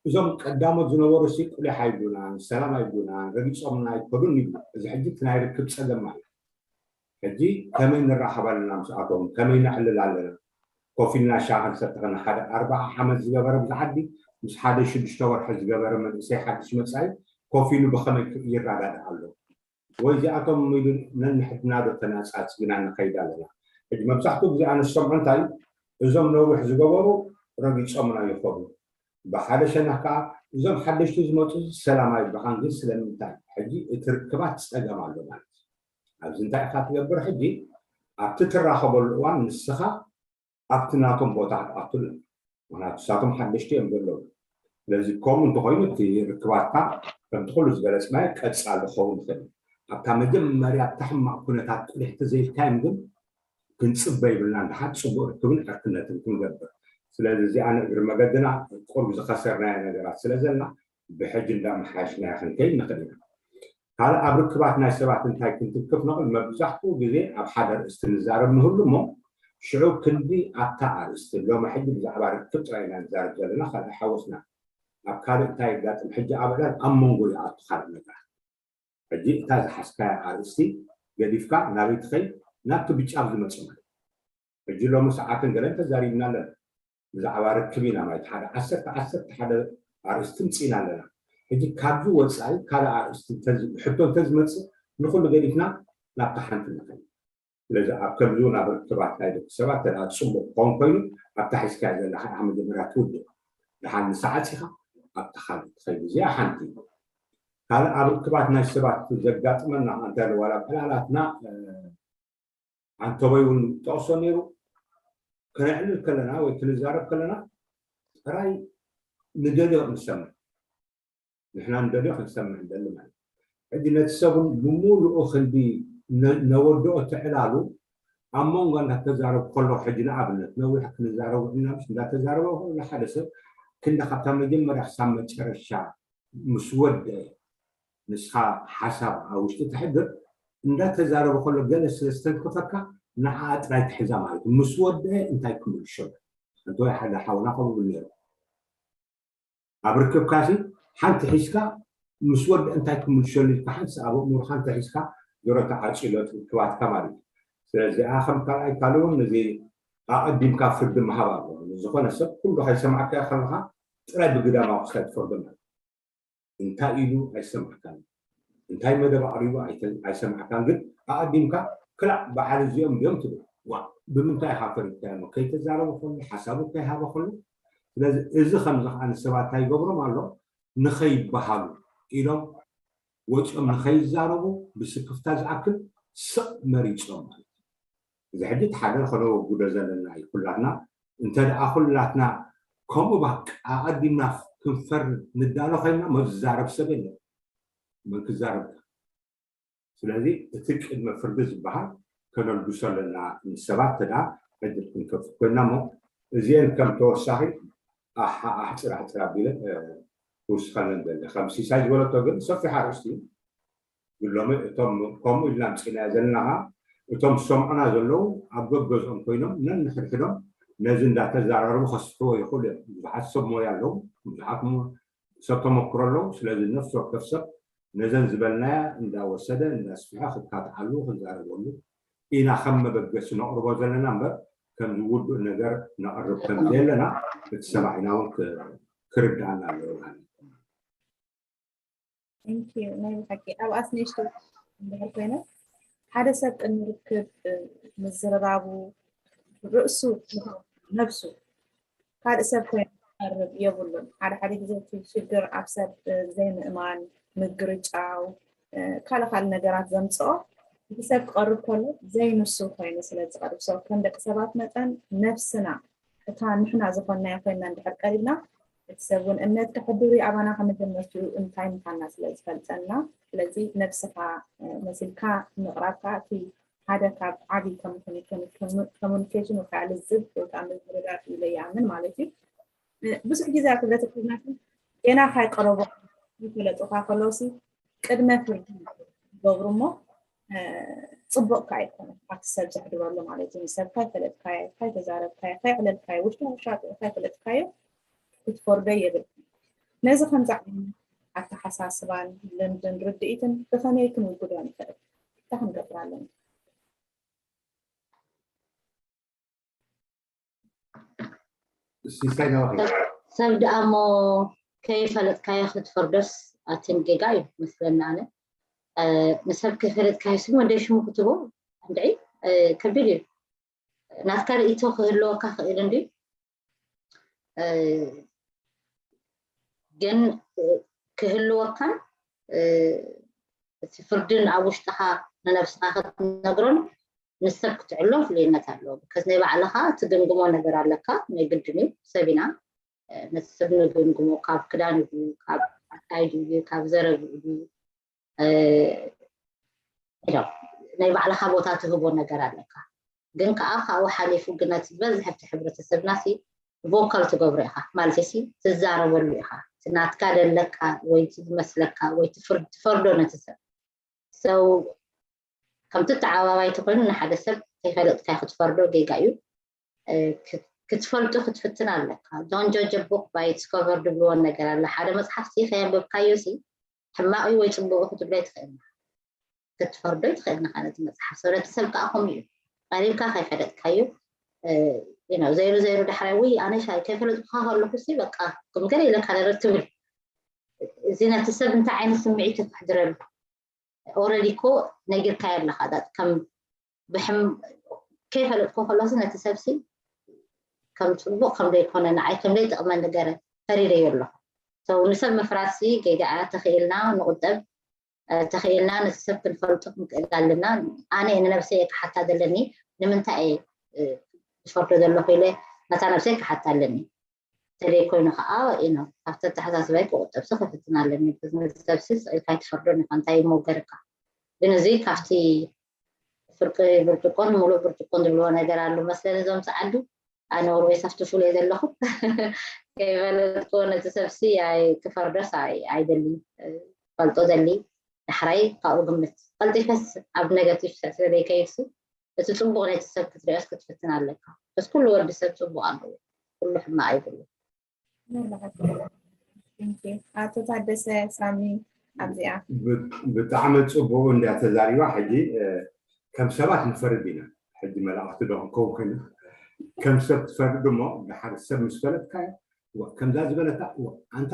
እዞም ቀዳሞት ዝነበሩ ሲ ቁሊሕ ኣይብሉናን፣ ሰላም ኣይብሉናን፣ ረጊጾምና ኣይከዱን ይብሉ። እዚ ሕጂ እቲ ናይ ርክብ ጸገም ማለት ሕጂ ከመይ ንራኸብ ኣለና ምስኣቶም፣ ከመይ ነዕልል ኣለና? ኮፍ ኢልና ሻሂ ክንሰቲ ከለና ሓደ ኣርባዓ ዓመት ዝገበረ ኣብዚ ዓዲ ምስ ሓደ ሽዱሽተ ወርሒ ዝገበረ መንእሰይ ሓድሽ መጻኢ ኮፍ ኢሉ ብኸመይ ይረዳዳእ ኣሎ? ወይ እዚኣቶም ኢሉ ነንሕድና ዶ ተናጻጽግና ንኸይድ ኣለና? ሕጂ መብዛሕትኡ ግዜ ኣነ ዝሰምዖ እንታይ እዩ? እዞም ነዊሕ ዝገበሩ ረጊጾምና ይኸዱ። ብሓደ ሸነኽ ከዓ እዞም ሓደሽቲ ዝመፁ ሰላም ኣይብልኻን፣ ግን ስለምንታይ? ሕጂ እቲ ርክባት ፀገም ኣሎ ማለት እዩ። ኣብዚ እንታይ ኢኻ ትገብር? ሕጂ ኣብቲ ትራኸበሉ እዋን ንስኻ ኣብቲ ናቶም ቦታ ክትኣቱ ኣለካ። ምክንያቱ ንሳቶም ሓደሽቲ እዮም ዘለዉ። ስለዚ ከምኡ እንተኮይኑ እቲ ርክባትካ ከምቲ ኩሉ ዝገለፅናዮ ቀፃሊ ክኸውን ይኽእል እዩ። ኣብታ መጀመርያ ኣብታ ሕማቕ ኩነታት ቁሊሕ ተዘይልካዮም ግን ክንፅበ ይብልና፣ ንሓድ ፅቡቅ ርክብን ዕርክነትን ክንገብር። ስለዚ እዚኣ ንእግሪ መገድና ቁሩብ ዝኸሰርናዮ ነገራት ስለ ዘለና ብሕጂ እንዳመሓየሽናዮ ክንከይድ ንኽእል ኢና። ካልእ ኣብ ርክባት ናይ ሰባት እንታይ ክንትንክፍ ንኽእል? መብዛሕትኡ ግዜ ኣብ ሓደ ኣርእስቲ ንዛረብ ንህሉ እሞ ሽዑ ክንዲ ኣብታ ኣርእስቲ ሎሚ ሕጂ ብዛዕባ ርክብ ጥራይ ኢና ንዛረብ ዘለና፣ ካልእ ሓወስና ኣብ ካልእ እንታይ የጋጥም ሕጂ ኣብ ዕላል ኣብ መንጎ ይኣቱ ካልእ ነገራት። ሕጂ እታ ዝሓዝካያ ኣርእስቲ ገዲፍካ ናበይ ትኸይድ? ናብቲ ብጫብ ዝመጽእ ማለት እዩ። ሕጂ ሎሚ ሰዓትን ገለን ተዛሪብና ኣለና። ብዛዕባ ርክብ ኢና ማለት ሓደ ዓሰርተ ዓሰርተ ሓደ ኣርእስቲ ምጽኢና ኣለና። ሕጂ ካብዚ ወጻኢ ካልእ ኣርእስቲ እንተዝ- ሕቶ እንተዝመጽእ ንኹሉ ገዲፍና ናብታ ሓንቲ ንኸይድ። ስለዚ ኣብ ከምዚ እውን ኣብ ርክባት ናይ ደቂ ሰባት ተዳ ጽቡቅ ክኸውን ኮይኑ ኣብታ ሒዝካያ ዘለኻ ኢኻ መጀመርያ ትውድእ። ደሓን ንሳ ዓጺኻ ኣብታ ካልእ ትኸይድ። እዚኣ ሓንቲ እዩ። ካልእ ኣብ ርክባት ናይ ሰባት ዘጋጥመና እንታይ ዋላ ዕላላትና ኣንተበይ እውን ጠቕሶ ነይሩ። ክነዕልል ከለና ወይ ክንዛረብ ከለና ጥራይ ንደልዮ ክንሰምዕ፣ ንሕና ንደልዮ ክንሰምዕ ንደሊ ማለት እዩ። ሕጂ ነቲ ሰብ እውን ብምሉኡ ክንዲ ነ- ነወድኦ ትዕላሉ ኣብ መንጎ እንዳተዛረብ ከሎ ሕጂ ንኣብነት ነዊሕ ክንዛረብ ውዕልና ምስ እንዳተዛረበ ከሎ ሓደ ሰብ ክንዲ ካብታ መጀመርያ ክሳብ መጨረሻ ምስ ወደአ ንስኻ ሓሳብ ኣብ ውሽጢ ተሕድር እንዳተዛረበ ከሎ ገለ ስለ ዝተንከፈካ ንዓኣ ጥራይ ትሕዛ ማለት እዩ። ምስ ወደአ እንታይ ክምልሸሉ እንተ ሓደ ሓውና ከምኡ ይብል ነይሩ። ኣብ ርክብካሲ ሓንቲ ሒዝካ ምስ ወደ እንታይ ክምልሸሉ ኢልካ ሓንቲ ኣብ ኣእምሮኻ እንታይ ሒዝካ ዞሮ ተዓፂሎ ርክባትካ ማለት እዩ። ስለዚ ኣኸም ካልኣይ ካልእ እውን ነዚ ኣቐዲምካ ፍርዲ ምሃብ ኣሎ። ዝኾነ ሰብ ኩሉ ከይሰማዕካዮ ከለኻ ጥራይ ብግዳማዊ ክሳይ ትፈርዶ ማለት እዩ። እንታይ ኢሉ ኣይሰማዕካን፣ እንታይ መደብ ኣቕሪቡ ኣይተ- ኣይሰማዕካን፣ ግን ኣቐዲምካ ክላእ በዓል እዚኦም ድዮም ትብል። ዋ ብምንታይ ኢኻ ፈሪድካዮ? ከይተዛረበ ከሎ ሓሳቡ ከይሃበ ከሎ። ስለዚ እዚ ከምዚ ከዓ ንሰባት እንታይ ይገብሮም ኣሎ? ንኸይበሃሉ ኢሎም ወፂኦም ንኸይዛረቡ ብስክፍታ ዝኣክል ስቕ መሪፆም ማለት እዩ። እዚ ሕጂ እቲ ሓደ ከነወግዶ ዘለና እዩ። ኩላትና እንተ ደኣ ኩላትና ከምኡ ባክ ኣቐዲምና ክንፈርድ ንዳሎ ኮይንና መ ዝዛረብ ሰብ የለን። መን ክዛረብ? ስለዚ እቲ ቅድመ ፍርዲ ዝበሃል ከነልግሶ ኣለና ንሰባት ተዳ ዕድል ክንከፍት ኮይና እሞ እዚአን ከም ተወሳኺ ኣሕ- ኣሕፅር ኣሕፅር ኣቢለ እ፣ ክውስኸለን ዘለ ከም ሲሳይ ዝበለቶ ግን ሰፊሕ ኣርእስቲ እዩ። ግን ሎሚ እቶም ከምኡ ኢልና ምፅእና ዘለና እቶም ዝሰምዑና ዘለዉ ኣብ ገገዝኦም ኮይኖም ነንሕድሕዶም ነዚ እንዳተዛራረቡ ከስሕዎ ይኽእሉ እዮም። ብዙሓት ሰብ ሞያ ኣለዉ፣ ብዙሓት ሞ- ሰብ ተመክሮ ኣለዉ። ስለዚ ነፍሲ ወከፍ ሰብ ነዘን ዝበልናያ እንዳወሰደ እንዳስፍሐ ክካትዓሉ ክዛረበሉ ኢና ከም መበገሲ ነቕርቦ ዘለና እምበር ከም ዝውዱእ ነገር ነቕርብ ከም ዘየለና እቲ ሰማዒና እውን ክ- ክርድኣና ኣለዎ ማለት እዩ። Thank you። ናይ ብሓቂ ኣብኣስ ንእሽቶ እንድሕር ኮይነ ሓደ ሰብ ቅድሚ ርክብ ምዝርራቡ ርእሱ ነብሱ ካልእ ሰብ ኮይኑ ክቐርብ የብሉን። ሓደ ሓደ ግዜ እቲ ሽግር ኣብ ሰብ ዘይምእማን፣ ምግርጫው፣ ካልእ ካልእ ነገራት ዘምፅኦ እቲ ሰብ ክቐርብ ከሎ ዘይንሱ ኮይኑ ስለ ዝቐርብ ሰው ከም ደቂ ሰባት መጠን ነብስና እታ ንሕና ዝኾንናዮ ኮይንና እንድሕር ቀሪብና እቲ ሰብ እውን እምነት ከሕድር እዩ ኣባና ከመጀመርትኡ እንታይ ምዃንና ስለ ዝፈልጠና። ስለዚ ነብስኻ መሲልካ ምቕራብካ እቲ ሓደ ካብ ዓብዪ ኮሚኒኬሽን ወይ ከዓ ልዝብ ወይ ከዓ ምዝርራብ ኢለ ይኣምን ማለት እዩ። ብዙሕ ግዜ ኣብ ሕብረተሰብና ጌና ካይቀረቦ ይፈለጡካ ከለውሲ ቅድመ ፍርዲ ይገብሩ እሞ ፅቡቕካ ኣይኮነን ኣብቲ ሰብ ዘሕድረሉ ማለት እዩ። ንሰብ ካይፈለጥካዮ ካይተዛረብካዮ ካይዕለልካዮ ውሽጣ ውሻ ካይፈለጥካዮ ክትፈርዶ የብል። ነዚ ከምዚ ዓይነት ኣተሓሳስባን ልምድን ርድኢትን ብኸመይ ክንውግዶ ንኽእል? እንታይ ክንገብር ኣለና? ሲሳይ ነዋኺ። ሰብ ደኣ እሞ ከይፈለጥካዮ ክትፈርዶስ ኣትን ጌጋ እዩ መስለኒ። ኣነ ንሰብ ከይፈለጥካዮ ስሙ እንደ ሽሙ ክትቦ እንድዒ ከቢድ እዩ። ናትካ ርእይቶ ክህልወካ ክእል እንዲ ግን ክህልወካን እቲ ፍርድን ኣብ ውሽጥኻ ንነብስኻ ክትነግሮን ንሰብ ክትዕሎ ፍልይነት ኣለዎ። ከዚ ናይ ባዕልኻ ትግምግሞ ነገር ኣለካ። ናይ ግድን እዩ፣ ሰብ ኢና። ነቲ ሰብ ንግምግሞ ካብ ክዳን እዩ፣ ካብ ኣካይድ እዩ፣ ካብ ዘረብ እዩ። ናይ ባዕልኻ ቦታ ትህቦ ነገር ኣለካ። ግን ከዓ ካብኡ ሓሊፉ ግን ነቲ ዝበዝሐ እቲ ሕብረተሰብና ሲ ቮካል ትገብሮ ኢኻ ማለት ሲ ትዛረበሉ ኢኻ። እቲ ናትካ ደለካ ወይ እቲ ዝመስለካ ወይ ትፈርዶ ነቲ ሰብ ሰው ከምቲ ተዓባባይ ተኮይኑ ንሓደ ሰብ ከይፈለጥካ ክትፈርዶ ጌጋ እዩ። ክትፈልጡ ክትፍትን ኣለካ። Don't judge a book by its cover ድብልዎ ነገር ኣለ። ሓደ መፅሓፍ ሲ ከየንበብካዮ ሲ ሕማቅ እዩ ወይ ፅቡቅ ክትብሎ ኣይትኽእልና። ክትፈርዶ ኣይትኽእልና ነቲ መፅሓፍ። ሰው ነቲ ሰብ ከዓ ከምኡ እዩ። ቀሪብካ ከይፈለጥካዮ ዘይሩ ዘይሩ ዳሕራይ ውይ ኣነ ሻይ ከይፈለጥኩካ ከለኩ ሲ በቃ ከም ገለ ኢለካ ነበር ትብል። እዚ ነቲ ሰብ እንታይ ዓይነት ስምዒት እዩ ከሕድረሉ? Already እኮ ነጊርካዮ ኣለካ። ከም ብሕም ከይፈለጥኩ ከሎሲ ነቲ ሰብሲ ከም ፅቡቅ ከም ዘይኮነ ንዓይ ከም ዘይጠቅመኒ ገረ ፈሪደዮ ኣለኩ። ሰው ንሰብ ምፍራድሲ ጌጋ እያ። ተኽኢልና ንቁጠብ፣ ተኽኢልና ነቲ ሰብ ክንፈልጦ ክንክእል ኣለና። ኣነ ንነብሰይ እየ ክሓታ ዘለኒ። ንምንታይ እየ ዝፈርዶ ዘለኩ ኢለ ነታ ነብሰይ ክሓታ ኣለኒ። ተለይ ኮይኑ ከዓ ኢኖ ካብቲ ኣተሓሳስባይ ክቁጠብሲ ክፍትን ኣለኒ። ብዝመሰብሲ ስቕ ኢልካ ኣይትፈርዶን ኢኻ፣ እንታይ ይመውገርካ? ግን እዚ ካብቲ ፍርቂ ብርጭቆን ሙሉእ ብርጭቆን ዝብልዎ ነገር ኣሎ መስለኒ። እዞም ፃዓዱ ኣነ ወርወይ ሰፍቲ ፉል እየ ዘለኹ። ከይፈለጥኩ ነቲ ሰብሲ ክፈርዶስ ኣይደሊ ፈልጦ ዘሊ ዳሕራይ ካብኡ ግምት ቀልጢፈስ ኣብ ነገቲቭ ስለ ዘይከይድሲ እቲ ፅቡቅ ነቲ ሰብ ክትሪኦስ ክትፍትን ኣለካ። በስ ኩሉ ወዲ ሰብ ፅቡቅ ኣለዎ፣ ኩሉ ሕማቅ ኣይብሉ። ኣቶ ታደሰ ሳሚ ኣብዚኣ ብጣዕሚ ፅቡቅ እንዳ ተዛሪባ። ሕጂ ከም ሰባት ንፈርድ ኢና። ሕጂ መላእክቲ ዶ ክንከውን ኮይና ከም ሰብ ትፈርድ እሞ ድሓር ሰብ ምስ ፈለጥካዮ ከምዛ ዝበለታ ኣንታ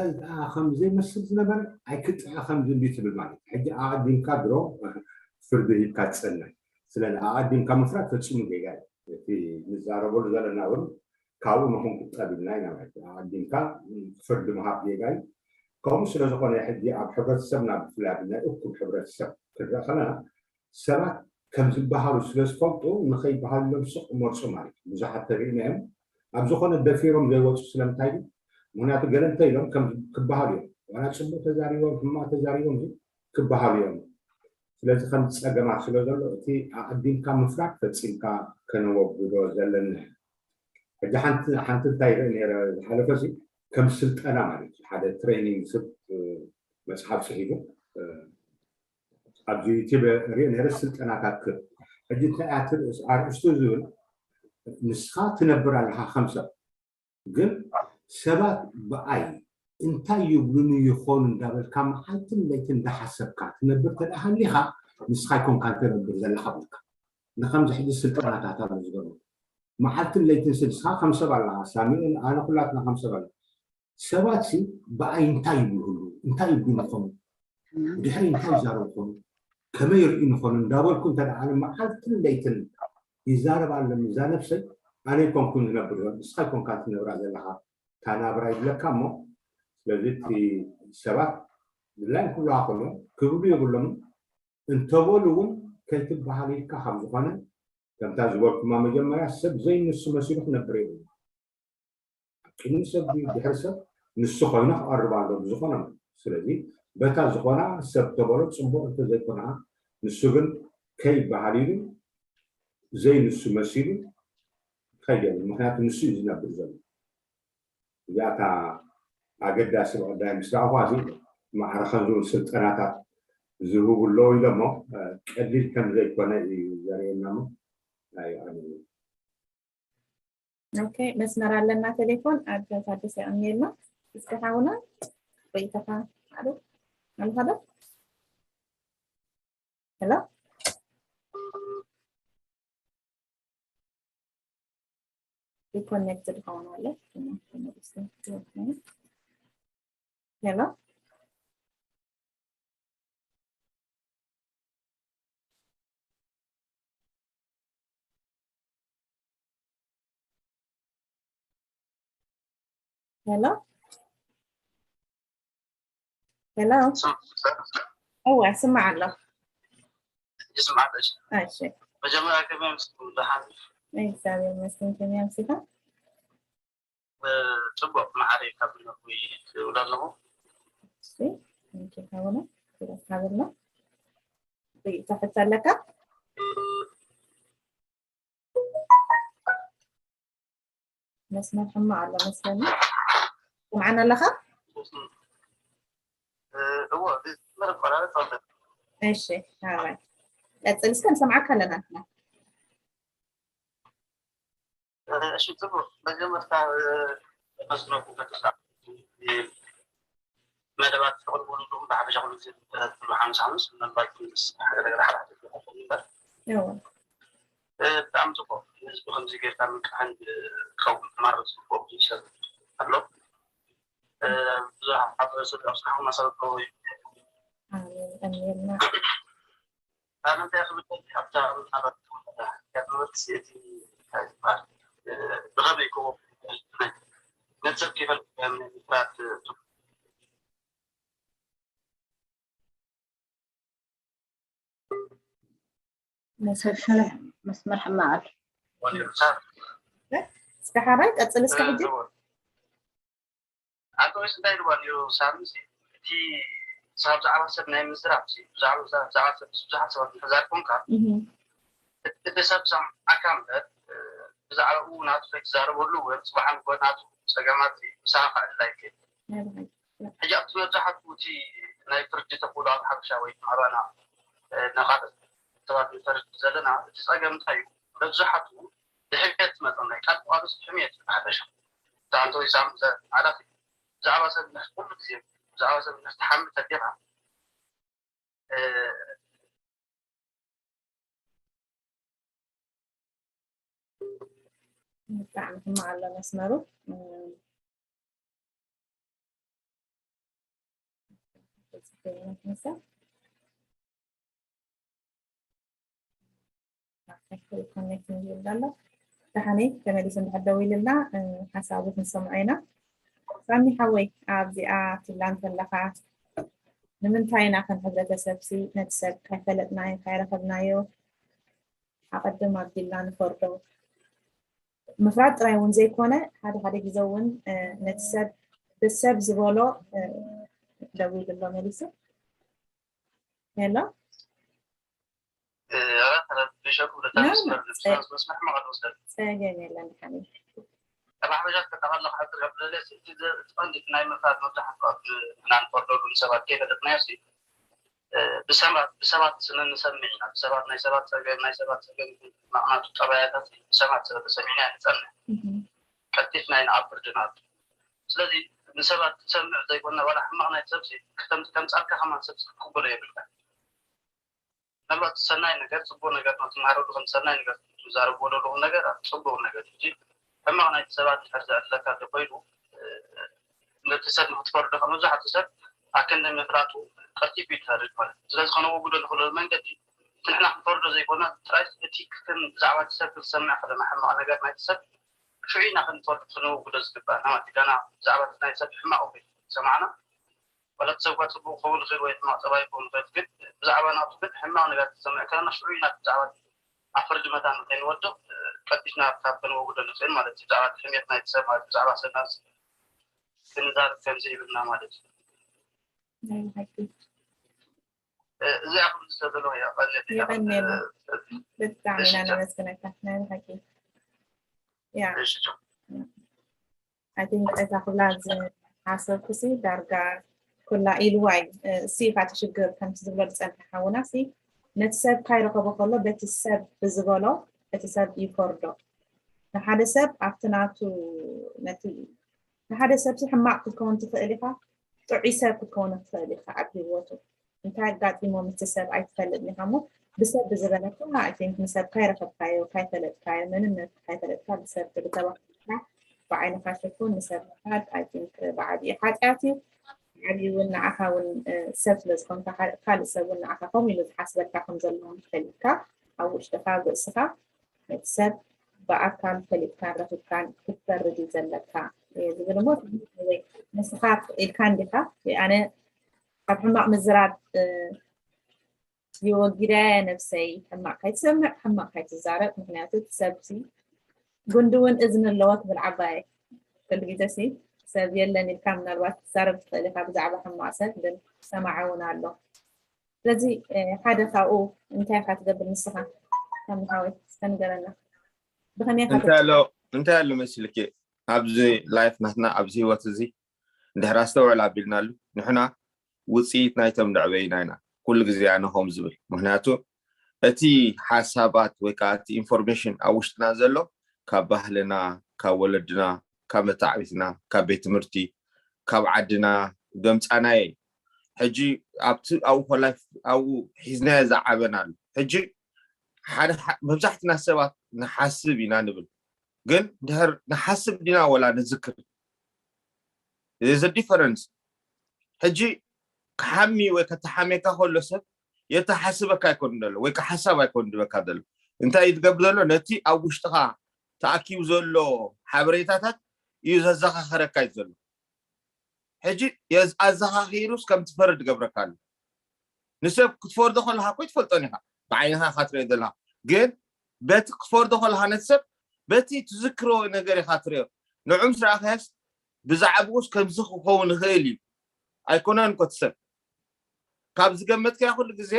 ከም ዘይመስል ዝነበረ ኣይክጥዐ ከምዚ እንዲ ትብል ማለት ሕጂ ኣቀዲምካ ድሮ ፍርዲ ሂብካ ትፀንሕ። ስለዚ ኣቀዲምካ ምፍራድ ፈፂሙ ጌጋ እዩ። እቲ ንዛረበሉ ዘለና እውን ካብኡ ንኹንቁጠብ ኢልና ኢና ማለት እዩ። ኣቀዲምካ ፍርዲ ምሃብ ጌጋ እዩ። ከምኡ ስለዝኾነ ሕጂ ኣብ ሕብረተሰብና ብፍላይ ኣብ ናይ እኩብ ሕብረተሰብ ክንረአ ከለና ሰባት ከም ዝበሃሉ ስለ ዝፈልጡ ንኸይበሃሉሎም ስቕ መርፁ ማለት እዩ። ብዙሓት ተሪእና እዮም ኣብ ዝኾነ ደፊሮም ዘይወፁ ስለምንታይ ድዩ? ምክንያቱ ገለ እንተ ኢሎም ከም ክበሃሉ እዮም። ዋላ ፅቡቅ ተዛሪቦም ሕማቅ ተዛሪቦም ክበሃሉ እዮም። ስለዚ ከም ፀገማት ስለ ዘሎ እቲ ኣቀዲምካ ምፍራድ ፈፂምካ ከነወግዶ ዘለና ሕጂ ሓንቲ ሓንቲ እንታይ ይርኢ ነረ ዝሓለፈ ሲ ከም ስልጠና ማለት እዩ። ሓደ ትሬኒንግ ስብ መፅሓፍ ፅሒፉ ኣብዚ ዩቲብ ርኢ ነረ ስልጠናታት ክብ ሕጂ እንታይ ኣርእስቱ ዝብል ንስኻ ትነብር ኣለኻ ከም ሰብ ግን ሰባት ብኣይ እንታይ ይብሉኒ ይኾኑ እንዳበልካ መዓልትን ለይትን እንዳሓሰብካ ትነብር ተደኣ ሃሊኻ ንስኻ ይኮንካ ትነብር ዘለኻ ብልካ ንከምዚ ሕጂ ስልጠናታት ኣሎ ዝገርሙ መዓልትን ለይትን ስልስኻ ከም ሰብ ኣለኻ ሳሚኤል ኣነ ኩላትና ከም ሰብ ኣለና ሰባት ሲ ብኣይ እንታይ ይብሉ ህሉ እንታይ ይብሉ ይኾኑ ድሕሪ እንታይ ይዛረቡ ይኾኑ ከመይ ይርእዩ ይኾኑ እንዳበልኩ እንተ ኣነ መዓልትን ለይትን ይዛረብ ኣለኒ እዛ ነብሰይ ኣነ ይኮንኩን ዝነብር ይሆን ንስኻ ይኮንካ ትነብራ ዘለኻ ታናብራ ይብለካ እሞ ስለዚ እቲ ሰባት ድላይ ክብሉሃ ከሎ ክብሉ የብሎም እንተበሉ እውን ከይትበሃል ኢልካ ካብ ዝኾነ ከምታ ዝበልኩማ መጀመርያ ሰብ ዘይንሱ መሲሉ ክነብር የብሉ ኣብ ቅድሚ ሰብ ድሕሪ ሰብ ንሱ ኮይኑ ክቐርብ ኣሎ ብዝኾነ ስለዚ በታ ዝኾና ሰብ ተበሎ ፅቡቅ እንተዘይኮና ንሱ ግን ከይበሃል ኢሉ ዘይንሱ መሲሉ ከይገሉ ምክንያቱ ንሱ እዩ ዝነብር ዘሎ እዚኣታ ኣገዳሲ ብቀዳይ ምስ ረኣኹ እዚ ማዕረ ከም ዝብል ስልጠናታት ዝህቡ ኣለዉ ኢሎሞ ቀሊል ከም ዘይኮነ እዩ ዘርእየና ሞ ኣይኣነ ኦኬ መስመር ኣለና ቴሌፎን ኣቶ ታደሰ የቀንየልና እስኪ ሓውና ርእይቶኻ ኣሎ? ኣለኻ ዶ? ሄሎ? ሪኮኔክትድ ኸውን ኣሎ። ሄሎ? ሄሎ? ሄሎ? እዋ፣ ስማዕ ኣሎ። ይስማዕ ኣሎ። እሺ። እሺ። መጀመርያ ከመይ ኣምሲኹም? ደሓን? እግዚኣብሔር ይመስገን። ከመይ ኣምሲኻ? እ፣ ጽቡቕ፣ መዓረይ ካብ ነጉይ ይውል ኣለኹ። እሺ። እንኪ፣ ካብና፣ ክብረት ካብና። ርእይቶ ሕቶ ኣለካ? መስመር ሕማቕ ኣሎ መስለኒ። ትሰምዓና ኣለኻ? እ፣ እወ፣ ብመስመር እቆራረጽ ኣሎ። እሺ፣ ኣራይ። ቀጽል እስከ፣ ንሰምዓካ ኣለና ንሕና። እ፣ እሺ፣ ጽቡቕ። መጀመርታ፣ እ፣ መስመርኩም ከተስማዕኩ፣ እ፣ መደባት ተቕርቡ ኣለኹም። ብሓፈሻ ኩሉ ግዜ ኩሉ ሓሙስ ሓሙስ ምናልባት ምስ ሓደ ነገር ሓደ ሓደ ክኸውን እምበር። እወ። እ፣ ብጣዕሚ ጽቡቕ። ንህዝቢ ከምዚ ጌርካ ምንቃሕን፣ እ፣ ክኸውን ክማረጽ ዝግብኦ ብዙሕ ሰብ ኣሎ። እ፣ ብዙሓት ሰብ ኣብ ስራሕኩም ኣሳልጦ እዩ። ኣሜን፣ ኣሜን። ኣነ እንታይ ክብል ደሊ ኣብታ ምናልባት ተወዳዳሪ እያ ነበርቲ እቲ እንታይ ዝበሃል፣ እ፣ ብኸመይ ክወ-፣ ነቲ ሰብ ከይፈልጥ ምፍራድ፣ እ፣ መስመር፣ መስመር ሕማቕ ኣሎ። ወዲሩ ሰብ። እስከ ሓራይ ቀጽል እስከ ሕጂ። ኣቶ ወይስ እንታይ ኢልዋ ነይሩ ሳሚ? እቲ ብዛዕባ ሰብ ናይ ምዝራብ፣ ብዛዕባ፣ ብዛዕባ ሰብ ምስ ብዙሓት ሰባት እንተዛር ኮንካ፣ እህ። እቲ ሰብ ሰምዓካ እምበር፣ ብዛዕባኡ ናቱ ከይትዛረበሉ ወይ ጽባሕ ንግሆ ናቱ ጸገማት ምሳኻ ክዕልል ኣይክእል። ናይ ብሓቂ። ሕጂ ኣብቲ መብዛሕትኡ እቲ ናይ ፍርዲ ተኽእሎ ኣብ ሓበሻ ወይ ድማ ኣባና፣ እ፣ ንኻልእ ሰባት ንፈርድ ዘለና፣ እቲ ጸገም እንታይ እዩ? መብዛሕትኡ ብሕሜት ዝመጸና እዩ። ቃል ብቃሉ ሕሜት እዩ ብሓፈሻ። እታ እንተ ወይ ሳም ዘ-፣ ሓላፊ ብዛዕባ ሰብ ንሕ-፣ ኩሉ ግዜ ብዛዕባ ሰብ ንሕ ትሓምት ኣዴኻ፣ እ፣ ብጣዕሚ ሕማቕ ኣሎ መስመሩ። እም፣ ኮኔክሽን ይብል ኣሎ። ደሓነይ ተመሊሱ እንድሕር ደው ኢሉልና፣ እ፣ ሓሳቡ ክንሰምዖ ኢና። ሳሚ ሓወይ፣ ኣብዚኣ ትላ እንተለኻ፣ ንምንታይ ኢና ከም ሕብረተሰብሲ ነቲ ሰብ ካይፈለጥናዮ፣ ካይረኸብናዮ፣ ኣቐድም ኣቢልና ንፈርዶ? ምፍራድ ጥራይ እውን ዘይኮነ፣ ሓደ ሓደ ግዜ እውን፣ እ፣ ነቲ ሰብ፣ ብሰብ ዝበሎ፣ እ፣ ደው ኢሉ ኣሎ መሊሱ። ሄሎ? እ፣ ኧረ፣ ተረቢሸኩም፣ ነታ ኖ፣ መስመር ኖ፣ ንብስና ጸ-፣ መስመር ሕማቕ ኣሎ መሰለኝ። ጸገም የለን፣ ሓቢቢ። ካብ ሓበሻ ክጠቓለቕ ሓፂር ካብ ዝደልየ፣ እቲ ዘ-፣ እቲ ቀንዲ ናይ ምፍራድ መብዛሕትኡ ኣብ ንሕና ንፈርደሉ ንሰባት ከይፈለጥናዮ ሲ፣ እ፣ ብሰባት፣ ብሰባት ስነ ንሰምዕ ኢና። ብሰባት ናይ ሰባት ጸገም፣ ናይ ሰባት ጸገም ማዕናቱ ጠባያታት ብሰባት ስለ ተሰሚዕና ንጸንሕ። እህ። ቀልጢፍና ኢና ኣብ ፍርዲ ንኣቱ። ስለዚ ንሰባት ትሰምዕ ዘይኮነ ዋላ ሕማቕ ናይ ሰብ ሲ፣ ከተም-፣ ከምጻልካ ከማን ሰብ ክቕበሎ የብልካ። ምናልባት ሰናይ ነገር፣ ጽቡቕ ነገር ነው ትመሃረሉ፣ ከም ሰናይ ነገር ትዛረብዎ ዘለኹም ነገር፣ ጽቡቕ ነገር እዩ። ሕማቕ ናይቲ ሰባት እንድሕር ዘዕልለካ እንተኾይኑ፣ እ፣ ነቲ ሰብ ንክትፈርዶ፣ ካብ መብዛሕትኡ ሰብ ኣክንዲ ምፍላጡ ቀልጢፉ እዩ ዝፈርድ ማለት እዩ። ስለዚ ከነወግዶ ንኽእለሉ መንገዲ፣ እቲ ንሕና ክንፈርዶ ዘይኮነ፣ ጥራይ እቲ ክን-፣ ብዛዕባ እቲ ሰብ ክንሰምዕ ከለና፣ ሕማቕ ነገር ናይቲ ሰብ ሽዑ ኢና ክንፈርዶ፣ ክነወግዶ ዝግባእ ማለት እዩ። ገና ብዛዕባ እቲ ናይ ሰብ ሕማቕ ወይ ሰማዕና፣ ዋላ እቲ ሰብ እኳ ጽቡቕ ክኸውን ይኽእል ወይ ሕማቕ ጸባይ ክኸውን ይኽእል፣ ግን ብዛዕባ ናቱ ግን ሕማቕ ነገር ክትሰምዕ ከለና፣ ሽዑ ኢና ብዛዕባ ኣብ ፍርዲ መታን ከይንወድቕ፣ እ፣ ቀልጢፍና ካብ ከነወግዶ ንኽእል ማለት እዩ። ብዛዕባ እቲ ሕሜት ናይቲ ሰብ ማለት፣ ብዛዕባ ሰብ ናብዚ ክንዛረብ ከም ዘይብልና ማለት እዩ። ናይ ብሓቂ። እ፣ እዚኣ ክብል ዝደለኹ እያ፣ ቀንየት እያ። የቐንየልና። እ፣ ብጣዕሚ እሺ፣ ኢና ቻው። ነመስግነካ። ናይ ብሓቂ። ያ። እሺ፣ ቻው። I think እታ ክብላ ዝሓሰብኩ ሲ ዳርጋ ኩላ ኢልዋ እዩ። እ፣ ሲ እታ ትሽግር ከምቲ ዝብሎ ዝጸንሐ ሓውና ሲ ነቲ ሰብ ካይረኸቦ ከሎ በቲ ሰብ ብዝበሎ እቲ ሰብ ይፈርዶ። ንሓደ ሰብ ኣብቲ ናቱ ነቲ ንሓደ ሰብ ሲ ሕማቕ ክትከውን ትኽእል ኢኻ፣ ጥዑይ ሰብ ክትከውን ትኽእል ኢኻ ኣብ ሂወቱ። እንታይ ኣጋጢሞ ምስቲ ሰብ ኣይትፈልጥን ኢኻ እሞ ብሰብ ብዝበለካ፣ I think ንሰብ ካይረኸብካዮ፣ ካይፈለጥካዮ፣ መንነት ካይፈለጥካ ብሰብ ብተባሂልካ ብዓይንኻ ሽፉን ንሰብ ምኻድ፣ I think ብዓብዩ ሓጢኣት እዩ። ብዓብዩ እውን ንዓኻ እውን ሰብ ስለ ዝኾንካ፣ ካልእ ሰብ እውን ንዓኻ ከምኡ ኢሉ ዝሓስበልካ ከም ዘለዎም ፈሊጥካ ኣብ ውሽጥኻ ኣብ ርእስኻ ነቲ ሰብ ብኣካል ፈሊጥካን ረኺብካን ክትፈርድ እዩ ዘለካ ዝብል እሞ ንስኻ ኢልካ እንዲኻ ኣነ ካብ ሕማቕ ምዝራብ ይወጊዳ ነብሰይ። ሕማቕ ካይትሰምዕ፣ ሕማቕ ካይትዛረብ። ምክንያቱ እቲ ሰብሲ ጉንዲ እውን እዝኒ ኣለዎ ትብል ዓባየ። ኩሉ ግዜ ሲ ሰብ የለን ኢልካ ምናልባት ክትዛረብ ትኽእል ኢኻ ብዛዕባ ሕማቕ ሰብ፣ ግን ሰማዒ እውን ኣሎ። ስለዚ ሓደ ካብኡ እንታይ ኢኻ ትገብር ንስኻ ከም ሓወይ ተንገረና። ብኸመይ ኢኻ እንታይ ኣሎ እንታይ ኣሎ መሲልኪ ኣብዚ ላይፍ ናትና ኣብዚ ህይወት እዚ እንድሕር ኣስተውዕል ኣቢልናሉ ንሕና ውፅኢት ናይቶም ደዕበይና ኢና ኩሉ ግዜ ኣነ ከም ዝብል። ምክንያቱ እቲ ሓሳባት ወይ ከዓ እቲ ኢንፎርሜሽን ኣብ ውሽጥና ዘሎ ካብ ባህልና፣ ካብ ወለድና፣ ካብ መታዕቢትና፣ ካብ ቤት ትምህርቲ፣ ካብ ዓድና ዘምፃናየ። ሕጂ ኣብቲ ኣብኡ ኮላይ ኣብኡ ሒዝናዮ ዝዓበና ኣሎ። ሕጂ ሓደ መብዛሕትና ሰባት ንሓስብ ኢና ንብል፣ ግን ድሕር ንሓስብ ዲና ወላ ንዝክር? እዚ ዲፈረንስ። ሕጂ ክሓሚ ወይ ከተሓሜካ ከሎ ሰብ የተሓስበካ ኣይኮን ዘሎ ወይ ከዓ ሓሳብ ኣይኮን ዝበካ ዘሎ። እንታይ እዩ ዝገብር ዘሎ? ነቲ ኣብ ውሽጥኻ ተኣኪቡ ዘሎ ሓበሬታታት እዩ ዘዘኻኸረካ እዩ ዘሎ። ሕጂ ኣዘኻኺሩስ ከም ትፈርድ ገብረካ ኣሎ። ንሰብ ክትፈርዶ ከለካ እኮ ትፈልጦን ኢካ፣ ብዓይንካ ኢካ ትሪኦ ዘለካ። ግን በቲ ክትፈርዶ ከለካ ነቲ ሰብ በቲ ትዝክሮ ነገር ኢካ ትሪኦ። ንዑ ምስ ረኣካዮስ ብዛዕባኡስ ከምዚ ክኸውን ይኽእል እዩ ኣይኮነን እኮ እቲ ሰብ ካብ ዝገመትካዮ ኩሉ ግዜ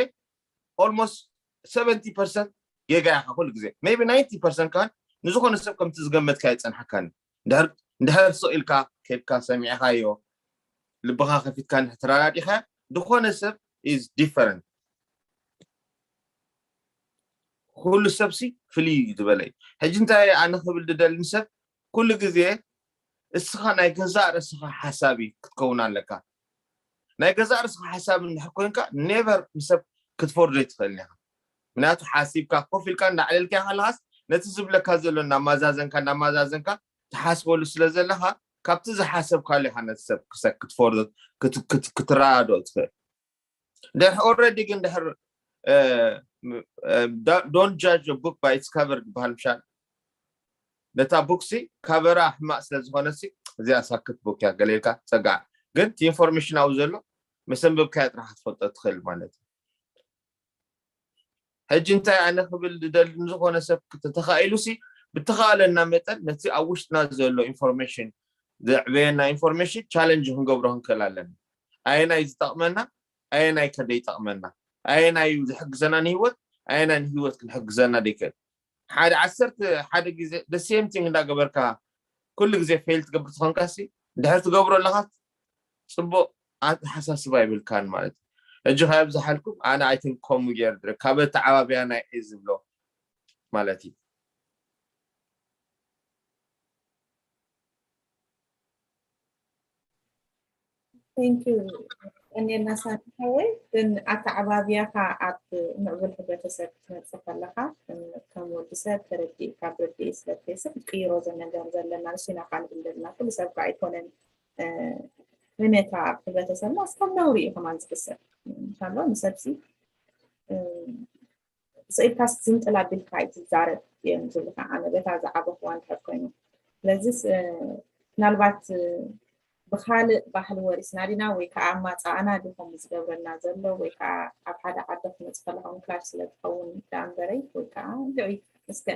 almost seventy percent ጌጋ ኢኻ ኩሉ ግዜ። Maybe ninety percent ካን ንዝኾነ ሰብ ከምቲ ዝገመትካዮ ይጸንሓካን። እንድሕር እንድሕር ስቕ ኢልካ ከድካ ሰሚዕኻዮ ልብኻ ከፊትካ እንድሕር ተረዳዲእኻ ዝኾነ ሰብ is different። ኩሉ ሰብሲ ፍልይ ዝበለ እዩ። ሕጂ እንታይ ኣነ ክብል ድደሊ ንሰብ ኩሉ ግዜ እስኻ ናይ ገዛእ ርእስኻ ሓሳቢ ክትከውን ኣለካ። ናይ ገዛእ ርእስኻ ሓሳቢ እንድሕር ኮንካ ኔቨር ንሰብ ክትፈርዶ ኣይትኽእልን ኢኻ። ምክንያቱ ሓሲብካ ኮፍ ኢልካ እንዳዕለልካ ከለኻስ ነቲ ዝብለካ ዘሎ እናማዛዘንካ እናማዛዘንካ ትሓስበሉ ስለ ዘለኻ ካብቲ ዝሓሰብካሉ ኢኻ ነቲ ሰብ ክሰ ክትፈርዶ ክትረዳድኦ ትኽእል። ድሕር already ግን ድሕር don't judge a book by its cover ዝበሃል ምሻል ነታ ቡክሲ ካቨራ ሕማቅ ስለ ዝኾነሲ እዚኣ ሳክት ቡክ እያ ገለ ኢልካ ፀጋዕ ግን እቲ ኢንፎርሜሽን ኣብኡ ዘሎ መሰንበብካያ ጥራሕ ክትፈልጦ ትኽእል ማለት እዩ። ሕጂ እንታይ ኣነ ክብል ዝደሊ ንዝኾነ ሰብ ተተኻኢሉ ሲ ብተኻእለና መጠን ነቲ ኣብ ውሽጥና ዘሎ ኢንፎርሜሽን ዘዕበየና ኢንፎርሜሽን ቻለንጅ ክንገብሮ ክንክእል ኣለና። ኣየናይ ዝጠቕመና ኣየናይ ከ ዘይጠቕመና ኣየናይ ዝሕግዘና ንህይወት ኣየናይ ንህይወት ክንሕግዘና ዘይክእል ሓደ ዓሰርተ ሓደ ግዜ the same thing እንዳገበርካ ኩሉ ግዜ ፌል ትገብር ትኾንካ ሲ ድሕር ትገብሮ ኣለኻ ፅቡቅ ኣተሓሳስባ ይብልካን ማለት እዩ። ሕጂ ከየብዝሓልኩም ኣነ ኣይትን ከምኡ ገይር ድረ ካብ ኣተዓባብያ ናይ ዒ ዝብሎ ማለት እዩ። Thank you ቀኔልና ሳሚ ሓወይ። ግን ኣተዓባብያኻ ኣብ ምዕቡል ሕብረተሰብ ክትመፅእ ከለኻ ከም ወዲ ሰብ ተረዲእካ ብርድኢ ስለ ትሕስብ ክትቅይሮ ዘነገር ዘለና ንሱ ኢና ካ ንብል ዘለና ኩሉ ሰብ ካ ኣይኮነን። ሕሜታ ኣብ ሕብረተሰብና እስካብ ነውሪ እዩ ከማን ዝሕሰብ እንሻሎ ንሰብሲ ስኢልካስ ዝንጥል ኣቢልካ ኣይትዛረብ እዮም ዝብልካ ኣነ በታ ዝዓበኽዋ እንድሕር ኮይኑ ስለዚ ምናልባት ብካልእ ባህሊ ወሪስና ዲና ወይ ከዓ ኣማፃኣና ድዩ ከምኡ ዝገብረልና ዘሎ ወይ ከዓ ኣብ ሓደ ዓዲ ክመፅ ከለካ እውን ክላሽ ስለ ዝኸውን ደኣ እምበረይ ወይ ከዓ ልዑይ እስከ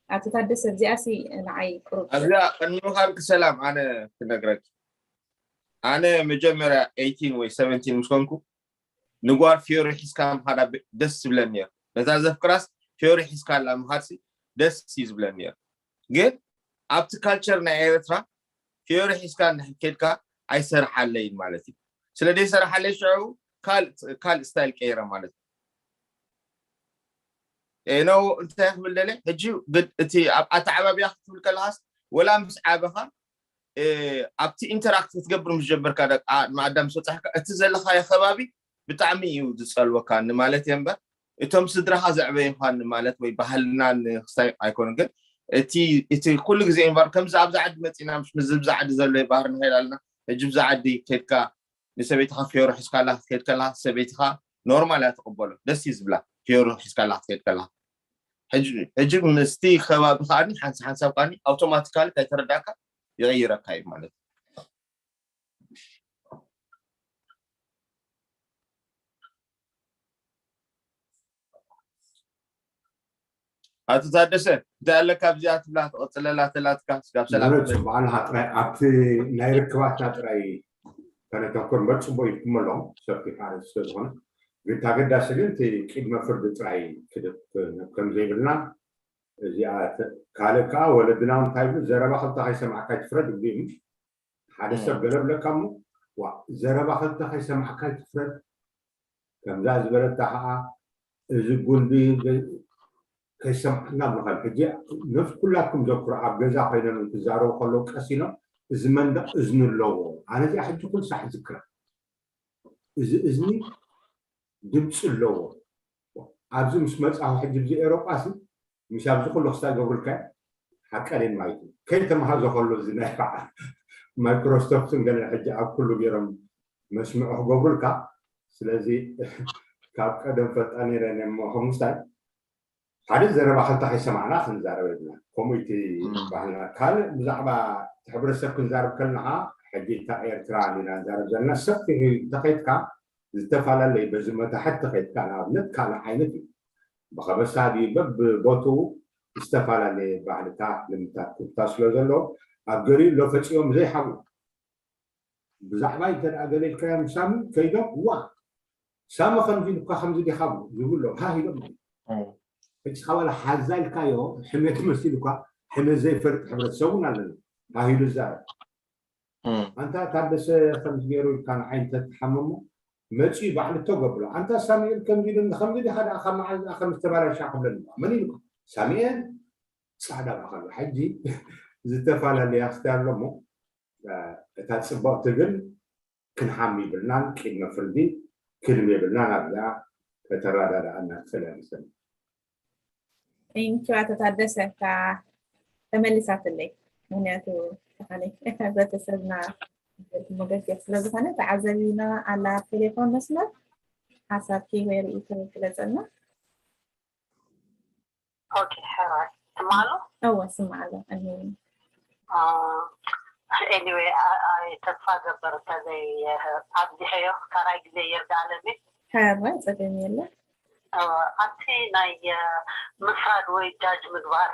ኣቶ ታደሰ እዚኣ ሲ ንዓይ ቅሩብ ኣብዚኣ ቅድሚ ምኻድኪ ሰላም ኣነ ክነግረኪ ኣነ መጀመርያ eighteen ወይ seventeen ምስ ኮንኩ ንጓል ፊዮሪ ሒዝካ ምኻዳ ደስ ዝብለኒ ነይሩ ነታ ዘፍቅራስ ፊዮሪ ሒዝካ ኣላ ምኻድሲ ደስ እዩ ዝብለኒ ነይሩ ግን ኣብቲ ካልቸር ናይ ኤርትራ ፊዮሪ ሒዝካ እንድሕር ከድካ ኣይሰርሓለይን ማለት እዩ ስለ ዘይሰርሓለይ ሽዑ ካልእ ስታይል ቀይረ ማለት እዩ ኖ እንታይ ክብል ደለ ሕጂ እቲ ኣተዓባቢያ ክትብል ከለካስ ወላ ምስ ዓበኻ ኣብቲ ኢንተራክት ክትገብር ምስ ጀመርካ ደቂ ኣድማዕዳም ሰፃሕካ እቲ ዘለካዮ ከባቢ ብጣዕሚ እዩ ዝፀልወካ ንማለት እየ እምበር እቶም ስድራኻ ዘዕበዩኻ ንማለት ወይ ባህልና ንክስታይ ኣይኮኑን። ግን እቲ እቲ ኩሉ ግዜ ኢንቫር ከምዚ ኣብዚ ዓዲ መፂና ምስ ኣብዚ ዓዲ ዘሎ ባህሪ ንኸይድ ኣለና። ሕጂ ብዛ ዓዲ ከድካ ንሰበይትኻ ፊዮሮ ሒዝካላ ክትከድ ከላ ሰበይትኻ ኖርማል እያ ትቕበሎ። ደስ እዩ ዝብላ ፊዮሮ ሒዝካላ ክትከድ ከላ። ሕጂ ምስቲ ከባቢ ከዓኒ ሓንሳ ሓንሳብ ከዓኒ ኣውቶማቲካሊ ከይተረዳእካ ይቕይረካ እዩ ማለት እዩ። ኣቶ ታደሰ እንታይ ኣለካ ኣብዚኣ ትብላ ትቐፅለላ ተላትካ ስጋብ ሰላም በዓልኻ ጥራይ ኣብቲ ናይ ርክባትና ጥራይ ከነተኩር እምበር ፅቡቅ ኢልኩም ኣለኹም ሰፊሕ ኣርእስቲ ስለዝኾነ ግን ታገዳሲ ግን እቲ ቅድመ ፍርዲ ጥራይ ክድብ ከም ዘይብልና እዚኣ ካልእ ከዓ ወለድና እንታይ ይብሉ ዘረባ ክልተ ከይሰማዕካ ይትፍረድ ይብሉ ሓደ ሰብ ገለ ብለካ እሞ ዋ ዘረባ ክልተ ከይሰማዕካ ይትፍረድ ከምዛ ዝበለታ ከዓ እዚ ጉንዲ ከይሰማዕና ምኻል ሕጂ ነፍስ ኩላትኩም ዘክሩ ኣብ ገዛ ኮይኖም እንትዛረቡ ከለዉ ቀስ ኢሎም እዚ መንደቕ እዝኒ ኣለዎ ኣነ እዚኣ ሕጂ ኩሉ ሳዕ ዝክራ እዚ እዝኒ ድምፂ ኣለዎ ኣብዚ ምስ መፃኹ ሕጂ ብዚ ኤሮጳ ሲ ምስ ኣብዚ ኩሉ ክስታይ ገብሩልካ ሓቀኔን ማለት እዩ ከይተምሃዞ ከሎ እዚ ናይ በዓል ማይክሮሶፍትን ገለ ሕጂ ኣብ ኩሉ ገይሮም መስምዑ ክገብሩልካ ስለዚ ካብ ቀደም ፈልጣ ነይረ እሞ ከምስታይ ሓደ ዘረባ ክልተ ከይሰማዕና ክንዛረብ የብልና ከምኡ እቲ ባህልና ካልእ ብዛዕባ እቲ ሕብረተሰብ ክንዛረብ ከለና ሕጂ እታ ኤርትራ ኢና ንዛረብ ዘለና ሰፊሕ ተኸይድካ ዝተፈላለየ በዚ መታሕት ተኸይድካ ንኣብነት ካልእ ዓይነት እዩ ብኸበሳ ድዩ በብቦትኡ ዝተፈላለየ ባህልታት ልምታት ክብታ ስለ ዘሎ ኣብ ገሊኡ ኣሎ ፈፂሞም ዘይሓቡ ብዛዕባ እንተ ደኣ ገለ ኢልካዮም ሳሚ ከይዶም ዋ ሳሚ ከምዚ ኢልኳ ከምዚ ዲኻ ዝብሎ ሃ ኢሎም ሕጂ ካባላ ሓዛ ኢልካዮ ሕሜት መሲሉ እኳ ሕሜት ዘይፈልጥ ሕብረተሰብ እውን ኣለና ሃ ኢሉ ይዛረብ ኣንታ ታደሰ ከምዚ ገይሩ ኢልካ ንዓይ እንተትሓመሞ መፂኡ ባዕሉ እተገብሮ ኣንታ ሳሙኤል ከምዚ ኢሉ ከምዚ ዲኻ ደኣ ካብ መዓዝ ደኣ ከም ዝተባላሻ ክብለኒ መን ኢሉ ሳሙኤል ፃዕዳ ባኸሉ ሕጂ ዝተፈላለየ ኣስተ ኣሎ እሞ እታ ፅብቕቲ ግን ክንሓም ይብልናን ቅድመ ፍርዲ ክድም የብልናን ኣብዚኣ ከተረዳድኣና ትኽእል እያ መሰለኒ ቴንኪዩ ኣቶ ታደሰ እታ ተመሊሳትለይ ምክንያቱ ተኻለይ ሕብረተሰብና ሞገስ ስለ ዝኾነ ተዓዘቢና ኣላ ቴሌፎን መስመር ሓሳብኪ ወይ ርእይቶ ግለፀልና ኦኬ ሕራይ ስማሎ እወ ስማሎ እኔ anyway ተስፋ ገበር እንተዘይ ኣብዚሐዮ ካራይ ግዜ የርዳእለኒ ሕራይ ፀገም የለ ኣብቲ ናይ ምፍራድ ወይ ጃጅ ምግባር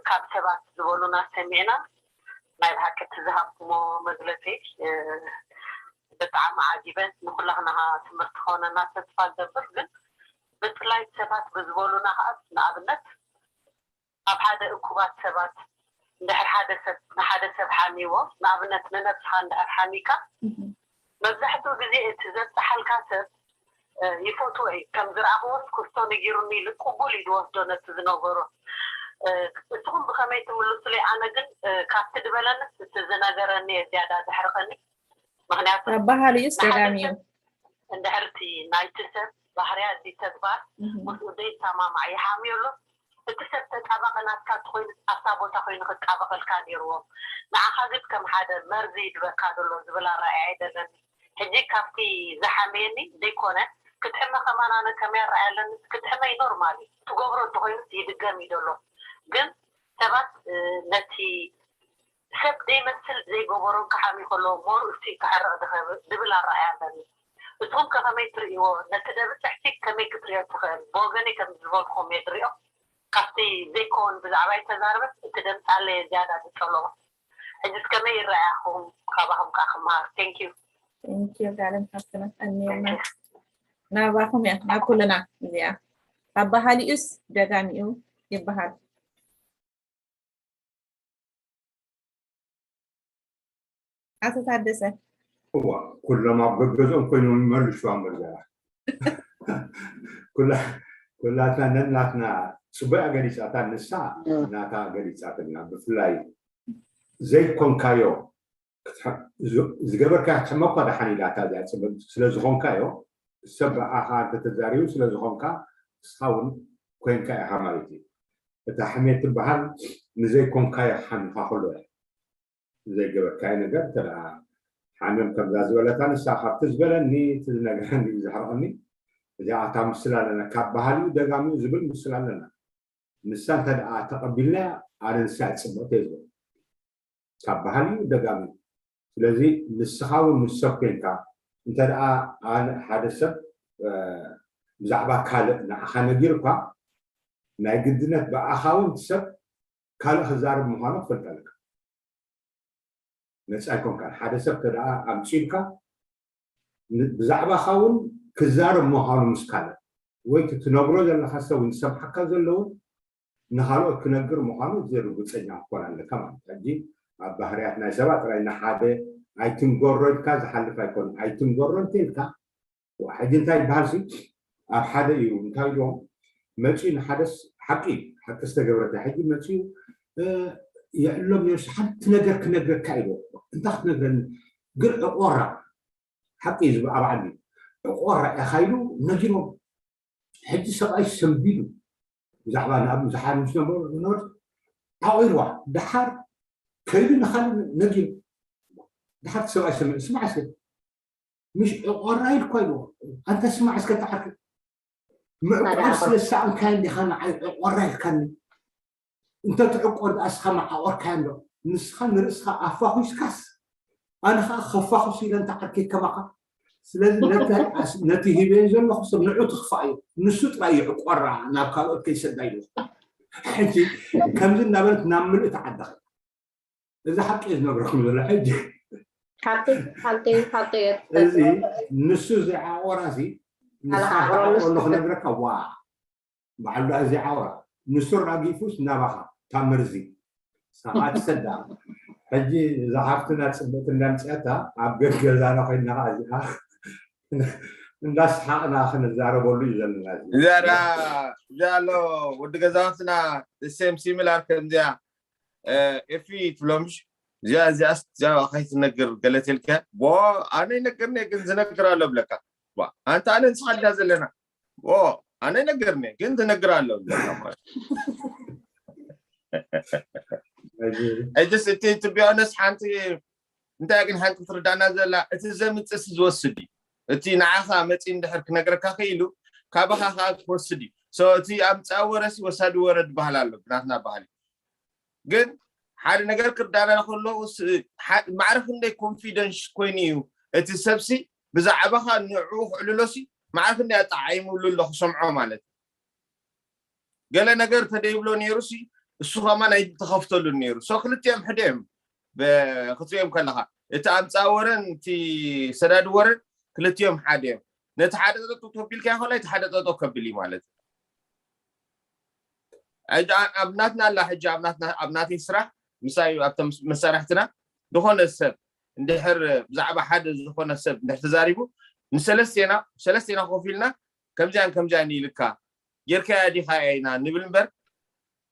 ካብ ሰባት ዝበሉና ሰሚዕና ናይ ብሓቂ እቲ ዝሃብኩሞ መግለፂ ብጣዕሚ ዓጊበ ንኩላህና ትምህርቲ ከሆነና ተስፋ ገብር ግን ብፍላይ ሰባት ብዝበሉና ከዓ ንኣብነት ኣብ ሓደ እኩባት ሰባት እንድሕር ሓደ ሰብ ንሓደ ሰብ ሓሚዎ ንኣብነት ንነብስኻ እንድሕር ሓሚካ መብዛሕትኡ ግዜ እቲ ዘብፅሓልካ ሰብ ይፈትዎ እዩ ከም ዝረኣኽዎስ ክስቶ ነጊሩኒ ኢሉ ቅቡል እዩ ዝወስዶ ነቲ ዝነገሮ እስኹም ብኸመይ ትምልሱለይ ኣነ ግን ካብቲ ዝበለንስ እቲ ዝነገረኒ እየ ዝያዳ ዘሕርቐኒ ምክንያቱ ኣባሃሊኡስ ቀዳሚ እዩ እንድሕር እቲ ናይቲ ሰብ ባህርያ እዚ ተግባር ምስኡ ዘይሰማማዕ ይሓምዮ ኣሎ እቲ ሰብ ተጣባቂ ናትካ እንተኮይኑ ኣብታ ቦታ ኮይኑ ክጣበቀልካ ነይርዎ ንዓካ ግን ከም ሓደ መርዚ ይድበካ ዘሎ ዝብል ኣረኣእያ ኣይደለኒ ሕጂ ካብቲ ዝሓመየኒ ዘይኮነ ክትሕመ ከማን ኣነ ከመይ ኣረኣእያ ኣለኒ ክትሕመይ ኖርማል እዩ ትገብሮ እንተኮይኑስ ይድገም እዩ ዘሎ ግን ሰባት ነቲ ሰብ ዘይመስል ዘይገበሮም ክሓሚ ከለዎ ሞር እሱ ክሕርቕ ዝብል ኣረኣያ ኣለኒ። እትኹም ከ ከመይ ትርእይዎ? ነቲ ደብፅሕሲ ከመይ ክትርእዮ ትኽእል? ብወገነይ ከምዚ ዝበልኩኹም እየ ዝርእዮ። ካብቲ ዘይከውን ብዛዕባይ ተዛርበት እቲ ደምፃለየ ዝያዳ ዝፀለኦ። ሕጅስ ከመይ ይረኣያኹም? ካባኹም ከዓ ክመሃር። Thank you። Thank you ጋለን ሓፍትና ቀኒልና ናባኹም እያ ናብ ኩልና እዚኣ ኣባሃሊኡስ ደጋሚኡ ይበሃል። ኣቶ ታደሰ። እዋ ኩሎም ኣብ ገገዝኦም ኮይኖም ይመልሹዋ እምበር ዘራ ኩላትና ነናትና ፅቡያ ገሊፃታ ንሳ ናታ ገሊፃትልና ብፍላይ ዘይኮንካዮ ክትሕ- ዝ- ዝገበርካ ክትሕመ እኳ ደሓን ኢላታ እዚኣ ፅምብልቲ ስለ ዝኾንካ እዮ። ሰብ ብኣኻ እንተተዛሪቡ ስለ ዝኾንካ ንስኻ እውን ኮንካ ኢኻ ማለት እዩ። እታ ሕሜት ትበሃል ንዘይኮንካዮ ሓሚኻ ከሎ እያ። ዘይገበርካዮ ነገር እንተ ደኣ ሓሚም ከምዛ ዝበለታ ንሳ ካብቲ ዝበለኒ እቲ ዝነገረኒ እዩ ዘሕርቐኒ። እዚኣ እታ ምስላ ኣለና ካብ ባህሊኡ ደጋሚኡ ዝብል ምስላ ኣለና። ንሳ እንተ ደኣ ተቐቢልና ኣነ ንሳ እያ ፅብቕቲ እየ ዝብል ካብ ባህሊኡ ደጋሚኡ። ስለዚ ንስኻ እውን ምስ ሰብ ኮንካ እንተ ደኣ ኣነ ሓደ ሰብ ብዛዕባ ካልእ ንዓኻ ነጊርኳ ናይ ግድነት ብኣኻ እውን ሰብ ካልእ ክዛርብ ምዃኑ ክፈልጥ ኣለካ። ነፃ ኣይኮንካን ሓደ ሰብ ተደኣ ኣምፂልካ ብዛዕባኻ እውን ክዛረብ ምዃኑ ምስ ካልእ ወይ ትነግሮ ዘለካ ሰብ ዝሰምዓካ ዘለውን ንካልኦት ክነግር ምዃኑ እዚ ርግፀኛ ክኮን ኣለካ ማለት ሕጂ ኣብ ባህርያት ናይ ሰባት ጥራይ ንሓደ ኣይትንገሮ ኢልካ ዝሓልፍ ኣይኮን ኣይትንገሮ እንተኢልካ ሕጂ እንታይ ይበሃል ሲ ኣብ ሓደ እዩ እንታይ ኢሎም መፂኡ ንሓደስ ሓቂ ሓቂ ዝተገብረታ ሕጂ መፂኡ የዕሎም ነብሲ ሓንቲ ነገር ክነግረካ ኢሎ እንታይ ክትነግረኒ ግን ዕቆራ ሓቂ እዩ ኣብ ዓዲ ዕቆራ ኢኻ ኢሉ ነጊሮም ሕጂ ሰብኣይ ሰንቢዱ ብዛዕባ ንኣብኡ ዝሓር ምስ ነበሩ ዝነበሩ ዓቂርዋ ደሓር ከይዱ ንኻልእ ነጊሩ ደሓር ሰብኣይ ሰንቢዱ ስማዕ እስከ ምሽ ዕቆራ ኢልኳ ኢልዎ ኣንተ ስማዕ እስከ ተዓርክ ምዕቋር ስለ ዝሰኣንካዮ እንዲኻ ንዓይ ዕቆራ ኢልካኒ እንተ ትዕቆር ደኣ እስኻ መዓቆርካዮ እንዶ ንስኻ ንርእስኻ ኣፋኹስካስ ኣነ ኸዓ ከፋኹስ ኢለ እንተ ዓርከይ ከማኻ ስለዚ ነቲ ሂበዮ ዘለኹ ሰብ ንዑ ትኽፋእ እዩ ንሱ ጥራይ እዩ ዕቆራ ናብ ካልኦት ከይሰዳ ኢሉ ሕጂ ከምዚ እናበለት ናብ ምልእቲ ዓዲ ኸዳ እዚ ሓቂ እዩ ዝነግረኩም ዘሎ ሕጂ ሓቂ ሓቂ ሓቂ እዩ እዚ ንሱ ዘይዓቆራ እዚ ንስኻ ዓቆር ትዓቆር ኣሎ ክነግረካ ዋ በዓል ዳ እዚ ዓወራ ንሱ ራጊፉስ ናባኻ እታ መርዚ ንስኻ ትሰዳ ሕጂ እዛ ሓፍትና ፅብቅቲ እንዳምፅኣታ ኣብ ገዛና ኮይንና ከዓ እዚኣ እንዳስሓቅና ክንዛረበሉ እዩ ዘለና እዚ እዚኣ ዳ እዚኣ ኣሎ ወዲ ገዛውትና ሴም ሲሚላር ከምዚኣ ኤፊ ትብሎምሽ እዚኣ እዚኣስ እዚኣ ከይትነግር ገለ ተልካ ቦ ኣነ ይነግርኒ ግን ዝነግር ኣሎ ብለካ ዋ ኣንተ ኣነ ንስኻ እንዳ ዘለና ኦ ኣነ ይነግርኒ ግን ዝነግር ኣሎ ብለካ ማለት ሕጅስ እቲ ትቢያነስ ሓንቲ እንታይ ግን ሓንቲ ትርዳና ዘላ እቲ ዘምፅእስ ዝወስድ እዩ እቲ ንዓኻ መፂ እንድሕር ክነግረካ ክኢሉ ካባኻ ከዓ ክወስድ እዩ እቲ ኣምፃእ ወረሲ ወሳዲ ወረ ዝበሃል ኣሎ ብናትና ባህሊ ግን ሓደ ነገር ክርዳና ከሎ ማዕረ ክንደይ ኮንፊደንስ ኮይኑ እዩ እቲ ሰብሲ ብዛዕባኻ ንዕኡ ክዕልሎሲ ማዕረ ክንደይ ኣጠዓዒሙሉ ኣሎ ክሰምዖ ማለት ገለ ነገር ተደይብሎ ነይሩሲ እሱ ከማ ናይ ተኸፍተሉ ነይሩ ሶ ክልቲኦም ሕደ እዮም ክትሪኦም ከለኻ እቲ ኣምፃ ወረን እቲ ሰዳድ ወረን ክልቲኦም ሓደ እዮም ነቲ ሓደ ጠጠው ከቢልካ ይኸላ እቲ ሓደ ጠጠው ከብል እዩ ማለት እዩ ኣብ ናትና ኣላ ሕጂ ኣብ ናተይ ስራሕ ምሳይ ኣብቶም መሳርሕትና ዝኾነ ሰብ እንድሕር ብዛዕባ ሓደ ዝኾነ ሰብ እንድሕር ተዛሪቡ ንሰለስቴና ሰለስቴና ኮፍ ኢልና ከምዚያን ከምዚያን ኢልካ ጌርካያ ዲኻ ኢና ንብል እምበር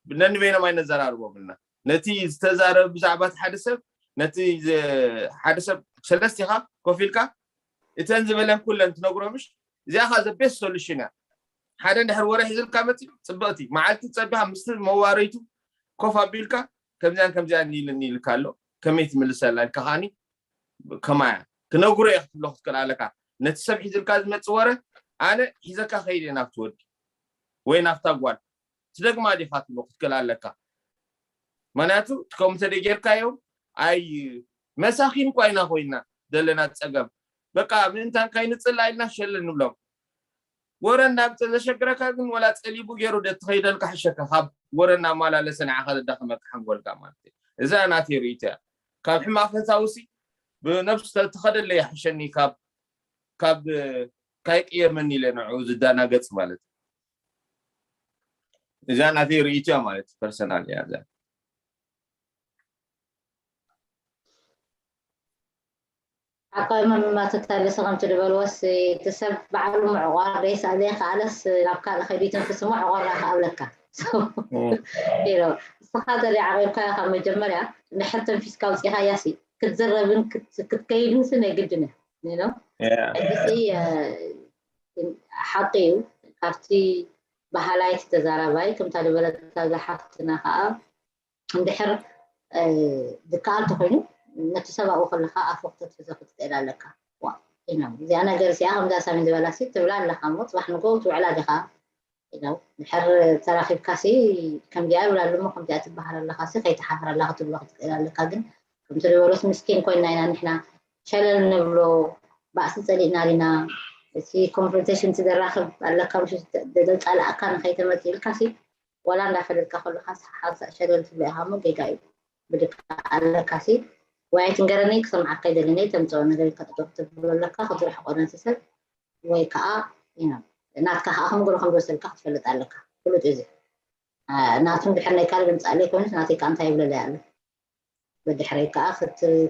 ነንበይኖም ኣይነዘራርቦም እና ነቲ ዝተዛረበ ብዛዕባ ሓደ ሰብ ነቲ ሓደ ሰብ ሰለስቲኻ ኮፍ ኢልካ እተን ዝበለን ኩለን ትነግሮምሽ እዚኣ ካ ዘቤስ ሶሉሽን እያ ሓደ እንድሕር ወረ ሒዝልካ መፂ ፅብቕቲ መዓልቲ ፀቢኻ ምስቲ መዋረይቱ ኮፍ ኣቢልካ ከምዚያን ከምዚያን ኢልኒ ኢልካ ኣሎ ከመይ ትምልሰላ ኢልካ ከዓኒ ከማያ ክነግሮ እየ ክትብሎ ክትክእል ኣለካ ነቲ ሰብ ሒዝልካ ዝመፅእ ወረ ኣነ ሒዘካ ከይደ ናብቲ ወዲ ወይ ናብታ ጓል ትደግማ ዲኻ ትብሎ ክትክእል ኣለካ ምክንያቱ ከምኡ ተደይ ጌርካዮም ኣይ መሳኪን እኳ ኢና ኮይና ዘለና ፀገም በቃ ምእንታን ካይንፅላ ኢልና ሸለ ንብሎም ወረ እናምፀ ዘሸግረካ ግን ወላ ፀሊቡ ገይሩ ደትኸይደልካ ሕሸካ ካብ ወረ እናመላለሰ ንዓኻ ዘዳኸመካ ሓንጎልካ ማለት እዩ እዛ ናተይ ርእይቶ እያ ካብ ሕማቅ ፈታውሲ ብነብሱ ተኸደለ ይሕሸኒ ካብ ካብ ካይቅየመኒ ኢለ ንዑ ዝዳናገፅ ማለት እዩ እዚኣ ናተይ ርእይቶ እያ ማለት ፐርሰናል እያ እዚኣ ዓቃቢ መምማተታለሲ ከምቲ ዝበልዎስ እቲ ሰብ ባዕሉ ምዕቋር ደይሳእ ዘይከኣለስ ናብ ካልእ ከይዱ ይተንፍስ እሞ ዕቆራ ከኣብለካ ኢሎ ንስኻ ዘሪ ዓቂብካዮ ካብ መጀመርያ ንድሕር ተንፊስካ ውፂኻያ ሲ ክትዝረብን ክትከይድን ስ ናይ ግድን እያ። ሕጂሲ ሓቂ እዩ። ካብቲ ባህላይቲ ተዛራባይ ከምታ ዝበለታ ዝሓፍትና ከዓ እንድሕር ዝከኣል ተኮይኑ ነቲ ሰብኣዊ ከለካ ኣፎ ክተትሕዞ ክትክእል ኣለካ። እዚኣ ነገር እዚኣ ከምዛ ሳሚን ዝበላ ሲ ትብላ ኣለካ እሞ ፅባሕ ንጎ ትውዕላ ዲካ? ድሕር ተራኪብካ ሲ ከምዚኣ ይብላ ኣለሞ ከምዚኣ ትበሃል ኣለካ ሲ ከይተሓፍረላ ክትብሎ ክትክእል ኣለካ። ግን ከምቲ ዝበሎስ ምስኪን ኮይና ኢና ንሕና ሸለል ንብሎ። ባእሲ ፀሊእና ዲና? እቲ ኮንፍሮንቴሽን ቲ ዘራክብ ኣለካ ምሽ ደደልፃልኣካ ንከይተመፅ ኢልካ ሲ ዋላ እንዳፈለጥካ ከለካ ሓንሳእ ሸለል ትብሎ ኢካ እሞ ጌጋ እዩ። ብድካ ኣለካ ሲ ወይ ኣይትንገረኒ ክሰምዓካ ይደለኒ ተምፅኦ ነገር ኢልካ ጠጠው ክትብሎ ኣለካ ክትርሕቆ ነቲ ሰብ ወይ ከዓ ናትካ ከዓ ከምግሮ ከም ዝወሰድካ ክትፈልጥ ኣለካ። ፍሉጥ እዩ እዚ። ናቱ ድሕር ናይ ካልእ ድምፂ ኣለይ ኮይኑስ ናተይ ከዓ እንታይ ይብለለይ ኣሎ። ብድሕረይ ከዓ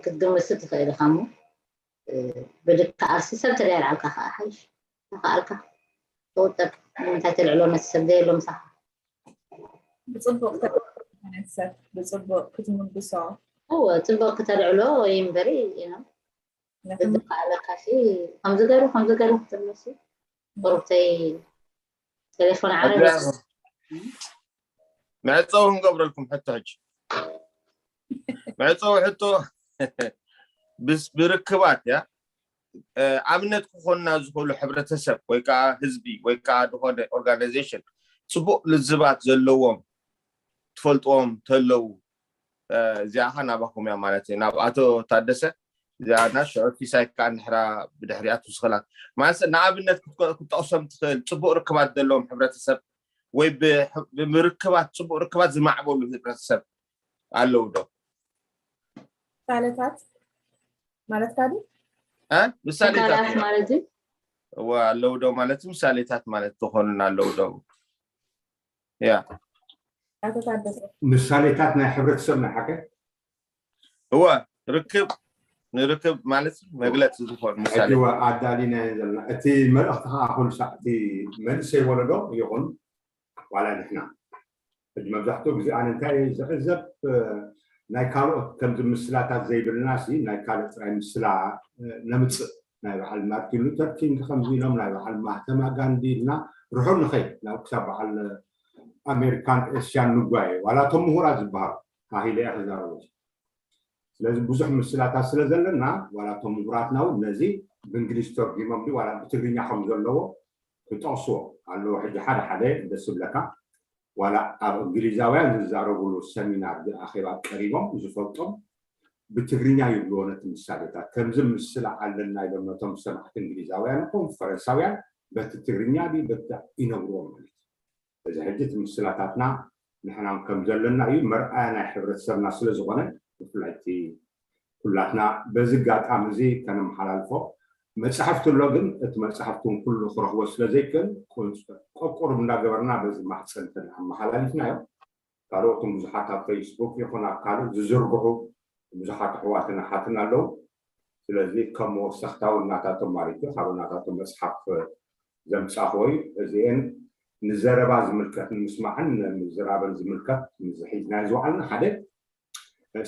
ክትግምስ ትኽእል ኢኻ እሞ ብድካ ኣርሲ ሰብ ተዳይርዓልካ ከዓ ሓይሽ ተኸኣልካ ተውጠብ ንምንታይ ተልዕሎ ነቲ ሰብ ዘየሎ ምሳኻ ብፅቡቅ ሰብ ብፅቡቅ ክትምልሶ እወ ፅቡቅ ክተልዕሎ ይንበሪ ኢና ዝከኣለካ ሲ ከምዚ ገሩ ከምዚ ገሩ ክትብሎ ሲ ቁርብተይ ቴሌፎን ዓረብ መዕፀዊ ክንገብረልኩም ሕቶ ሕጂ መዕፀዊ ሕቶ ብርክባት እያ ኣብነት ክኾንና ዝኽእሉ ሕብረተሰብ ወይ ከዓ ህዝቢ ወይ ከዓ ዝኾነ ኦርጋናይዜሽን ፅቡቅ ልዝባት ዘለዎም ትፈልጥዎም ተለው እዚኣኻ ናባኹም እያ ማለት እዩ ናብ ኣቶ ታደሰ እዚኣና ሽዑ ፊሳይካ እንድሕራ ብድሕሪኣ ትውስኸላ ማለት ንኣብነት ክትጠቕሶም ትኽእል ፅቡቅ ርክባት ዘለዎም ሕብረተሰብ ወይ ብምርክባት ፅቡቅ ርክባት ዝማዕበሉ ህብረተሰብ ኣለዉ ዶ ምሳሌታት ማለት ካዲ ምሳሌታት ማለት እዋ ኣለዉ ዶ ማለት ምሳሌታት ማለት ዝኾኑን ኣለዉ ዶ ያ ኣቶ ታደሰ ምሳሌታት ናይ ሕብረተሰብና ሓቀ እወ ርክብ ንርክብ ማለት መግለፂ ዝኾኑ ምሳሌ ሕጂ ኣዳሊና እየን ዘለና እቲ መልእኽቲ ከዓ ኩሉ ሳዕ እቲ መንእሰይ ወለዶ ይኹን ዋላ ንሕና ሕጂ መብዛሕትኡ ግዜ ኣነ እንታይ እየ ዝዕዘብ ናይ ካልኦት ከምዚ ምስላታት ዘይብልና ሲ ናይ ካልእ ጥራይ ምስላ ነምፅእ ናይ በዓል ማርቲን ሉተር ኪንግ ከምዚ ኢሎም ናይ በዓል ማህተማ ጋንዲ ኢልና ርሑቕ ንኸይድ ናብ ክሳብ በዓል ኣሜሪካን ኤስያን ንጓየ ዋላ እቶም ምሁራት ዝበሃሉ ሃሂለ እያ ክዛረቦ ስለዚ ብዙሕ ምስላታት ስለ ዘለና ዋላ እቶም ምሁራትና እውን ነዚ ብእንግሊዝ ተርጉሞም ድዩ ዋላ ብትግርኛ ከም ዘለዎ ክጠቕስዎ ኣለዎ ሕጂ ሓደ ሓደ ደስ ዝብለካ ዋላ ኣብ እንግሊዛውያን ዝዛረብሉ ሰሚናር ኣኼባ ቀሪቦም ዝፈልጦም ብትግርኛ ይብልዎ ነቲ ምሳሌታት ከምዚ ምስላ ኣለና ኢሎም ነቶም ሰማዕቲ እንግሊዛውያን ይኹን ፈረንሳውያን በቲ ትግርኛ ድዩ በቲ ይነግርዎም ማለት እዩ እዚ ሕጂ እቲ ምስላታትና ንሕና ከም ዘለና እዩ መርኣያ ናይ ሕብረተሰብና ስለ ዝኾነ ብፍላይ እቲ ኩላትና በዚ ጋጣሚ እዚ ከነመሓላልፎ መፅሓፍቲ ኣሎ ግን እቲ መፅሓፍቲ እውን ኩሉ ክረኽቦ ስለ ዘይክእል ቆቁርብ እንዳገበርና በዚ ማሕፀንትን ኣመሓላሊፍናዮ ካልኦትም ብዙሓት ኣብ ፌስቡክ ይኹን ኣብ ካልእ ዝዝርግሑ ብዙሓት ኣሕዋትን ኣሓትን ኣለዉ ስለዚ ከም መወሰኽታ እውን ናታቶም ማለት እዩ ካብ ናታቶም መፅሓፍ ዘምፃኽዎ እዩ እዚኤን ንዘረባ ዝምልከት ንምስማዕን ንምዝራብን ዝምልከት ምዝሒዝናዮ ዝወዓልና ሓደ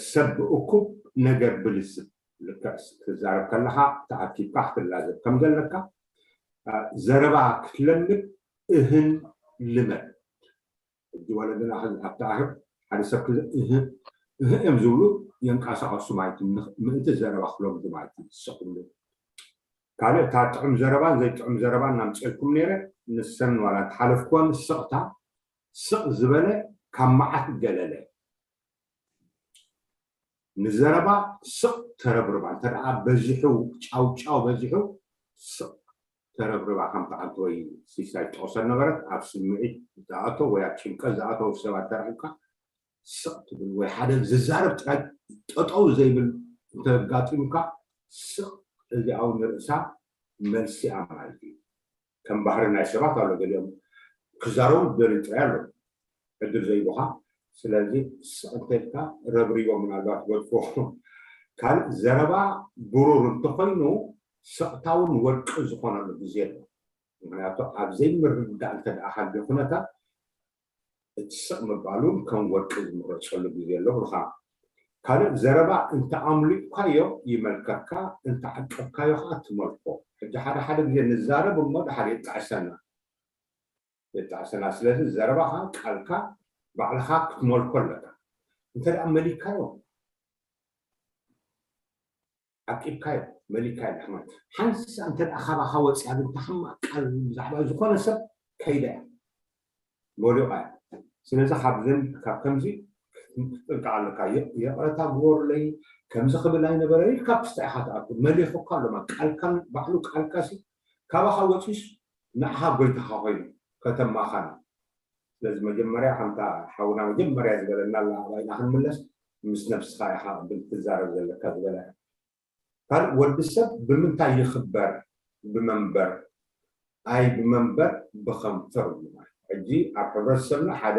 ሰብ ብእኩብ ነገር ብልዝብ ልክዕ ክትዛረብ ከለካ ተኣኪብካ ክትላዘብ ከም ዘለካ ዘረባ ክትለምድ እህን ልመድ ሕጂ ወለድና ሕዚ ኣብቲ ኣህብ ሓደ ሰብ ክዘ እህ እህ እዮም ዝብሉ የንቀሳቀሱ ማለት እዩ ምእንቲ ዘረባ ክለምዱ ማለት እዩ ዝስቅሉ ካልእ እታ ጥዑም ዘረባን ዘይጥዑም ዘረባን ናምፅልኩም ነይረ ንሰን ዋላ ተሓለፍክወን ስቕታ ስቕ ዝበለ ካብ መዓት ገለለ ንዘረባ ስቕ ተረብርባ እንተ ደኣ በዚሑ ጫውጫው በዚሑ ስቕ ተረብርባ ከምቲ ዓንተ ወይ ሲሳይ ጠቕሶ ነበረት ኣብ ስምዒት ዝኣቶ ወይ ኣብ ጭንቀት ዝኣተው ሰባት ተረኺብካ ስቕ ትብል ወይ ሓደ ዝዛረብ ጥራይ ጠጠው ዘይብል እንተጋጢሙካ ስቕ እዚኣው ንርእሳ መልሲኣ ማለት እዩ ከም ባህሪ ናይ ሰባት ኣሎ ገሊኦም ክዛረቡ ደልዩ ጥራይ ኣሎ ዕድል ዘይቡኻ ስለዚ ስቕ እንተልካ ረብርዮ ምናልባት ገድፎ ካልእ ዘረባ ብሩር እንተኮይኑ ስቕታውን ወርቂ ዝኾነሉ ግዜ ኣሎ ምክንያቱ ኣብ ዘይምርዳእ እንተ ደኣ ሃልዮ ኩነታት እቲ ስቕ ምባል እውን ከም ወርቂ ዝምረፀሉ ግዜ ኣሎ ብልካ ካልእ ዘረባ እንተ ኣምሊቕካዮ ይመልከካ፣ እንተ ዓቀብካዮ ከዓ ትመልኮ። ሕጂ ሓደ ሓደ ግዜ ንዛረብ እሞ ድሓር የጣዕሰና የጣዕሰና። ስለዚ ዘረባኻ፣ ቃልካ፣ ባዕልኻ ክትመልኮ ኣለካ። እንተ ደኣ መሊካዮ፣ ዓቂብካዮ፣ መሊካዮ ድሕነት። ሓንሳ እንተ ደኣ ካባኻ ወፂኣ ግን፣ ተሓማቕ ቃል ብዛዕባ ዝኾነ ሰብ ከይዳ እያ። መሊቓ እያ። ስለዚ ካብዘን፣ ካብ ከምዚ ክትጥንቀቕ ኣለካ። ይ-፣ ይቕረታ ግበሩለይ፣ ከምዚ ክብል ኣይነበረ ኢልካ ክስታይ ኢኻ ትኣቱ። መሊኹካ ኣሎ ማለት። ቃልካን ባዕሉ ቃልካ ሲ ካባኻ ወፂስ ንዓኻ ጎይታኻ ኮይኑ ከተማኻን። ስለዚ መጀመርያ ከምታ ሓውና መጀመርያ ዝበለና ኣላ ኣባይና ክንምለስ፣ ምስ ነብስኻ ኢኻ ቅድም ትዛረብ ዘለካ ዝበለ። ካልእ ወዲ ሰብ ብምንታይ ይኽበር? ብመንበር፣ ኣይ ብመንበር ብኸንፈር እዩ ማለት። ሕጂ ኣብ ሕብረተሰብና ሓደ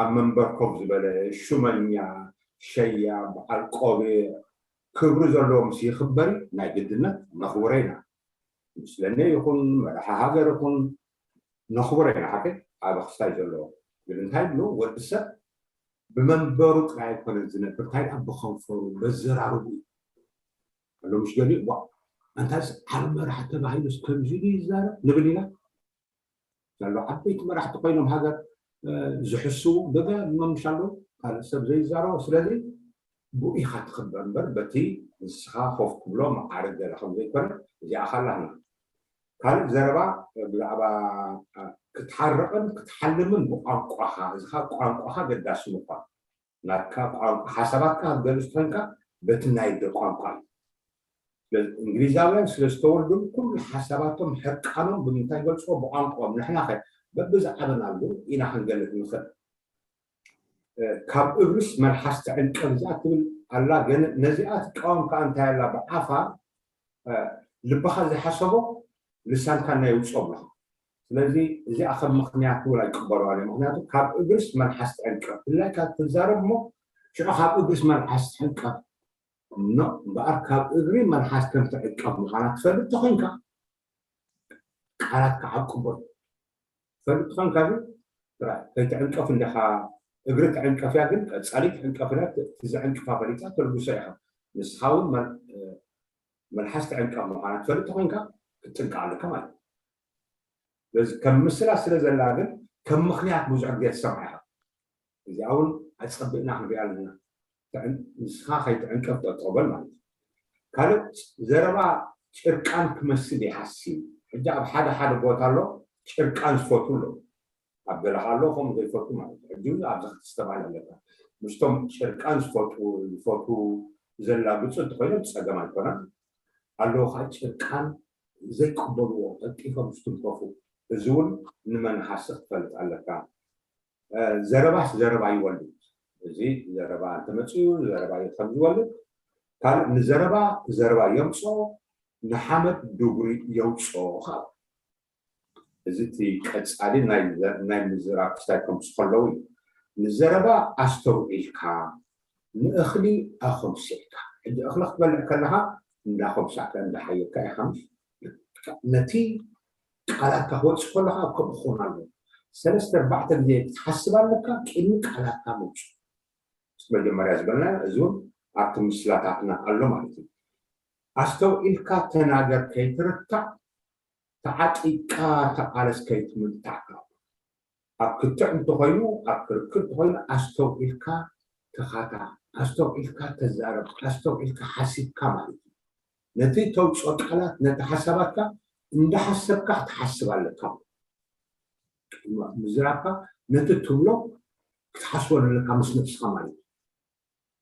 ኣብ መንበር ኮፍ ዝበለ ሹመኛ፣ ሸያ፣ በዓል ቆቢዕ፣ ክብሪ ዘለዎ ምስ ይኽበር እዩ፣ ናይ ግድነት ነኽብሮ ኢና። ምስለኔ ይኹን መራሒ ሃገር ይኹን ነኽብሮ ኢና። ሓቂ ኣብ ክስታይ ዘለዎ። ግን እንታይ ብሎ ወዲ ሰብ ብመንበሩ ጥራይ ኣይኮነን ዝነብር፣ እንታይ ደኣ ብኸንፈሩ፣ በዘራርቡ እዩ። ኣሎ ምሽ ገሊኡ፣ ዋ፣ ኣንታስ ዓቢ መራሒ ተባሂሉስ ከምዚ ድዩ ይዛረብ ንብል ኢና። ዘሎ ዓበይቲ መራሕቲ ኮይኖም ሃገር፣ እ፣ ዝሕስዉ ገለ መምሽ ኣለዉ፣ ካልእ ሰብ ዘይዛረቦ። ስለዚ ብኡ ኢኻ ትኽበር እምበር፣ በቲ ንስኻ ኮፍ ክብሎ መዓርግ ገለ ከም ዘይኮነ እዚኣ ካላህና። ካልእ ዘረባ ብዛዕባ ክትሓርቕን ክትሓልምን ብቋንቋኻ፣ እዚ ኸኣ ቋንቋኻ ገዳሲ ምዃን። ናትካ ቋንቋ፣ ሓሳባትካ ክትገልጽ ኮንካ በቲ ናይ ኣደ ቋንቋ እዩ። ስለዚ እንግሊዛውያን ስለ ዝተወልዱን ኩሉ ሓሳባቶም ሕርቃኖም ብምንታይ ይገልጽዎ? ብቋንቋኦም። ንሕና ኸ በብዝዓበናሉ ኢና ክንገልጽ ንኽእል። እ፣ ካብ እግርስ መልሓስ ትዕንቀፍ እዚኣ ትብል ኣላ። ገለ ነዚኣ ትቃወም ከኣ እንታይ ኣላ? ብዓፋ፣ እ፣ ልብኻ ዘይሓሰቦ ልሳንካ ናይ ውጾ ኣለኻ። ስለዚ እዚኣ ከም ምኽንያት እውን ኣይቅበልዋን እዮም። ምኽንያቱ ካብ እግርስ መልሓስ ትዕንቀፍ። ድላይካ ትዛረብ እሞ ሽዑ ካብ እግርስ መልሓስ ትዕንቀፍ። ኖ፣ እምበኣር ካብ እግሪ መልሓስ ከም ትዕንቀፍ ምዃና ትፈልጥ ተኾይንካ፣ ቃላትካ ዓቅቦ። ትፈልጥ ተኾይንካ ግን ጥራይ ከይትዕንቀፍ እንዲኻ፣ እግሪ ትዕንቀፍ እያ፣ ግን ቀጻሊ ትዕንቀፍ እያ፣ እቲ ዘዕንቅፋ ፈሊጣ ተልግሶ ኢኻ። ንስኻ እውን መል-፣ መልሓስ ትዕንቀፍ ምዃና ትፈልጥ ተኾይንካ ክትጥንቀቕ ኣለካ ማለት እዩ። ስለዚ ከም ምስላ ስለ ዘላ ግን ከም ምኽንያት ብዙሕ ግዜ ትሰምዓ ኢኻ። እዚኣ እውን ኣጸቢቕና ክንሪኣ ኣለና። ትዕን-፣ ንስኻ ከይትዕንቀፍ ጠጠው በል ማለት እዩ። ካልእ ዘረባ ጭርቃን ክመስል ይሓሲ። ሕጂ ኣብ ሓደ ሓደ ቦታ ኣሎ ጭርቃን ዝፈቱ ኣለዉ። ኣብ ገለ ኣሎ ከምኡ ዘይፈቱ ማለት እዩ። ሕጂ ኣብዚ ክትስተብሃል ኣለካ። ምስቶም ጭርቃን ዝፈቱ፣ ዝፈቱ ዘላግጹ እንተኾይኖም ጸገም ኣይኮነን። ኣለዉ ከዓ ጭርቃን ዘይቅበልዎ ቀልጢፎም ዝትንከፉ። እዚ እውን ንመንሓሲ ክትፈልጥ ኣለካ። እ፣ ዘረባስ ዘረባ ይወልድ። እዚ ዘረባ እንተመፅኡ ዘረባ እዩ ከም ዝወልድ። ካልእ ንዘረባ ዘረባ የምፅኦ፣ ንሓመድ ድጉሪ የውፅኦ። ካብ እዚ እቲ ቀፃሊ ናይ ዘ-፣ ናይ ምዝራብ ክስታይ ከምሱ ከለዉ እዩ። ንዘረባ ኣስተውዒልካ ንእኽሊ ኣኾምሲዕካ። ሕጂ እኽሊ ክትበልዕ ከለኻ እንዳኾምሳዕካ እንዳሓየካ ኢኻ፣ ምሽ? ነቲ ቃላትካ ክወፅእ ከለኻ ኣብ ከምኡ ክኸውን ኣለዎ። ሰለስተ ኣርባዕተ ግዜ ክትሓስብ ኣለካ ቅድሚ ቃላትካ ምውፅኡ። መጀመርያ ዝበልናዮ እዚ እውን ኣብቲ ምስላታትና ኣሎ ማለት እዩ። ኣስተውዒልካ ተናገር፣ ከይትርታዕ፣ ተዓጢቕካ ተቓለስ፣ ከይትምንታዕ። ኣብ ክትዕ እንተኾይኑ፣ ኣብ ክርክር እንተኾይኑ ኣስተውዒልካ ተኻታ፣ ኣስተውዒልካ ተዛረብ፣ ኣስተውዒልካ ሓሲብካ ማለት እዩ። ነቲ ተውፅኦ ቃላት፣ ነቲ ሓሳባትካ እንዳሓሰብካ ክትሓስብ ኣለካ። ምዝራብካ ነቲ ትብሎ ክትሓስቦ ኣለካ ምስ ነብስኻ ማለት እዩ።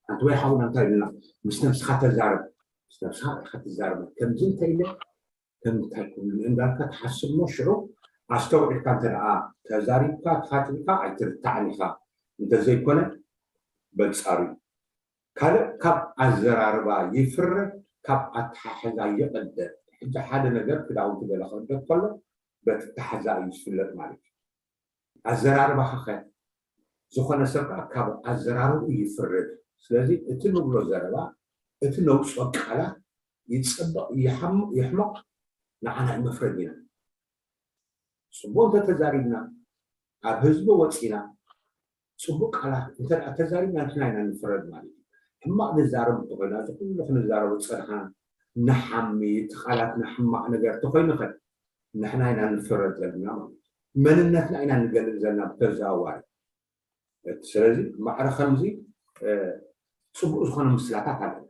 ኣንተ ወይ ሓውና እንታይ ኢልና፣ ምስ ነብስኻ ተዛረብ፣ ምስ ነብስኻ ኢኻ ትዛረብ። ከምዚ እንተ ኢለ፣ ከምዚ እንታይ ክብሉ እንዳልካ ትሓስብ እሞ ሽዑ ኣስተውዒልካ እንተ ደኣ ተዛሪብካ፣ ተኻቲልካ ኣይትርታዕን ኢኻ። እንተዘይኮነ በንጻሩ እዩ። ካልእ ካብ ኣዘራርባ ይፍረ፣ ካብ ኣተሓሕዛ ይቕደ። ሕጂ ሓደ ነገር ክዳውንቲ ገለ ክቕደ ከሎ በቲ ኣተሓሕዛ እዩ ዝፍለጥ ማለት እዩ። ኣዘራርባኻ ኸ? ዝኾነ ሰብ ከኣ ካብ ኣዘራርብኡ ይፍረድ። ስለዚ እቲ ንብሎ ዘረባ፣ እቲ ነውፅኦ ቃላት ይፅብቕ፣ ይሓም-፣ ይሕመቕ፣ ንዓና እዩ መፍረዲና። ፅቡቕ እንተተዛሪብና፣ ኣብ ህዝቢ ወፂና፣ ፅቡቕ ቃላት እንተ ደኣ ተዛሪብና፣ ንሕና ኢና ንፍረድ ማለት እዩ። ሕማቕ ንዛረብ እንተኾይና፣ እዚ ኩሉ ክንዛረቡ ዝጸናሕና ንሓሚ፣ እቲ ቃላትና ሕማቕ ነገር እንተኾይኑ ኸ ንሕና ኢና ንፍረድ ዘለና ማለት እዩ። መንነትና ኢና ንገልጽ ዘለና ብተዘዋዋሪ። ስለዚ ማዕረ ከምዚ፣ እ፣ ጽቡቕ ዝኾነ ምስላታት ኣለና።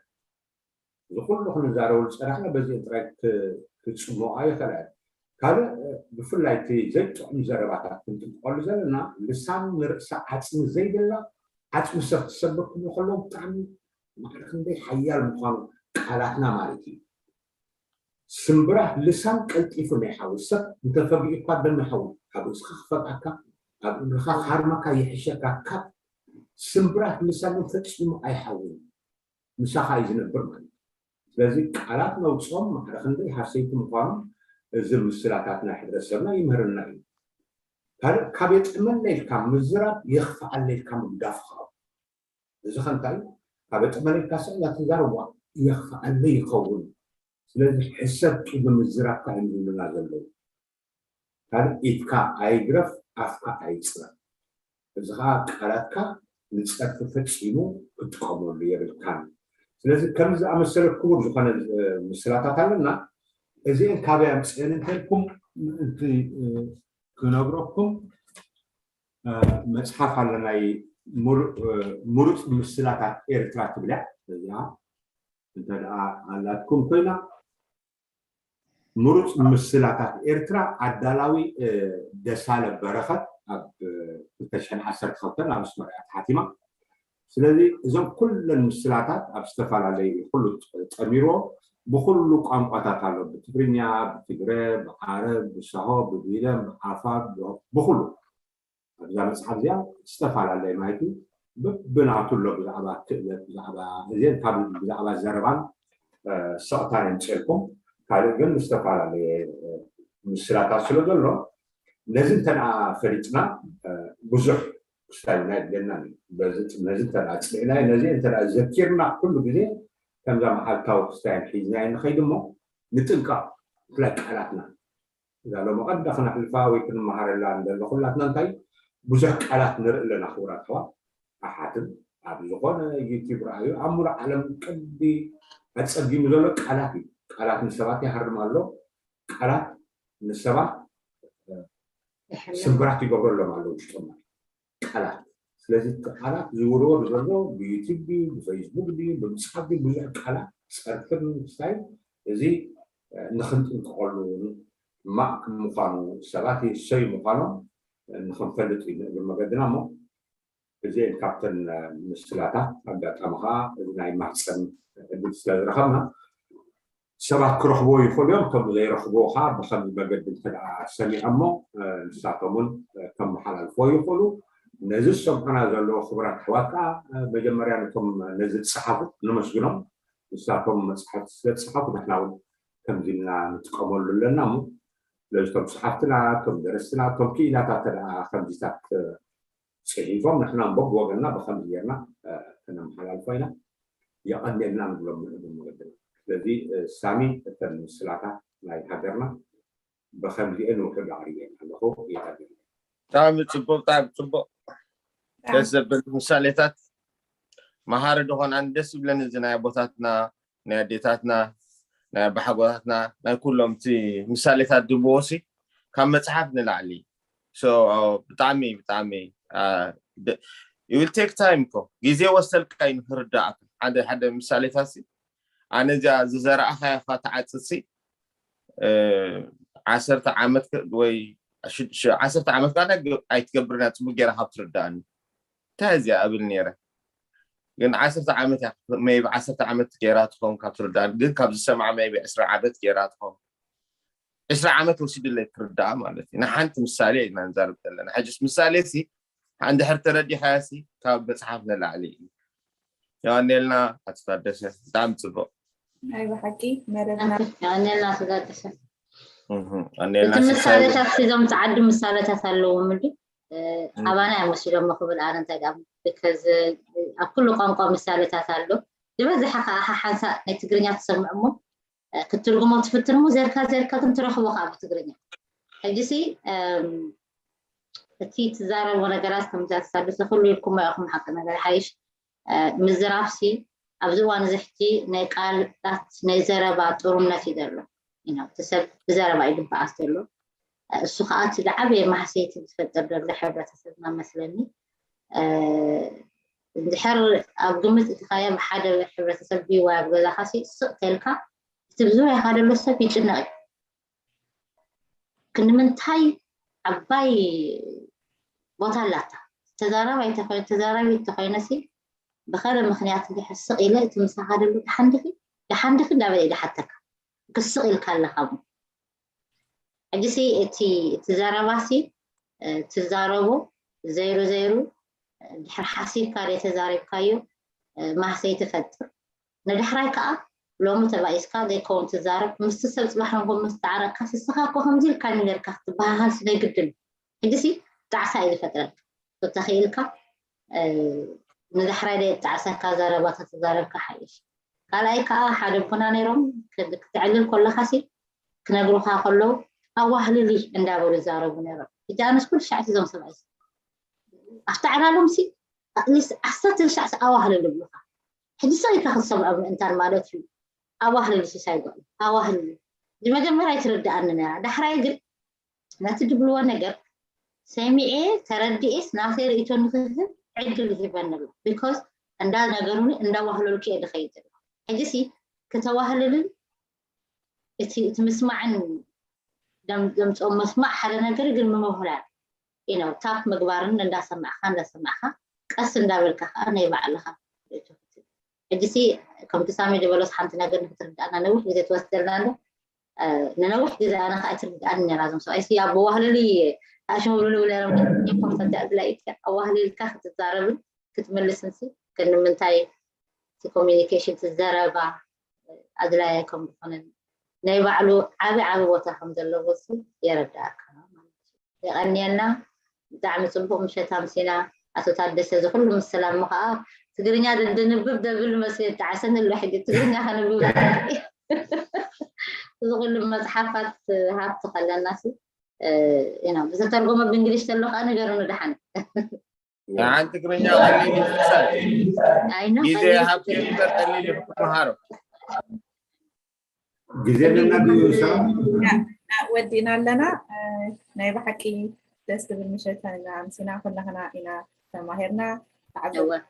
እዚ ኩሉ ክንዛረበሉ ዝጸናሕና በዚአን ጥራይ ክ-፣ ክጽሞቓ ይኽእላ እየን። ካልእ፣ እ፣ ብፍላይ እቲ ዘይጥዑም ዘረባታት ክንጥንቀቐሉ ዘለና፣ ልሳን ንርእሳ ዓጽሚ ዘይብላ፣ ዓጽሚ ሰብ ትሰብር ክብሉ ከለዉ ብጣዕሚ ማዕረ ክንደይ ሓያል ምዃኑ ቃላትና ማለት እዩ። ስምብራት ልሳን ቀልጢፉ ናይ ሓዊ ሰብ እንተፈጊኡካ ደም ይሓዊ፣ ካብ ርእስኻ ክፈግኣካ፣ ካብ እግርኻ ክሃርመካ ይሕሸካ፣ ካብ ስምብራት ልሳን ግን ፈጺሙ ኣይሓውን። ምሳኻ እዩ ዝነብር ማለት እዩ። ስለዚ ቃላት ነውፅኦም ማዕረ ክንደይ ሃሰይቲ ምዃኖም እዚ ምስላታት ናይ ሕብረተሰብና ይምህርና እዩ። ካልእ ካብ የጥዕመለይ ኢልካ ምዝራብ የኽፍኣለይ ኢልካ ምግዳፍ ኸዓ። እዚ ኸ እንታይ እዩ? ካብ የጥዕመለይ ኢልካ ስዕላ ትዛረብ ዋ የኽፍኣለይ ይኸውን። ስለዚ ሕሰብ ቅድሚ ምዝራብካ እዮም ዝብሉና ዘለዉ። ካልእ ኢድካ ኣይግረፍ፣ ኣፍካ ኣይፅረፍ። እዚ ኸዓ ቃላትካ ንፀርፊ ፈፂሙ ክትጥቀመሉ የብልካን። ስለዚ ከምዚ ዝኣመሰለ ክቡር ዝኾነ፣ እ፣ ምስላታት ኣለና። እዚአን ካበይ ኣምፅአን እንተልኩም ምእንቲ፣ እ፣ ክነግረኩም፣ እ፣ መፅሓፍ ኣለ ናይ ሙሩ-፣ እ፣ ምሩፅ ምስላታት ኤርትራ ትብል እያ። እዚኣ እንተ ደኣ ኣላትኩም ኮይና፣ ምሩፅ ምስላታት ኤርትራ ኣዳላዊ፣ እ፣ ደሳለ በረኸት ኣብ፣ እ፣ ክልተ ሽሕን ዓሰርተ ክልተን ኣብ ኣስመራ እያ ተሓቲማ። ስለዚ እዞም ኩለን ምስላታት ኣብ ዝተፈላለየ ኩሉ ጠሚርዎ ብኩሉ ቋንቋታት ኣሎ። ብትግርኛ፣ ብትግረ፣ ብዓረብ፣ ብሳሆ፣ ብቢለም፣ ብዓፋር፣ ብ-፣ ብኩሉ። ኣብዛ መጽሓፍ እዚኣ ዝተፈላለየ ማለት እዩ። በብናቱ ኣሎ፣ ብዛዕባ ክእለት፣ ብዛዕባ እዚአን ካብ ብዛዕባ ዘረባን፣ እ፣ ስቕታን የምፅኤልኩም። ካልእ ግን ዝተፈላለየ፣ እ፣ ምስላታት ስለ ዘሎ ነዚ እንተ ደኣ ፈሊጥና፣ እ፣ ብዙሕ ክስታይ እውን ኣየድልየናን እዩ። በዚ፣ ነዚ እንተ ደኣ ጽኒዕናዮ፣ ነዚ እንተ ደኣ ዘኪርና ኩሉ ግዜ ከምዛ መዓልታዊ ክስታይን ሒዝናዮ ንኸይድ እሞ ንጥንቀቕ። ብፍላይ ቃላትና እዛ ሎሚ ቀንዲ ክነሕልፋ ወይ ክንመሃረላ እንደሎ ኩላትና እንታይ ብዙሕ ቃላት ንርኢ ኣለና ክቡራት ኣሕዋት ኣሓትን። ኣብ ዝኾነ ዩቲዩብ ረኣዩ ኣብ ሙሉእ ዓለም ቀንዲ ኣጸጊሙ ዘሎ ቃላት እዩ። ቃላት ንሰባት ይሃርም ኣሎ። ቃላት ንሰባት፣ እ፣ ይሕምም። ስምብራት ይገብረሎም ኣሎ ውሽጦም ማለት እዩ። ቃላት። ስለዚ እቲ ቃላት ዝውርወር ዘሎ ብዩቲዩብ ድዩ፣ ብፌስቡክ ድዩ፣ ብምጽሓፍ ድዩ፣ ብዙሕ ቃላት ጸርፍን ምስታይን እዚ፣ እ፣ ንኽንጥንቀቐሉ እውን ሕማቕ ምዃኑ ሰባት ይሰዩ ምዃኖም፣ እ፣ ንኽንፈልጥ እዩ ንእግሪ መገድና እሞ እዚአን ካብተን፣ እ፣ ምስላታት ኣጋጣሚ ኸዓ እዚ ናይ ማህፀን ዕድል ስለ ዝረኸብና ሰባት ክረኽብዎ ይኽእሉ እዮም። እቶም ዘይረኽብዎ ኸዓ ብኸምዚ መገዲ እንተ ደኣ ሰሚዖሞ፣ እ፣ ንሳቶም እውን፣ እ፣ ከመሓላልፍዎ ይኽእሉ። ነዚ ዝሰምዑና ዘለዉ ክቡራት ኣሕዋት ከኣ፣ እ፣ መጀመርያ ነቶም ነዚ ዝጸሓፉ ነመስግኖም። ንሳቶም መጽሓፍቲ ስለ ዝጸሓፉ ንሕና እውን ከምዚ ኢልና ንጥቀመሉ ኣለና እሞ፣ ስለዚ እቶም ጸሓፍትና፣ እቶም ደረስትና፣ እቶም ክኢላታት እንተ ደኣ ከምዚታት፣ እ፣ ጽሒፎም ንሕና እውን በብወገንና ብኸምዚ ጌርና፣ እ፣ ከነመሓላልፎ ኢና። የቐንየልና ንብሎም ንእግሪ መገድና። ስለዚ፣ እ፣ ሳሚ እተን ምስላታት ናይ ሃገርና ብኸምዚኤን ውሑድ ኣቕሪበን ኣለኹ። የቐንየልና። ብጣዕሚ ጽቡቕ፣ ብጣዕሚ ጽቡቕ። ደስ ዘብል ምሳሌታት መሃሪ ዝኾን ኣነ ደስ ይብለኒ እዚ ናይ ኣቦታትና ናይ ኣዴታትና ናይ ኣባሓጎታትና ናይ ኩሎም እቲ ምሳሌታት ድብዎ ሲ ካብ መጽሓፍ ንላዕሊ። So ብጣዕሚ ብጣዕሚ፣ አ፣ ደ-፣ it will take time እኮ ግዜ ወሰልካ እዩ ንክርዳእካ ሓደ ሓደ ምሳሌታት ሲ ኣነ እዚኣ ዝዘራእኻያ እኳ ትዓጽድ ሲ እ፣ ዓሰርተ ዓመት ከ-፣ ወይ ሽ-፣ ሽ-፣ ዓሰርተ ዓመት ከኣ ኣይትገ-፣ ኣይትገብርን እያ ጽቡቅ ጌራ ካብ ትርዳእኒ። እንታይ እዚኣ እብል ኔረ። ግን ዓሰርተ ዓመት እያ፣ maybe ዓሰርተ ዓመት ጌራ ትኸውን ካብ ትርዳእኒ። ግን ካብ ዝሰምዓ maybe ዕስራ ዓመት ጌራ ትኸውን። ዕስራ ዓመት ወሲዱለይ ክርዳኣ ማለት እዩ። ንሓንቲ ምሳሌ ኢና ንዛረብ ዘለና። ሕጅስ ምሳሌ ሲ እንድሕር ተረዲኻያ ሲ ካብ መጽሓፍ ንላዕሊ እዩ። የቐንየልና ኣቶ ታደሰ፣ ብጣዕሚ ጽቡቕ። ናይ ብሓቂ መደብና። የቐንየልና ኣቶ ታደሰ። እህ፣ የቐንየልና እቲ ሽሻይ። ምሳሌታት እዞም ጸዓዱ ምሳሌታት ኣለዎም እንዲ፣ እ፣ እህ። ኣባና እዮም ወሲዶሞ ክብል ኣነ እንታይ ደኣ፣ because ኣብ ኩሉ ቋንቋ ምሳሌታት ኣሎ። ዝበዝሐ ከኣ ሓሓንሳእ ናይ ትግርኛ ትሰምዕ እሞ፣ እ፣ ክትትርጉሞ ትፍትን እሞ ዘርካ ዘርካ ግን ትረኽቦ ከኣ ብትግርኛ። ሕጂ ሲ፣ እም፣ እቲ ትዛረብዎ ነገራት ከምዚ ኣስታደሰ ኩሉ ኢልኩሞ ኢኹም ሓቂ ነገር ሓይሽ፣ እ፣ ምዝራብ ሲ ኣብዚ እዋን እዚ ሕጂ ናይ ቃላት ናይ ዘረባ ጥሩነት እዩ ዘሎ። እቲ ሰብ ብዘረባ እዩ ድበኣስ ዘሎ። እሱ ከዓ እቲ ዝዓበየ ማህሰይቲ ዝፈጥር ዘሎ ሕብረተሰብና መስለኒ። እንድሕር ኣብ ግምት እትካዮ ብሓደ ሕብረተሰብ ድዩ ኣብ ገዛካ ስቕ ተልካ፣ እቲ ብዙሪያካ ዘሎ ሰብ ይጭነቕ እዩ። ክንምንታይ ዓባይ ቦታ ኣላታ። ተዛራባይ ተዛራቢ ተኮይነሲ ብኸለ ምክንያት እንድሕር ስቕ ኢለ እቲ ምሳኻ ደሉ ደሓንድኺ ደሓንድኺ እንዳበለ እዩ ደሓተካ። ክስቕ ኢልካ ኣለኻ ሞ ሕጂሲ እቲ እቲ ዘረባሲ ትዛረቦ ዘይሩ ዘይሩ ድሕር ሓሲብካ ደ ተዛሪብካዮ ማህሰይ ትፈጥር። ንድሕራይ ከዓ ሎሚ ተባኢስካ ዘይከውን ትዛረብ ምስቲ ሰብ ፅባሕ ንጎ ምስ ተዓረቅካ ስስኻ እኮ ከምዚ ኢልካ ነርካ ክትበሃሃል ስለ ግድን ሕጂሲ ጣዕሳ እዩ ዝፈጥረልካ። ተተኽኢልካ ንዳሕራይ ደየጣዕሰካ ዘረባ ተተዛረብካ ሓይሽ። ካልኣይ ከዓ ሓደ ኣቦና ነይሮም ክትዕልል ከለካ ሲ ክነግሩካ ከለዉ ኣዋህልሊ እንዳበሉ ይዛረቡ ነይሮም። ሕጂ ኣነስ ኩሉ ሻዕ እዞም ሰብኣይ ኣብቲ ዕላሎም ሲ ኣትሊስት ዓሰርተ ሻዕ ኣዋህልሊ ይብሉካ። ሕጂ ሰሪካ ክትሰምዖም ምእንታን ማለት እዩ። ኣዋህልሊ ሲሳይ ጓል ኣዋህልሊ መጀመርያ ኣይትርድኣኒ ነራ። ዳሕራይ ግን ነቲ ድብልዎ ነገር ሰሚዔ ተረዲኤስ ናተይ ርእይቶ ንክህብ ዕድል ይህበኒ ኣሎ። ቢኮዝ እንዳነገሩኒ እንዳዋህለልኩ እየ ዝኸይድ ዘለኹ። ሕጂሲ ክተዋህልልን እቲ እቲ ምስማዕን ዘምፅኦም መስማዕ ሓደ ነገር ግን ምምሁላል ኢኖ ታፕ ምግባርን እንዳሰማዕካ እንዳሰማዕካ ቀስ እንዳበልካ ከዓ ናይ ባዕልካ ርእይቶ ክትህብ። ሕጂሲ ከምቲ ሳሚ ዝበሎስ ሓንቲ ነገር ንክትርዳእና ነዊሕ ግዜ ትወስደልና ኣሎ። ንነዊሕ ግዜ ኣነ ከዓ ኣይትርድኣኒ ነራ። እዞም ሰብኣይ ሲ ኣብ ኣዋህልሊ ኣሽሙብሉ ነይሮም። ኢምፖርታንት እያ ኣድላይ ኢትያ ኣዋህልልካ ክትዛረብን ክትምልስን ሲ ክንምንታይ እቲ ኮሚኒኬሽን ትዘረባ ኣድላየ ከም ዝኾነን ናይ ባዕሉ ዓቢ ዓቢ ቦታ ከም ዘለዎ ሲ የረዳእካ ማለት እዩ። የቐንየልና። ብጣዕሚ ጽቡቕ ምሸት ኣምሲና። ኣቶ ታደሰ እዚ ኩሉ ምስ ሰላም ከዓ ትግርኛ ድንብብ ደብል መስል ጣዕሰን ኣሎ ሕጂ ትግርኛ ከንብብ እዚ ኩሉ መጽሓፋት ሃብቲ ከለና ሲ ብዘተርጎመ ብእንግሊሽ ተሎ ከዓ ንገሩኒ ደሓን። ንዓን ትግርኛ ቀሊል ይመስል። ኣይኖ ግዜ ሃብቲ ይፍጠር ቀሊል እዩ ክመሃሮ። ግዜ ኣለና ድዩ? ወዲእና ኣለና። ናይ ብሓቂ ደስ ትብል ምሸት ኣምሲና ኩላህና ኢና ተማሂርና። ተዓዘብና።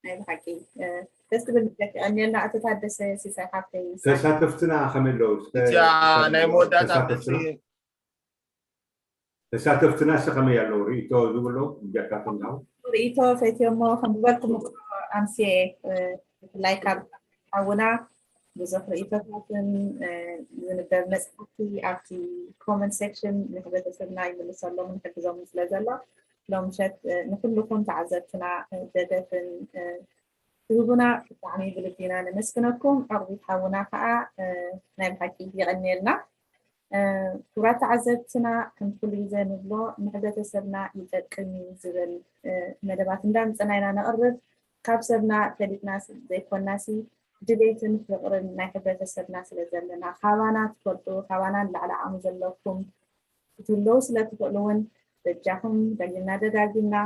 ናይ ብሓቂ ደስ ትብል ምሸት ይቐንየልና። ኣቶ ታደሰ ሲሳይ ሓፍተይ ተሳተፍትና ከመይ ኣለዉ? እቲያ ናይ መወዳእታ ተሳተፍትና እስከ ከመይ ኣለዉ? ርእይቶ ዝብሎ እጃታቶም ናው ርእይቶ ፈትዮሞ ከም ዝበልኩም ኣምስየ ብፍላይ ካብ ሓውና ብዙሕ ርእይቶታትን ዝንበብ መፅሓፍቲ ኣብቲ ኮመንት ሴክሽን ንሕብረተሰብና ይምልሰሎም ንሕግዞም ስለ ዘሎ ሎምሸት ንኩልኩም ተዓዘብትና ደገፍን ትህቡና ብጣዕሚ ብልቢ ኢና ነመስግነኩም። ዕቕቢት ሓውና ከዓ ናይ ብሓቂ የቐንየልና። ክቡራት ተዓዘብትና ከም ኩሉ ግዜ ንብሎ ንሕብረተሰብና ይጠቅም እዩ ዝብል መደባት እንዳምፀና ኢና ነቕርብ። ካብ ሰብና ፈሊጥና ዘይኮናሲ ድሌትን ፍቕርን ናይ ሕብረተሰብና ስለ ዘለና ካባና ትፈልጡ ካባና ንላዕሊ ዓቕሚ ዘለኩም ክትህልዉ ስለ ትኽእሉ እውን በጃኹም ደጊምና ደጋጊምና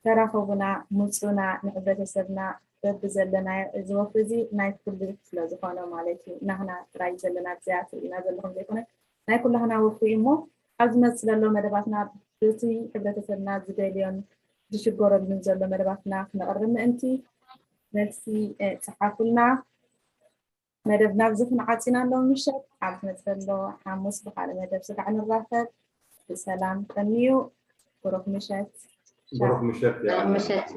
ተራኸቡና፣ ምፁና፣ ንሕብረተሰብና በብዘለናዮ እዚ ወፍሪ እዚ ናይ ኩሉ ስለ ዝኾነ ማለት እዩ። ናህና ጥራይ ዘለና ብዘይ ኣትርእዩና ዘለኹም ዘይኮነ ናይ ኩላህና ወፍሪ እዩ እሞ ኣብ ዝመፅእ ዘሎ መደባትና በቲ ሕብረተሰብና ዝደልዮን ዝሽገረሉን ዘሎ መደባትና ክነቕርብ ምእንቲ መልሲ ፀሓፉልና። መደብ ናብዚ ክንዓፂና ኣሎ ምሸት ኣብ ዝመፅእ ዘሎ ሓሙስ ብካልእ መደብ ስጋዕ ንራኸብ። ብሰላም ቀንዩ። ብሩኽ ምሸት። ብሩኽ ምሸት። ምሸት።